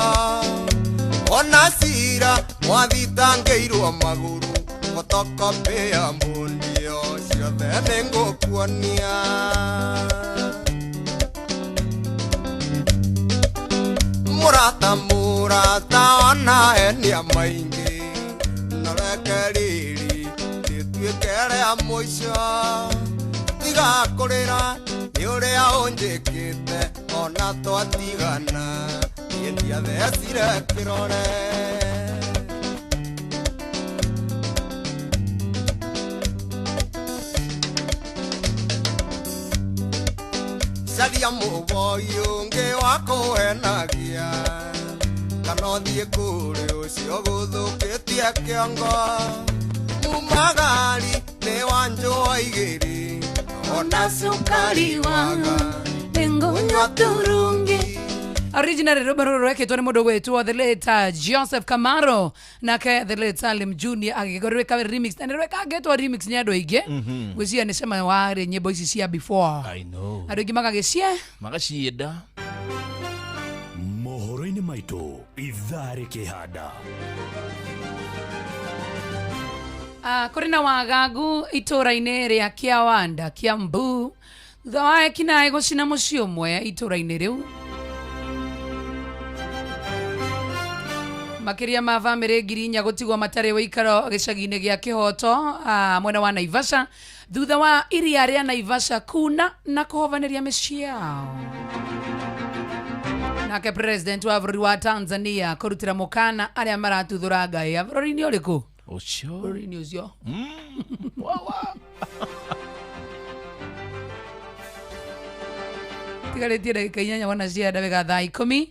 Ona cira mwathitangĩirwo magũrũ, photocopy ya mbundio ciothe nĩngũkuonia. Mũrata mũrata ona enia maingĩ, no reke rĩrĩ rĩtuĩke rĩa mũico. Tiga kũrĩra nĩ ũrĩa ũnjĩkĩte, ona twatigana niĩ ndiathecire kĩrore. Caria mũboi ũngĩ wa kũhenagia, kana ũthiĩ kũrĩ ũcio gũthũkĩtie kĩongo. Mumagari nĩ wanjũa igĩrĩ, ona cukari waga nĩngũnyua turungi. Originally rwĩmbo rũrũ rwekĩtwo nĩ mũndũ gwĩtwo the late Joseph Kamaro nake the late Salim Junior agĩrwĩka remix na nĩ rwĩkangĩtwo remix nĩ andũ aingĩ. Ngwĩciria nĩ cema warĩ nyĩmbo ici cia before. I know. Andũ aingĩ magagĩcie magacienda. Mohoro-inĩ maitũ ithaa rĩkĩhanda. Kũrĩ na wagagu itũũra-inĩ rĩa Kĩawanda, Kiambu, thutha wa ekinaĩ gũcina mũciĩ ũmwe itũũra-inĩ rĩu. Makĩria ma bamĩrĩ 4,000 gũtigwo matarĩ ũikaro gĩcagi-inĩ gĩa Kĩhoto, mwena wa Naivasha, thutha wa iria rĩa Naivasha kuna na kũhovanĩria mĩciĩ yao. Nake president wa bũrũri wa Tanzania kũrutĩra mũkana arĩa maratuthũra ngaĩ ya bũrũri-inĩ ũrĩkũ? Ũcio. Bũrũri-inĩ ũcio. Tigarĩtie ndagĩka 8 wona cia ndagĩka thaa 10.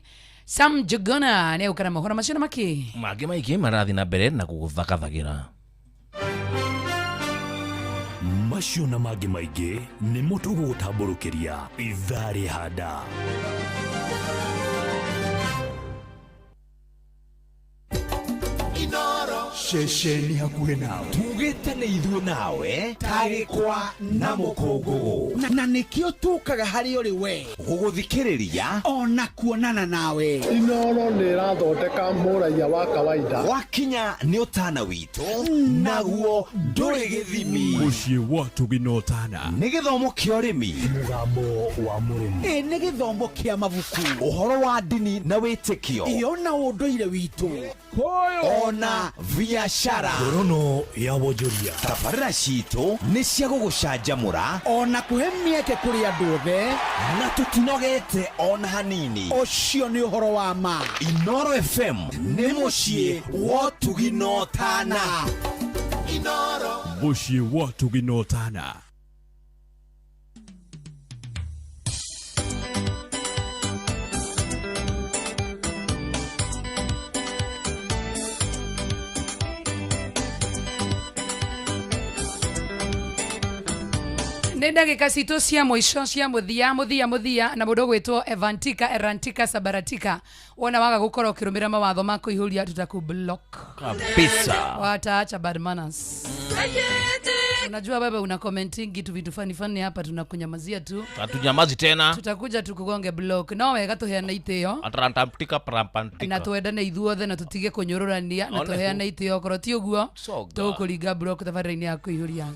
Sam Njuguna nĩ egũka na mohoro macio na makĩ. Mangĩ maingĩ marathiĩ na mbere na gũgũthakathagĩra. Macio na mangĩ maingĩ nĩmo tũgũgũtambũrũkĩria ithaa rĩhanda. Ceceni hakuhĩ nawe. Tugĩte nĩ ithuĩ nawe tarĩkwa na mũkũngũgũ. Na nĩkĩo tũkaga harĩ ũrĩ we. Gũgũthikĩrĩria ona kuonana nawe. Inoro nĩ ĩrathondeka mũraiya wa kawaida. Wakinya nĩ ũtana witũ naguo ndũrĩ gĩthimi. Mũciĩ wa Tũgina Ũtana. Nĩ gĩthomo kĩa ũrĩmi. Mũgambo wa mũrĩmi. Ĩ nĩ gĩthomo kĩa mabuku. Ũhoro wa ndini na wĩtĩkio. Ĩyo na ũndũire witũ. Ona biashara. Ngorono ya wonjoria. Tabarĩra citũ nĩ cia gũgũcanjamũra ona kũhe mĩeke kũrĩ andũ othe, na tũtinogete ona hanini. Ũcio nĩ ũhoro wa ma. Inoro FM nĩ mũciĩ wa ũtugi na ũtana. Inoro. Mũciĩ wa ũtugi na ũtana. Nĩ ndagĩka citũ cia mũico cia mũthia mũthia mũthia na mũndũ ũgwĩtwo Evantika Erantika Sabaratika. Wona waga gũkorwo ũkĩrũmĩrĩra mawatho ma kũihũria tutakublock kabisa. Wataacha bad manners. Unajua baba una commenting tu vitu funny funny hapa, tunakunyamazia tu. Hatunyamazi tena. Tutakuja tukugonge block. No wega tuheane itĩo. Atrantamtika prampantika. Na twendane ithuothe na tutige kũnyũrũrania na One tuheane itĩo okorwo ti ũguo Soga. tũkũringa block tabarĩra-inĩ ya kũihũria.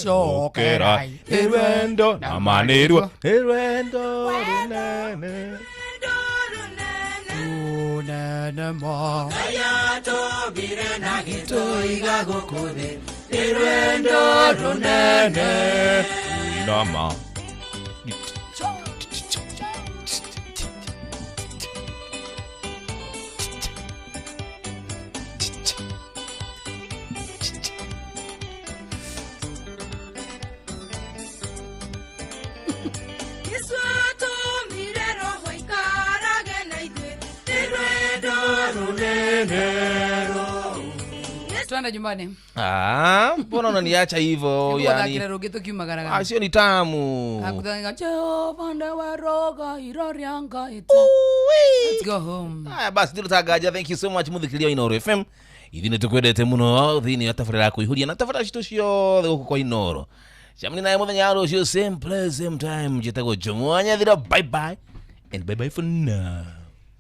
Cokera irwendo na manirwo irwendo runene runene ma irwendo runene inama. Twende nyumbani. Mbona unaniacha hivyo yani? Nĩgũthakĩra rũngĩ tũkiumagaraga. Sio ni tamu. Akutanga Jehova ndawaroga irorianga ite. Let's go home. Haya basi ndilo tagaja. Thank you so much muthikiria Inooro FM. Ithuĩ nĩ tũkwendete mũno thĩinĩ wa tabarĩra ya kũihũria na tabarĩra citũ ciothe gũkũ kwa Inoro. Cemania nawe mũthenya wa rũciũ, same place, same time. Njĩtagwo Jomo Nyathira. Bye bye and bye bye for now.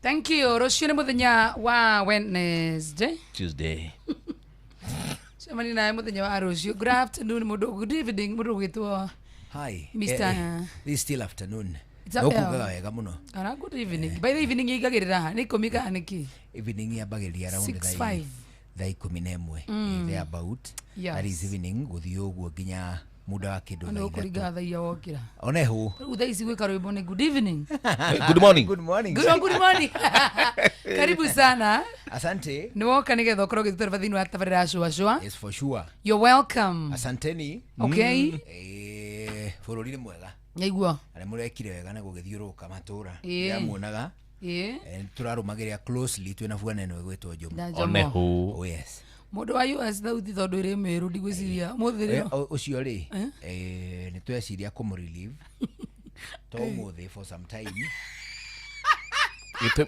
Thank you. Rũciũ nĩ mũthenya wa Wednesday. Tuesday. Cemania nawe mũthenya wa rũciũ. Good afternoon mũndũ, good evening mũndũ ũgwĩtwo Hi. Mr. This is still afternoon. It's a- No kugaga wega muno. Kana good evening. By the evening ĩigagĩrĩra ha? Nĩ ikũmi kana nĩ kĩ? Evening yambagĩrĩria around Six five. thaa 11 there about. Yes. That is evening gũthiĩ ũguo nginya muda wa kĩndũ Nĩ thaa ũkũringa 3. thaa iria wokĩra. One hũ. Rĩu thaa ici gwĩka rwĩmbo nĩ good evening. Good morning. Good morning. Good morning. Karibu sana. Asante. Nĩ woka nĩgetha ũkorwo ũgĩtũtereba thĩinĩ wa tabarĩra ya Shua Shua. Yes, for sure. You're welcome. Asanteni. Okay. Bũrũri nĩ mwega. Nyaigua. Na nĩ mũrekire wega na gũgĩthiũrũrũka matũra. Ĩĩ. Ndĩramuonaga. Ĩĩ. Tũrarũmagĩrĩra closely twĩna bwana ĩno ĩgwĩtwo Jomo. Na Jomo. One hũ. Oh yes. Mũndũ wa US thauti tondũ ĩrĩ mĩrũ ndigwĩciria mũthĩ rĩo. Ũcio rĩ, nĩ tweciria kũmũ relieve to ũmũthĩ for some time.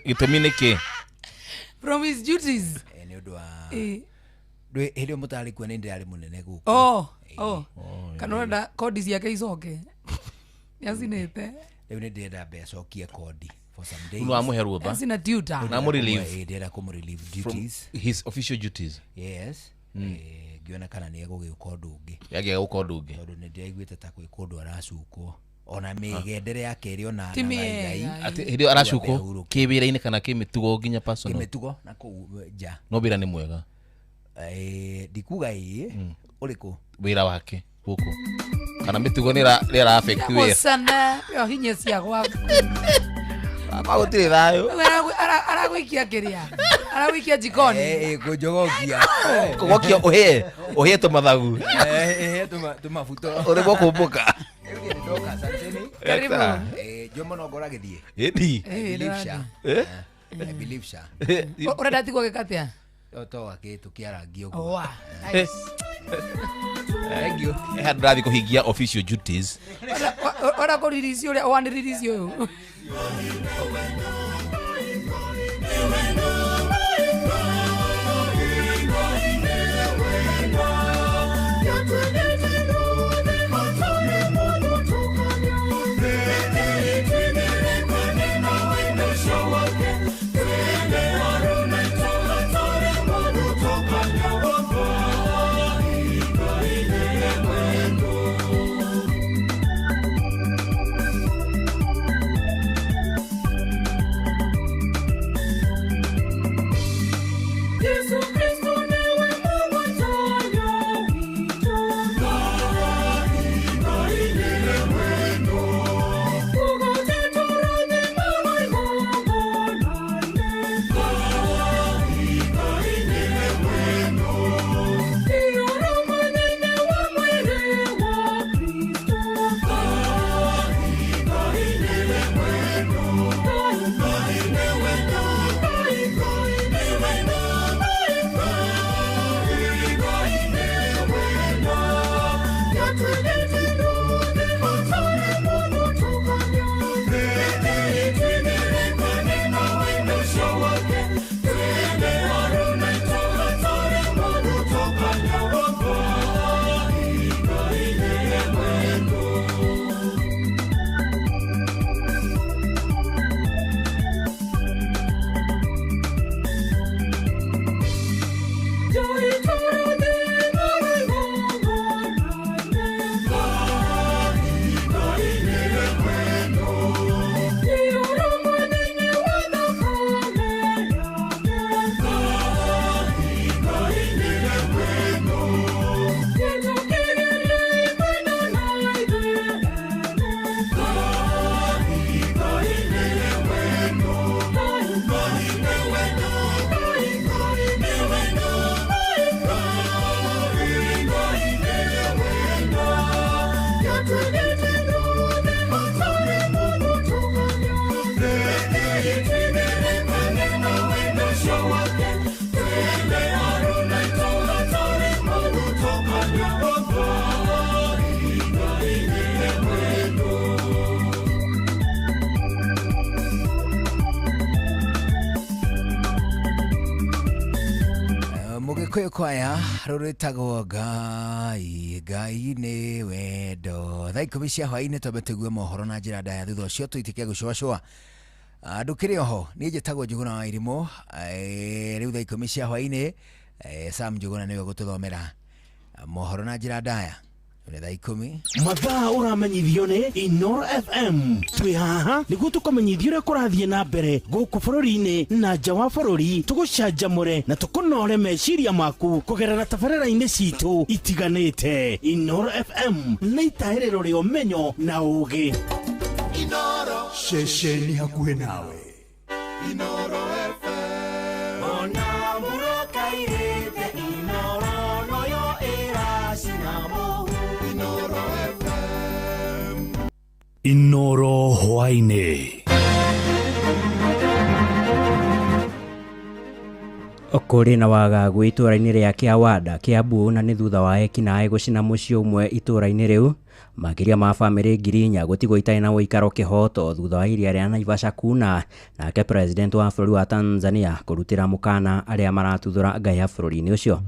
Gĩtũmi nĩ kĩ? From his duties. Nĩ ũndũ wa Ĩĩ. Hĩndĩ ĩyo mũtarĩ kuo nĩ ndĩrarĩ mũnene gũkũ. Oh, oh. Kana ũrenda kodi ciake icoke. Nĩacinĩte. Rĩu nĩ ndĩrenda mbe acokie kodi for some days. Nĩ wamũhe rũtha. Acina tutor. Na mũrelieve. Ndĩrenda kũmũ relieve From duties. his official duties. Yes. Ngĩona kana nĩ egũgĩũka ũndũ ũngĩ. Yagĩa gũka ũndũ ũngĩ. Tondũ nĩ ndĩraiguĩte ta kwĩ kũndũ aracukwo. Ona mĩgendere yake ĩrĩ ona Ti na mĩega. Atĩ hĩndĩ ĩyo aracukwo kĩwĩra-inĩ kana kĩmĩtugo nginya personal. Kĩmĩtugo na kũu nja. No wĩra nĩ mwega. Ndikuga ĩĩ. Ũrĩkũ? Wĩra wake gũkũ. Kana mĩtugo nĩ ĩra affect wĩra. Mũcana yo hinya cia gwaku. Akwa gũtirĩ thayũ. Aragũikia kĩrĩa? Aragũikia jikoni. Kũnjogokia. Kũgokia ũhĩe tũmathagu. Tũmabuto. Ũrĩgwo kũmbũka. Karibu. Jomo no ngora gĩthiĩ. Ĩndi. I believe sha. I believe sha. Ũrenda atigwo agĩka atĩa? To akĩtũkĩarangi ũguo. Oa. Nice. Thank you. Handũ ndĩrathiĩ kũhingia official duties. Ora kũririsi ũrĩa wanĩririsi ũyũ. Gĩkũyũ kwaya rũrĩtagwo Ngai Ngai nĩ wendo. Thaa 10 cia hwaĩ-inĩ twambe tũigue mohoro na njĩra ndaya, thutha ũcio tũitĩke gũcũacũa. Ndũkĩrĩ oho, niĩ njĩtagwo Njũgũna wa Irimũ. Rĩu thaa 10 cia hwaĩ-inĩ Sam Njũgũna nĩwe ũgũtũthomera mohoro na njĩra ndaya. Nĩ thaa 10. Mathaa ũramenyithio nĩ Inoro FM. Twĩ haha nĩguo tũkũmenyithia ũrĩa kũrathiĩ na mbere gũkũ bũrũri-inĩ na nja wa bũrũri, tũgũcanjamũre na tũkũnore meciria maku kũgerera tabarĩra-inĩ citũ itiganĩte. Inoro FM nĩ itaĩrĩro rĩa ũmenyo na ũũgĩ. Inoro ceceni hakuhĩ nawe. Inoro FM. Ona mũrokairĩte Inoro noyo ĩracina mũhu. Inoro FM. Inoro hwaĩ-inĩ. Kũrĩ na wagagu itũũra-inĩ rĩa Kĩawanda, Kiambu, na nĩ thutha wa ekinaĩ gũcina mũciĩ ũmwe itũũra-inĩ rĩu. Makĩria ma bamĩrĩ 4,000 gũtigwo itarĩ na ũikaro kĩhoto thutha wa iria rĩa Naivasha kuna. Nake president wa bũrũri wa Tanzania kũrutĩra mũkana arĩa maratuthũra ngaya bũrũri-inĩ ũcio.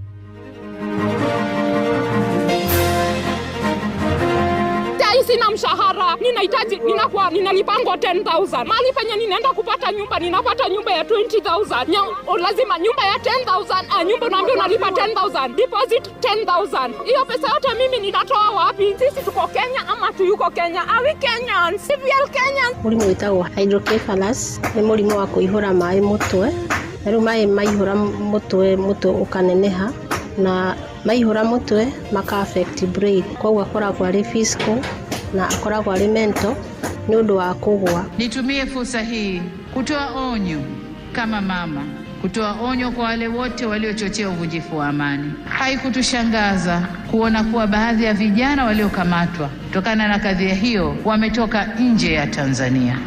Sina mshahara, ninahitaji, ninakuwa ninalipangwa 10,000. Mali penye ninaenda kupata nyumba, ninapata nyumba ya 20,000. Lazima nyumba ya 10,000, nyumba unaambiwa unalipa 10,000, deposit 10,000. Hiyo pesa yote mimi ninatoa wapi? Sisi tuko Kenya ama tuyuko Kenya? Are we Kenyans? Civil Kenyans? Mũrimũ wĩtagwo hydrocephalus nĩ mũrimũ wa kũihũra maĩ mũtwe. Na rĩu maĩ maihũra mũtwe, mũtwe ũkaneneha, na maihũra mũtwe maka affect brain. Koguo akoragwo arĩ physical na akoragwo arĩ mental nĩ ũndũ wa kũgwa. Nitumie fursa hii kutoa onyo kama mama, kutoa onyo kwa wale wote waliochochea uvunjifu wa amani. Haikutushangaza kuona kuwa baadhi ya vijana waliokamatwa kutokana na kadhia hiyo wametoka nje ya Tanzania.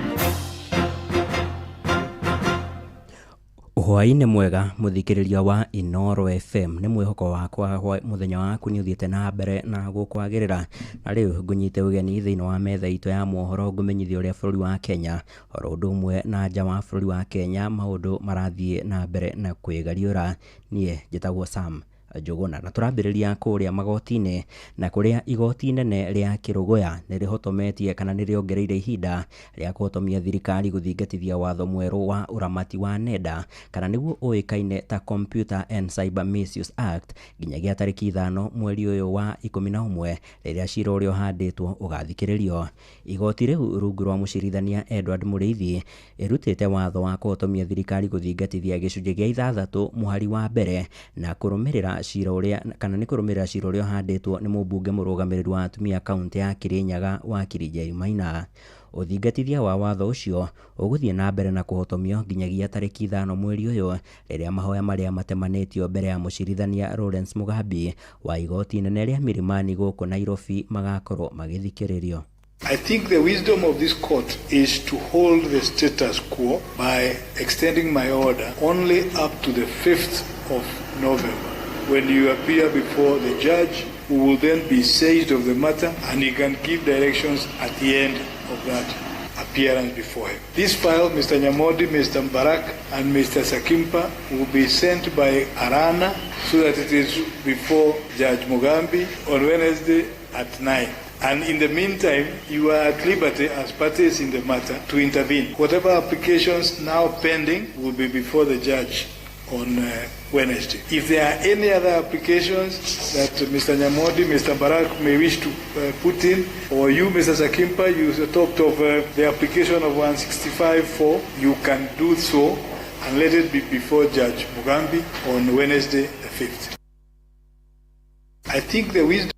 Hwaĩ-inĩ mwega mũthikĩrĩria wa Inoro FM, nĩ mwĩhoko wakwa mũthenya waku nĩ ũthiĩte na mbere na gũkwagĩrĩra. Na rĩu ngũnyite ũgeni thĩinĩ wa metha itũ ya mohoro ngũmenyithia ũrĩa bũrũri wa Kenya oro ũndũ ũmwe na nja wa bũrũri wa Kenya maũndũ marathiĩ na mbere na kwĩgariũra. Niĩ njĩtagwo Sam Njũgũna, na tũrambĩrĩria kũrĩa magoti-inĩ, na kũrĩa igoti inene rĩa Kĩrũgũya nĩ rĩhotometie kana nĩ rĩongereire ihinda rĩa kũhotomia thirikari gũthingatithia watho mwerũ wa ũramati wa nenda, kana nĩguo ũĩkaine ta Computer and Cyber Misuse Act, nginyagia tarĩki 5 mweri ũyũ wa 11 rĩrĩa cira ũrĩa ũhandĩtwo ũgathikĩrĩrio. Igoti rĩu rungu rwa mũcirithania Edward Mũrĩithi ĩrutĩte watho wa kũhotomia thirikari gũthingatithia gĩcunjĩ gĩa 6 mũhari wa mbere na kũrũmĩrĩra cira ũrĩa kana nĩ kũrũmĩrĩra cira ũrĩa ũhandĩtwo nĩ mũmbunge mũrũgamĩrĩri wa atumia kaũntĩ ya Kirinyaga wakiri Njeri Maina. Ũthingatithia wa watho ũcio ũgũthiĩ na mbere na kũhotomio nginyagia tarĩki 5 mweri ũyũ rĩrĩa mahoya marĩa matemanĩtio mbere ya mũcirithania Lawrence Mugambi wa igoti inene rĩa Milimani gũkũ Nairobi magakorwo magĩthikĩrĩrio. I think the wisdom of this court is to hold the status quo by extending my order only up to the 5th of November, when you appear before the judge, who will then be seized of the matter, and he can give directions at the end of that appearance before him. This file, Mr. Nyamodi, Mr. Mbarak, and Mr. Sakimpa, will be sent by Arana so that it is before Judge Mugambi on Wednesday at 9. And in the meantime, you are at liberty as parties in the matter to intervene. Whatever applications now pending will be before the judge on Wednesday. If there are any other applications that Mr. Nyamodi, Mr. Barak may wish to put in, or you, Mr. Sakimpa, you talked of the application of 165.4, you can do so and let it be before Judge Mugambi on Wednesday the 5th. I think the wisdom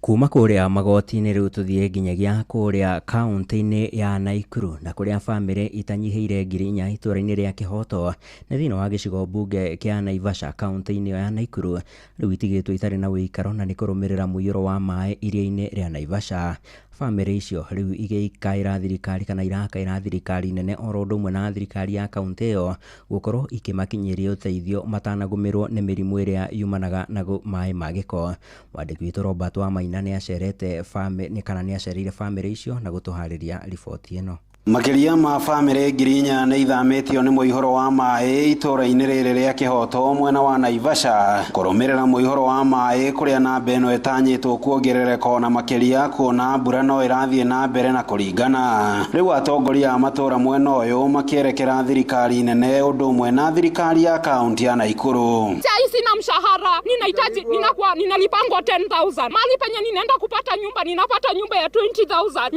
Kuma kũrĩa magoti-inĩ rĩu tũthiĩ nginyagia kũrĩa kaũntĩ-inĩ ya Naikuru, na kũrĩa bamĩrĩ itanyihĩire 4,000 itũũra-inĩ rĩa Kĩhoto nĩ thĩinĩ wa gĩcigo mbunge kĩa Naivasha kaũntĩ-inĩ ya Naikuru rĩu itigĩtwo itarĩ na ũikaro na nĩ kũrũmĩrĩra mũiyũro wa maĩ iria-inĩ rĩa Naivasha. Bamĩrĩ icio rĩu igĩikaĩra thirikari kana irakaĩra thirikari nene oro ũndũ ũmwe na thirikari ya kaũntĩ ĩyo gũkorwo ikĩmakinyĩria ũteithio matanagũmĩrwo nĩ mĩrimũ ĩrĩa yumanaga na maĩ ma gĩko. Mwandĩki witũ Robert Wamaina nĩ acerete kana nĩ acereire bamĩrĩ icio na gũtũharĩria riboti ĩno. Makĩria ma bamĩrĩ 4,000 nĩ ithamĩtio nĩ mũihũro wa maĩ itũũra-inĩ rĩrĩ rĩa Kĩhoto mwena wa Naivasha kũrũmĩrĩra mũihũro wa maĩ kũrĩa namba ĩno ĩtanyĩtwo kuongerereka ona makĩria kuona mbura no ĩrathiĩ na mbere na kũringana. Rĩu atongoria a matũũra mwena ũyũ makĩerekera thirikari nene ũndũ ũmwe na thirikari ya kaunti ya Naikuru. Sai sina mshahara, ninahitaji ninakuwa ninalipangwa 10,000. Mahali penye ninaenda kupata nyumba ninapata nyumba ya 20,000.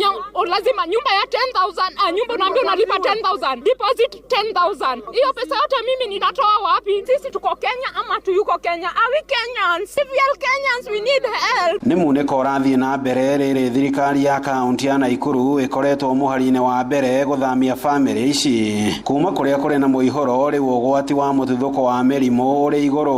Lazima nyumba ya 10,000, nyumba unaambia unalipa 10,000, deposit 10,000. Hiyo pesa yote mimi ninatoa wapi? Sisi tuko Kenya ama tuyuko Kenya? Are we Kenyans? If we are Kenyans, we need help. Nĩ munĩko ũrathiĩ na mbere rĩrĩ thirikari ya kaunti ya Naikuru ĩkoretwo mũhari-inĩ wa mbere gũthamia bamĩrĩ ici kuma kũrĩa kũrĩ na mũihũro. Rĩu ũgwati wa mũtuthũko wa mĩrimũ ũrĩ igũrũ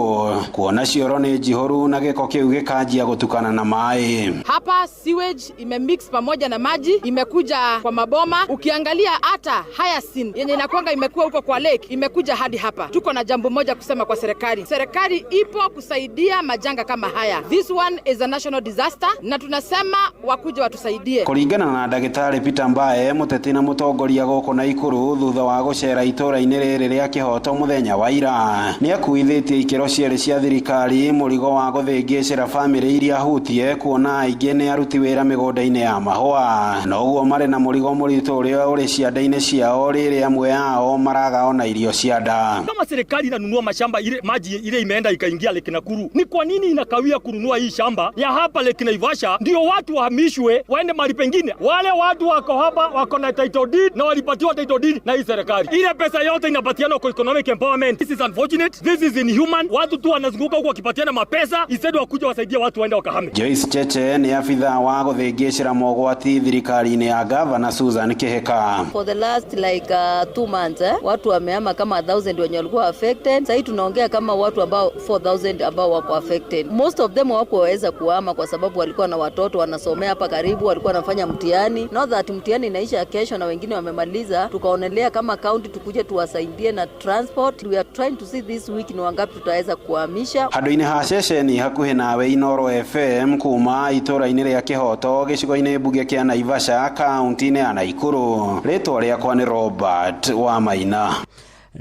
kuona cioro nĩ njihũru na gĩko kĩu gĩkanjia gũtukana na maĩ. Hapa sewage imemix pamoja na maji imekuja kwa maboma. Ukiangalia hata hyacinth yenye inakwanga imekuwa huko kwa lake imekuja hadi hapa. Tuko na jambo moja kusema kwa serikali. Serikali ipo kusaidia majanga kama haya. This one is a national disaster na tunasema wakuja watusaidie. Kũringana na ndagĩtarĩ Peter Mbae, mũteti na mũtongoria gũkũ Naikuru thutha wa gũcera itũũra-inĩ rĩrĩ rĩa Kĩhoto mũthenya wa ira, nĩ akuithĩtie ikĩro cierĩ cia thirikari mũrigo wa gũthĩngĩcĩra bamĩrĩ iria hutie kuona aingĩ nĩ aruti wĩra mĩgũnda-inĩ ya mahũa, noguo marĩ na mũrigo mũritũ ũrĩa ũrĩ cianda-inĩ ciao rĩrĩ amwe ao maraga ona irio cia nda. Kama serikali inanunua mashamba ile maji ile imeenda ikaingia Lake Nakuru, ni kwa nini inakawia kununua hii shamba ya hapa Lake Naivasha ndio watu wahamishwe waende mahali pengine? Wale watu wako hapa wako na title deed na walipatiwa title deed na hii serikali. Ile pesa yote inapatiana kwa economic empowerment. This is unfortunate, this is inhuman. Watu tu wanazunguka huko wakipatiana mapesa instead wakuja wasaidie watu waende wakahame. Joyce Cheche ni afitha wa gũthĩngĩcĩra mogwati thirikari-inĩ ya Gavana Susan Kihika. For the last like 2 months watu wamehama kama 1,000 wenye walikuwa affected. Sasa tunaongea kama watu ambao 4,000 ambao wako affected. Most of them hawakuweza kuhama kwa sababu walikuwa na watoto wanasomea hapa karibu, walikuwa wanafanya mtihani. Not that mtihani inaisha kesho na wengine wamemaliza, tukaonelea kama county tukuje tuwasaidie na transport. We are trying to see this week ni wangapi tutaweza kuhamisha. Handũ-inĩ ha ceceni hakuhĩ nawe Inoro FM kuma itũũra-inĩ rĩa Kĩhoto gĩcigo-inĩ mbunge kĩa Naivasha kaunti-inĩ ya Naikuru. Rĩtwa rĩakwa nĩ Robert wa Maina.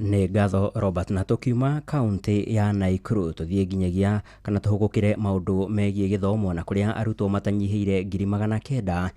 Nĩ ngatho Robert. Na tũkiuma kaunti ya Naikuru tũthiĩ nginyagia kana tũhũgũkĩre maũndũ megiĩ gĩthomo na kũrĩa arutwo matanyihĩire 996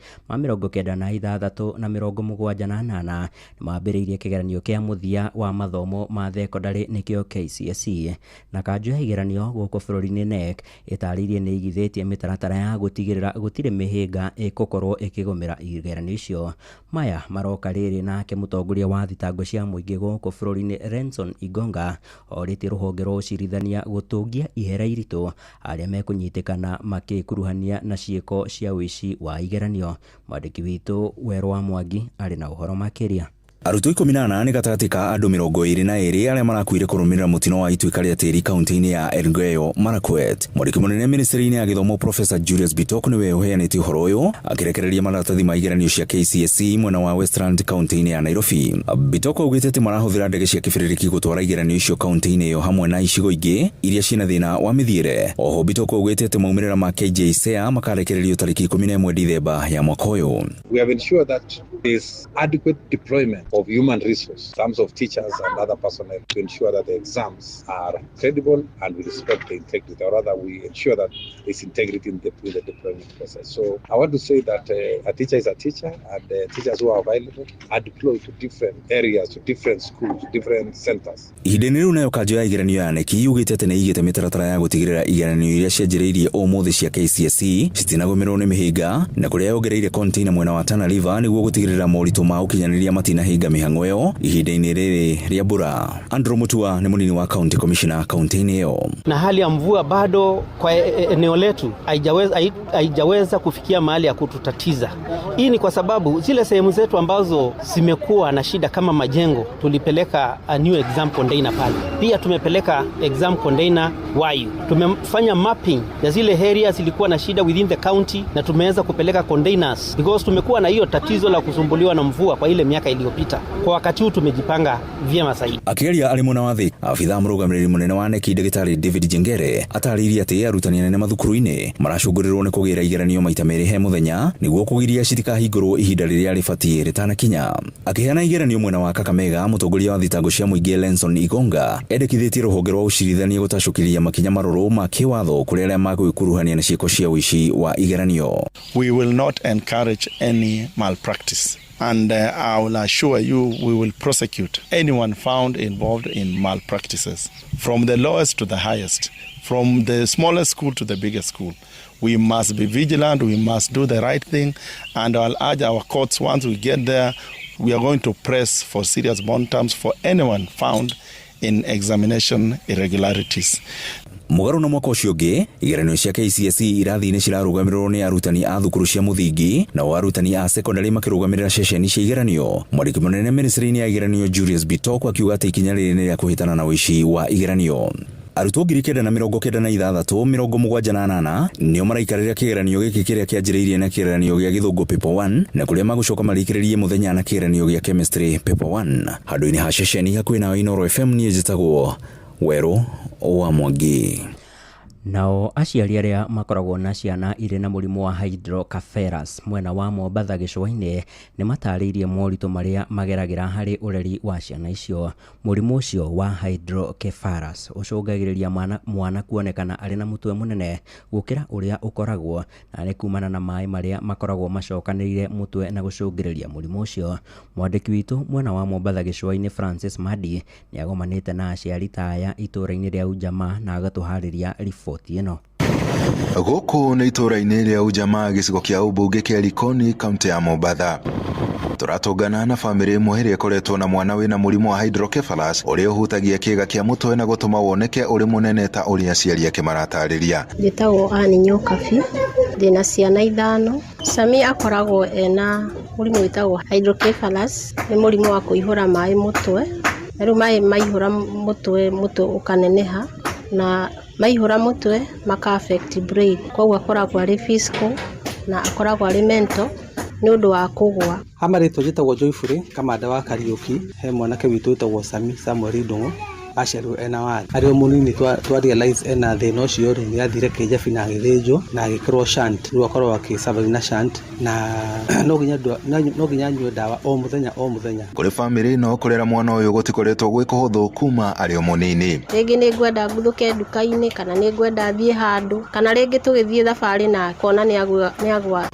na 78 nĩmambĩrĩirie kĩgeranio kĩa mũthia wa mathomo ma thekondarĩ nĩkĩo KCSE. Na kanjũ ya igeranio gũkũ bũrũri-inĩ KNEC ĩtarĩirie nĩ ĩigithĩtie mĩtaratara ya gũtigĩrĩra gũtirĩ mĩhĩnga ĩgũkorwo ĩkĩgũmĩra igeranio icio. Maya maroka rĩrĩ nake mũtongoria wa thitango cia mũingĩ gũkũ bũrũri-inĩ Renson Igonga orĩtie rũhonge rwa ũcirithania gũtũngia ihera iritũ arĩa mekũnyitĩkana makĩkuruhania na ciĩko cia ũici wa igeranio. Mwandĩki witũ Werũ wa Mwangi arĩ na ũhoro makĩria. Arutwo 18 nĩ gatagatĩ ka andũ 22 arĩa marakuire kũrũmĩrĩra mũtino wa ituĩka rĩa tĩri kaunti-inĩ ya Elgeyo Marakwet. Mwandĩki mũnene ministry-inĩ ya gĩthomo Professor Julius Bitok nĩwe ũheanĩte ũhoro ũyũ akĩrekereria maratathi ma igeranio cia KCSE mwena wa Westland kaunti-inĩ ya Nairobi. Bitok augĩte atĩ marahũthĩra ndege cia kĩbĩrĩrĩki gũtwara igeranio icio kaunti-inĩ ĩyo hamwe na icigo ingĩ iria ciĩna thĩna wa mĩthiĩre. Oho Bitok augĩte atĩ maumĩrĩra ma KJSEA makarekererio tarĩki 11 Dithemba ya mwaka ũyũ. We have ensured that there is adequate deployment of human resource in terms of teachers and other personnel to ensure that the exams are credible and we respect the integrity, or rather we ensure that there's integrity in the deployment process. So I want to say that a teacher is a teacher, and the teachers who are available are deployed to different areas, to different schools, to different centers. Ihinda-inĩ rĩu nayo kanjũ ya igeranio ya KNEC yugĩte atĩ nĩ ĩigĩte mĩtaratara ya gũtigĩrĩra igeranio iria cianjĩrĩirie ũmũthĩ cia KCSE citinagũmĩrwo nĩ mĩhĩnga, na kũrĩa yongereire container mwena wa Tana River nĩguo gũtigĩrĩra moritũ ma ũkinyanĩria matinahinga mĩhang'o ĩyo ihinda-inĩ rĩrĩ rĩa mbura. Andrew Mutua nĩ mũnini wa county commissioner kaunti-inĩ ĩyo. Na hali ya mvua bado kwa eneo letu haijaweza kufikia mahali ya kututatiza. Hii ni kwa sababu zile sehemu zetu ambazo zimekuwa na shida kama majengo, tulipeleka a new exam container pale. Pia tumepeleka exam container Wayu. Tumefanya mapping ya zile areas zilikuwa na shida within the county na tumeweza kupeleka containers because tumekuwa na hiyo tatizo la kusumbuliwa na mvua kwa ile miaka iliyopita. 6. Kwa wakati huu tumejipanga vyema zaidi. Akĩaria arĩ mwena wa thĩ, abithaa mũrũgamĩrĩri mũnene wa KNEC ndagĩtarĩ David Jengere atarĩirie atĩ arutani anene mathukuru-inĩ maracũngĩrĩrwo nĩ kũgĩra igeranio maita merĩ he mũthenya nĩguo kũgiria citikahingũrwo ihinda rĩrĩa rĩbatiĩ rĩtanakinya. Akĩheana igeranio mwena wa Kakamega, mũtongoria wa thitango cia mũingĩ Lenson Igonga endekithĩtie rũhonge rwa ũcirithania gũtacũkĩria makinya marũrũ ma kĩwatho kũrĩ arĩa magwĩkuruhania na ciĩko cia ũici wa igeranio. We will not encourage any malpractice. And I will assure you we will prosecute anyone found involved in malpractices, from the lowest to the highest, from the smallest school to the biggest school. We must be vigilant, we must do the right thing, and I'll urge our courts, once we get there, we are going to press for serious bond terms for anyone found in examination irregularities. Mũgarũ na mwaka ũcio ũngĩ, igeranio cia KCSE irathi-inĩ cirarũgamĩrĩrwo nĩ arutani a thukuru cia mũthingi, nao arutani a sekondarĩ makĩrũgamĩrĩra ceceni cia igeranio. Mwandĩki mũnene ministry-inĩ ya igeranio Julius Bitok akiuga atĩ ikinya rĩrĩ nĩ rĩa kũhĩtana na ũici wa igeranio. Arutwo 996,078 nĩo maraikarĩra kĩgeranio gĩkĩ kĩrĩa kĩanjĩrĩirie na kĩgeranio gĩa gĩthũngũ paper 1 na kũrĩa magũcoka marĩkĩrĩrie mũthenya na kĩgeranio gĩa chemistry paper 1. Handũ-inĩ ha ceceni hakuhĩ nawe Inooro FM, niĩ njĩtagwo Werũ wa Mwangi. Nao aciari arĩa makoragwo na ciana irĩ na mũrimũ wa hydrocephalus mwena wa Mombatha gĩcũa-inĩ nĩ matarĩirie moritũ marĩa mageragĩra harĩ ũreri wa ciana icio. Mũrimũ ũcio wa hydrocephalus ũcũngagĩrĩria mwana kuonekana arĩ na mũtwe mũnene gũkĩra ũrĩa ũkoragwo, na nĩ kumana na maĩ marĩa makoragwo macokanĩrĩire mũtwe na gũcũngĩrĩria mũrimũ ũcio. Mwandĩki witũ mwena wa Mombatha gĩcũa-inĩ Francis Madi nĩ agomanĩte na aciari ta aya itũũra-inĩ rĩa Ujamaa na agatũharĩria riboti ĩno. Gũkũ nĩ itũũra-inĩ rĩa Ujamaa gĩcigo kĩa ũmbunge kĩa Likoni kaunti ya Mombatha. Tũratũngana na bamĩrĩ ĩmwe ĩrĩa ĩkoretwo na mwana wĩna mũrimũ wa hydrocephalus ũrĩa ũhutagia kĩĩga kĩa mũtwe na gũtũma woneke ũrĩ mũnene ta ũrĩa aciari ake maratarĩria. Njĩtagwo Ann Nyokabi, ndĩna ciana 5. Sami akoragwo ena mũrimũ wĩtagwo hydrocephalus, nĩ mũrimũ wa kũihũra maĩ mũtwe, na rĩu maĩ maihũra mũtwe, mũtwe ũkaneneha, na maihũra mũtwe maka affect brain, koguo akoragwo arĩ physical na akoragwo arĩ mental nĩ ũndũ wa kũgũa. Ha marĩtwa njĩtagwo Joyfully Kamanda wa Kariũki, he mwanake witũ wĩtagwo Sami Samuel Ndung'u, aciarirwo ena wathe. Arĩ o mũnini twa realize ena thĩna ũcio rĩ, nĩ athire Kĩjabi na agĩthĩnjwo na agĩkĩrwo shunt, rĩu akoragwo akĩ survive na shunt, na no nginya anyue ndawa o mũthenya o mũthenya. Kũrĩ bamĩrĩ ĩno kũrera mwana ũyũ gũtikoretwo gwĩ kũhũthũ kuma arĩ o mũnini. Rĩngĩ nĩ ngwenda nguthũke nduka-inĩ, kana nĩ ngwenda thiĩ handũ, kana rĩngĩ tũgĩthiĩ thabarĩ na akona nĩ agũa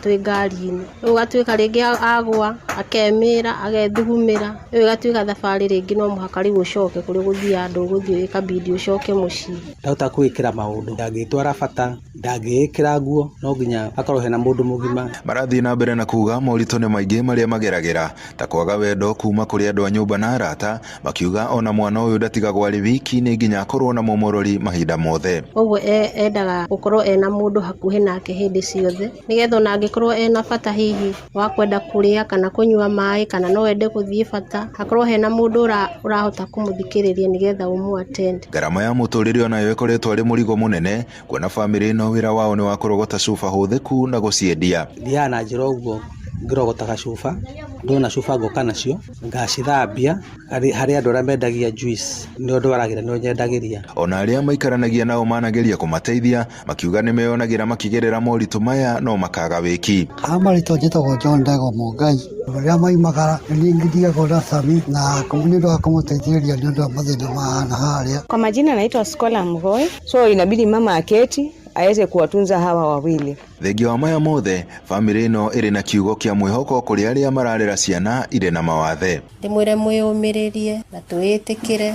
twĩ ngari-inĩ, rĩu ũgatuĩka rĩngĩ agũa akemĩra agethugumĩra, rĩu ĩgatuĩka thabarĩ rĩngĩ no mũhaka rĩu ũcoke kũrĩa ũgũthiaga ndũgũthiĩ ĩkabidi ũcoke mũciĩ. Ndahota kwĩĩkĩra maũndũ, ndangĩtwara bata, ndangĩĩkĩra nguo, no nginya akorwo hena mũndũ mũgima. Marathiĩ na mbere na kuga moritũ nĩ maingĩ marĩa mageragĩra ta kwaga wendo kuma kũrĩ andũ a nyũmba na arata, makiuga ona mwana ũyũ ndatigagwo arĩ wiki nĩ nginya akorwo na mũmũrori mahinda mothe. Ũguo endaga gũkorwo ena mũndũ hakuhĩ nake hĩndĩ ciothe, nĩgetha ona angĩkorwo ena bata hihi wa kwenda kũrĩa kana kũnyua maĩ kana no ende gũthiĩ bata, hakorwo hena mũndũ ũrahota kũmũthikĩrĩria nĩgetha ũmũ attend. Ngarama ya mũtũrĩre onayo ĩkoretwo arĩ mũrigo mũnene kuona bamĩrĩ ĩno wĩra wao nĩ wa kũrogota cuba hũthĩku na gũciendia. Thiaga na njĩra ũguo ngĩrogotaga cuba, ndona cuba ngoka nacio ngacithambia harĩ andũ arĩa mendagia juice, nĩo ndwaragĩra nĩo nyendagĩria. Ona arĩa maikaranagia nao manageria kũmateithia makiuga nĩmeyonagĩra makĩgerera moritũ maya no makaga wĩki. Ha marĩtwa njĩtagwo John Ndegwa Mũngai, rĩrĩa maimagara nĩ nithiaga na Sami na nĩ ũndũ wa kũmũteithĩrĩria nĩ ũndũ wa mathĩna ma harĩa. Kwa majina naitwa Scholar Mgoi, so inabidi mama aketi aweze kuwatunza hawa wawili. Thengia wa maya mothe, bamĩrĩ ĩno ĩrĩ na kiugo kĩa mwĩhoko kũrĩ arĩa mararera ciana irĩ na mawathe. Ndĩmwĩre mwĩyũmĩrĩrie na twĩĩtĩkĩre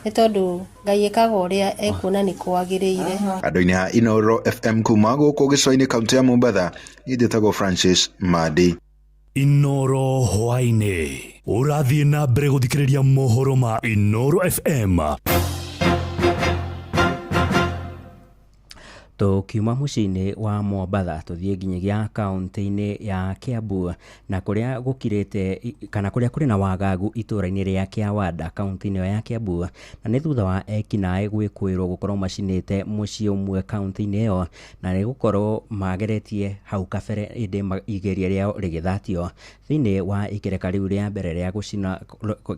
nĩ tondũ Ngai ekaga ũrĩa ekuona nĩ kwagĩrĩire. Andũ-inĩ a Inooro FM kuma gũkũ gĩcũa-inĩ kaunti ya Mombatha, niĩ njĩtagwo Francis Madi. Inooro hwaĩ-inĩ ũrathiĩ na mbere gũthikĩrĩria mohoro ma Inooro FM. Tũkiuma mũciĩ-inĩ wa Mombatha tũthiĩ nginyagia kaũntĩ-inĩ ya Kiambu, na kũrĩa gũkirĩte kana kũrĩa kũrĩ na wagagu itũũra-inĩ rĩa Kĩawanda kaũntĩ-inĩ ĩyo ya Kiambu, na nĩ thutha wa ekinaĩ gwĩkũĩrwo gũkorwo macinĩte mũciĩ ũmwe kaũntĩ-inĩ ĩyo, na nĩ gũkorwo mageretie hau kabere ĩndĩ igeria rĩao rĩgĩthatio. Thĩinĩ wa ikereka rĩu rĩa mbere rĩa gũcina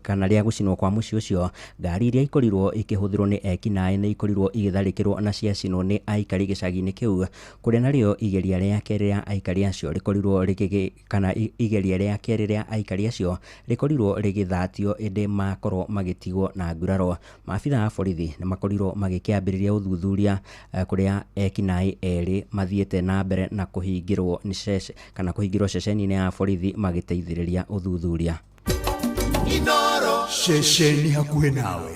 kana rĩa gũcinwo kwa mũciĩ ũcio, ngari iria ikorirwo ikĩhũthĩrwo nĩ ekinaĩ nĩ ikorirwo igĩtharĩkĩrwo na ciacinwo nĩ aikari gĩcagi-inĩ kĩu, kũrĩa narĩo igeria rĩa kerĩ rĩa aikari acio rĩkorirwo rĩgĩ kana igeria rĩa kerĩ rĩa aikari acio rĩkorirwo rĩgĩthatio ĩndĩ makorwo magĩtigwo na nguraro. Maabitha a borithi nĩ makorirwo magĩkĩambĩrĩria ũthuthuria kũrĩa ekinaĩ erĩ mathiĩte na mbere na kũhingĩrwo nĩ cece kana kũhingĩrwo ceceni-inĩ ya borithi magĩteithĩrĩria ũthuthuria. Inoro ceceni hakuhĩ nawe.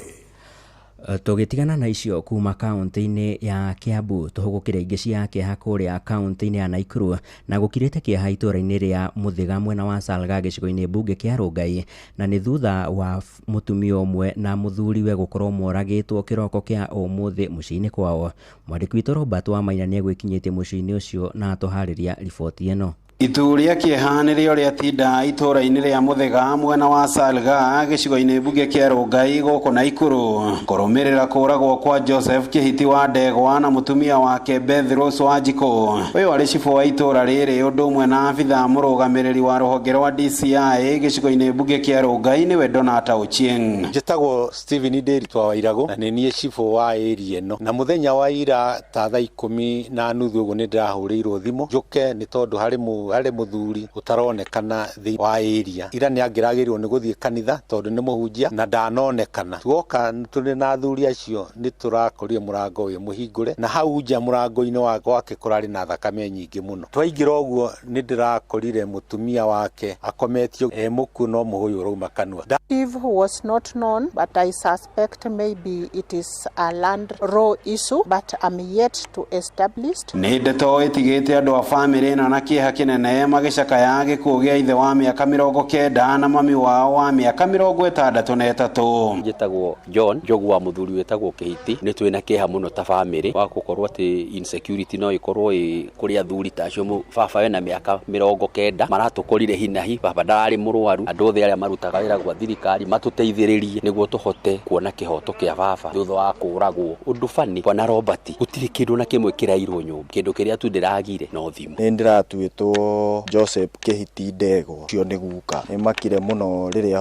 Tũgĩtigana na icio kuma kaũntĩ-inĩ ya Kiambu, tũhũgũkĩre ingĩ cia kĩeha kũrĩa kaũntĩ-inĩ ya Nakuru, na gũkirĩte kĩeha itũũra-inĩ rĩa Mũthĩga mwena wa Salga gĩcigo-inĩ mbunge kĩa Rongai, na nĩ thutha wa mũtumia ũmwe na mũthuriwe gũkorwo moragĩtwo kĩroko kĩa ũmũthĩ mũciĩ-inĩ kwao. Mwandĩki witũ Robert Wamaina nĩegwĩkinyĩtie mũciĩ-inĩ ũcio na atũharĩria riboti ĩno. Itu rĩa kĩeha nĩrĩo rĩatinda itũũra-inĩ rĩa Mũthĩga mwena wa Salga gĩcigo-inĩ mbunge kĩa Rongai gũkũ Nakuru, kũrũmĩrĩra kũragwo kwa Joseph Kĩhiti wa Ndegwa na mũtumia wake Beth Rose Wanjikũ. Ũyũ arĩ cibũ wa itũũra rĩrĩ ũndũ ũmwe na abitha mũrũgamĩrĩri wa rũhonge rwa DCI gĩcigo-inĩ mbunge kĩa Rongai nĩwe Donata Ochieng. Njĩtagwo Steven Ndĩritwa wa Irago na nĩ niĩ cibũ wa area ĩno, na mũthenya wa ira ta thaa 10:30 ũguo nĩ ndĩrahũrĩirwo thimũ njũke nĩ tondũ harĩ mũthuri ũtaronekana thĩinĩ wa area. Ira nĩ angĩragĩrĩirwo nĩ gũthiĩ kanitha tondũ nĩ mũhunjia na ndanonekana. Tuoka tũrĩ na athuri acio nĩ tũrakorire mũrango wĩ mũhingũre, na hau nja mũrango-inĩ wake kũrarĩ na thakame nyingĩ mũno. Twaingĩra ũguo nĩ ndĩrakorire mũtumia wake akometio e mũkuũ no mũhũyũ ũrauma kanua. Chief was not known, but I suspect maybe it is a land law issue, but I'm yet to establish. Nĩ ndeto ĩtigĩte andũ a bamĩrĩ ĩno na kĩeha kĩnene magĩcakaya gĩkuũ gĩa ithe wa mĩaka 90 na mami wao wa mĩaka 63. Njĩtagwo John Njogu wa mũthuri wĩtagwo Kĩhiti. Nĩ twĩna kĩeha mũno ta bamĩrĩ wa gũkorwo atĩ insecurity no ĩkorwo ĩ kũrĩ athuri ta acio. Baba wena mĩaka 90 maratũkorire hinahi, baba ndararĩ mũrwaru. Andũ othe arĩa marutaga wĩra gwa thirikari matũteithĩrĩrie nĩguo tũhote kuona kĩhoto kĩa baba thutha wa kũragwo. Ũndũ bani bwana Robert, gũtirĩ kĩndũ na kĩmwe kĩrairwo nyũmba, kĩndũ kĩrĩa tu ndĩragire no thimũ. Nĩ ndĩratuĩtwo Joseph Kĩhiti Ndegwa, ũcio nĩ guka. Nĩ makire mũno rĩrĩa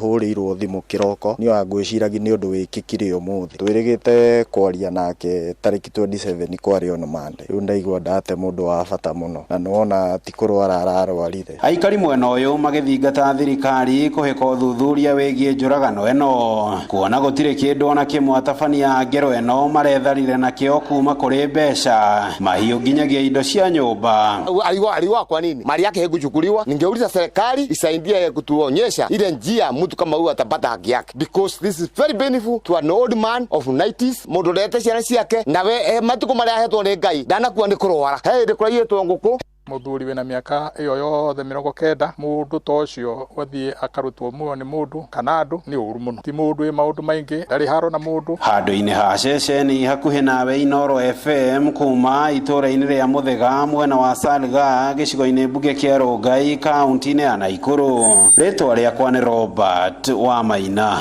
hũrĩirwo thimũ kĩroko, niĩ ngwĩciragia nĩ ũndũ wĩkĩkire ũmũthĩ. Twĩrĩgĩte kwaria nake tarĩki 27 kwarĩ on Monday. Rĩu ndaigua ndate mũndũ wa bata mũno, na nĩwona ti kũrwara ararwarire. Aikari mwena ũyũ magĩthingata thirikari kũhĩka ũthuthuria wĩgiĩ njũragano ĩno, kuona gũtirĩ kĩndũ ona kĩmwe atabania a ngero ĩno maretharire nakĩo kuma kũrĩ mbeca, mahiũ nginyagia indo cia nyũmba. Aliwa kwa nini? Mali yake haikuchukuliwa. Ningeuliza serikali isaidie kutuonyesha ile njia mtu kama huyu atapata haki yake, because this is very painful to an old man of 90s. Mundu rete ciana ciake nawe matuko maria ahetwo ni Ngai ndanakua ni kurwara. He ndi kuraiyetwo nguku. Mũthuri wĩna mĩaka ĩyo yothe 90, mũndũ ta ũcio wathiĩ akarutwo muoyo nĩ mũndũ kana andũ nĩ ũru mũno. Ti mũndũ wĩ maũndũ maingĩ, ndarĩ haro na mũndũ. Handũ-inĩ ha ceceni hakuhĩ nawe Inoro FM kuma itũũra-inĩ rĩa Mũthĩga mwena wa Salga gĩcigo-inĩ mbunge kĩa Rongai kaũntĩ-inĩ ya Nakuru. Rĩtwa rĩakwa nĩ Robert Wamaina.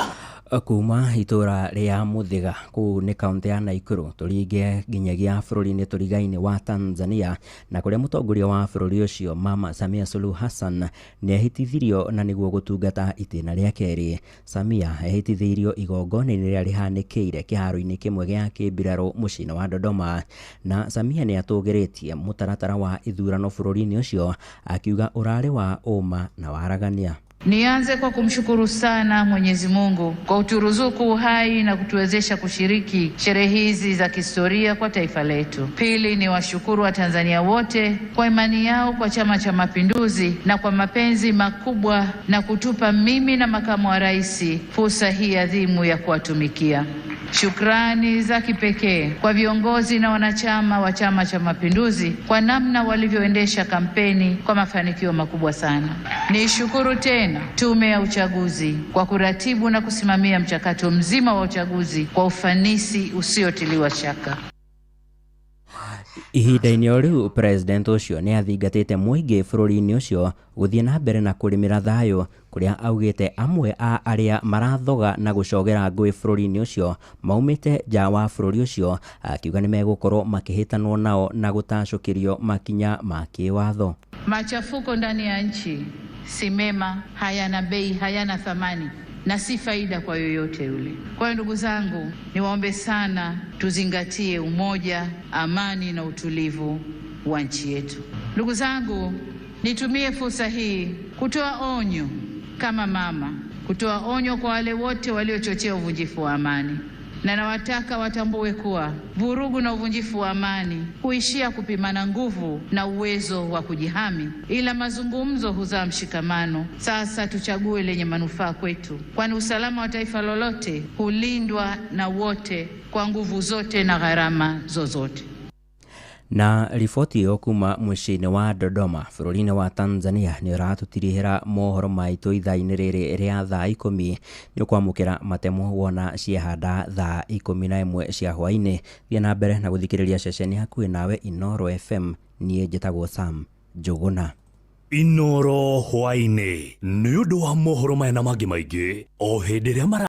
Kuma itũũra rĩa Mũthĩga kũu nĩ kaũntĩ ya Nakuru tũringe nginyagia bũrũri-inĩ tũrigainĩ wa Tanzania, na kũrĩa mũtongoria wa bũrũri ũcio Mama Samia Suluhu Hassan nĩehĩtithirio na nĩguo gũtungata itĩna rĩa kerĩ. Samia ehĩtithirio igongona-inĩ rĩrĩa rĩhanĩkĩire kĩharo-inĩ kĩmwe gĩa kĩmbirarũ mũciĩ-inĩ wa Dodoma, na Samia nĩatũgĩrĩtie mũtaratara wa ithurano bũrũri-inĩ ũcio akiuga ũrarĩ wa ũma na waragania. Nianze kwa kumshukuru sana Mwenyezi Mungu kwa kuturuzuku uhai na kutuwezesha kushiriki sherehe hizi za kihistoria kwa taifa letu. Pili, ni washukuru wa Tanzania wote kwa imani yao kwa Chama cha Mapinduzi na kwa mapenzi makubwa na kutupa mimi na makamu wa rais fursa hii adhimu ya kuwatumikia. Shukrani za kipekee kwa viongozi na wanachama wa Chama cha Mapinduzi kwa namna walivyoendesha kampeni kwa mafanikio makubwa sana. Nishukuru tena Tume ya Uchaguzi kwa kuratibu na kusimamia mchakato mzima wa uchaguzi kwa ufanisi usiotiliwa shaka. Ihinda-inĩ o rĩu president ũcio nĩ athingatĩte mũingĩ bũrũri-inĩ ũcio gũthiĩ na mbere na kũrĩmĩra thayũ, kũrĩa augĩte amwe a arĩa marathoga na gũcogera ngũĩ bũrũri-inĩ ũcio maumĩte nja wa bũrũri ũcio, akiuga nĩ megũkorwo makĩhĩtanwo nao na gũtacũkĩrio makinya ma kĩwatho. Machafuko ndani ya nchi si mema, hayana bei, hayana thamani na si faida kwa yoyote yule. Kwa hiyo ndugu zangu, niwaombe sana tuzingatie umoja, amani na utulivu wa nchi yetu. Ndugu zangu, nitumie fursa hii kutoa onyo kama mama, kutoa onyo kwa wale wote waliochochea uvunjifu wa amani, na nawataka watambue kuwa vurugu na uvunjifu wa amani huishia kupimana nguvu na uwezo wa kujihami, ila mazungumzo huzaa mshikamano. Sasa tuchague lenye manufaa kwetu, kwani usalama wa taifa lolote hulindwa na wote kwa nguvu zote na gharama zozote. Na riboti ĩyo kuma mũciĩ-inĩ wa Dodoma bũrũri-inĩ wa Tanzania nĩ ũratũtirihĩra mohoro maitũ ithaa-inĩ rĩrĩ rĩa thaa 10. Nĩ ũkwamũkĩra matemo wona ciehanda thaa 11 cia hwaĩ-inĩ. Thiĩ na mbere na gũthikĩrĩria ceceni hakuhĩ nawe Inooro FM. Niĩ njĩtagwo Sam Njũgũna. Inooro hwaĩ-inĩ nĩ ũndũ wa mohoro maya na mangĩ maingĩ o hĩndĩ ĩrĩa mara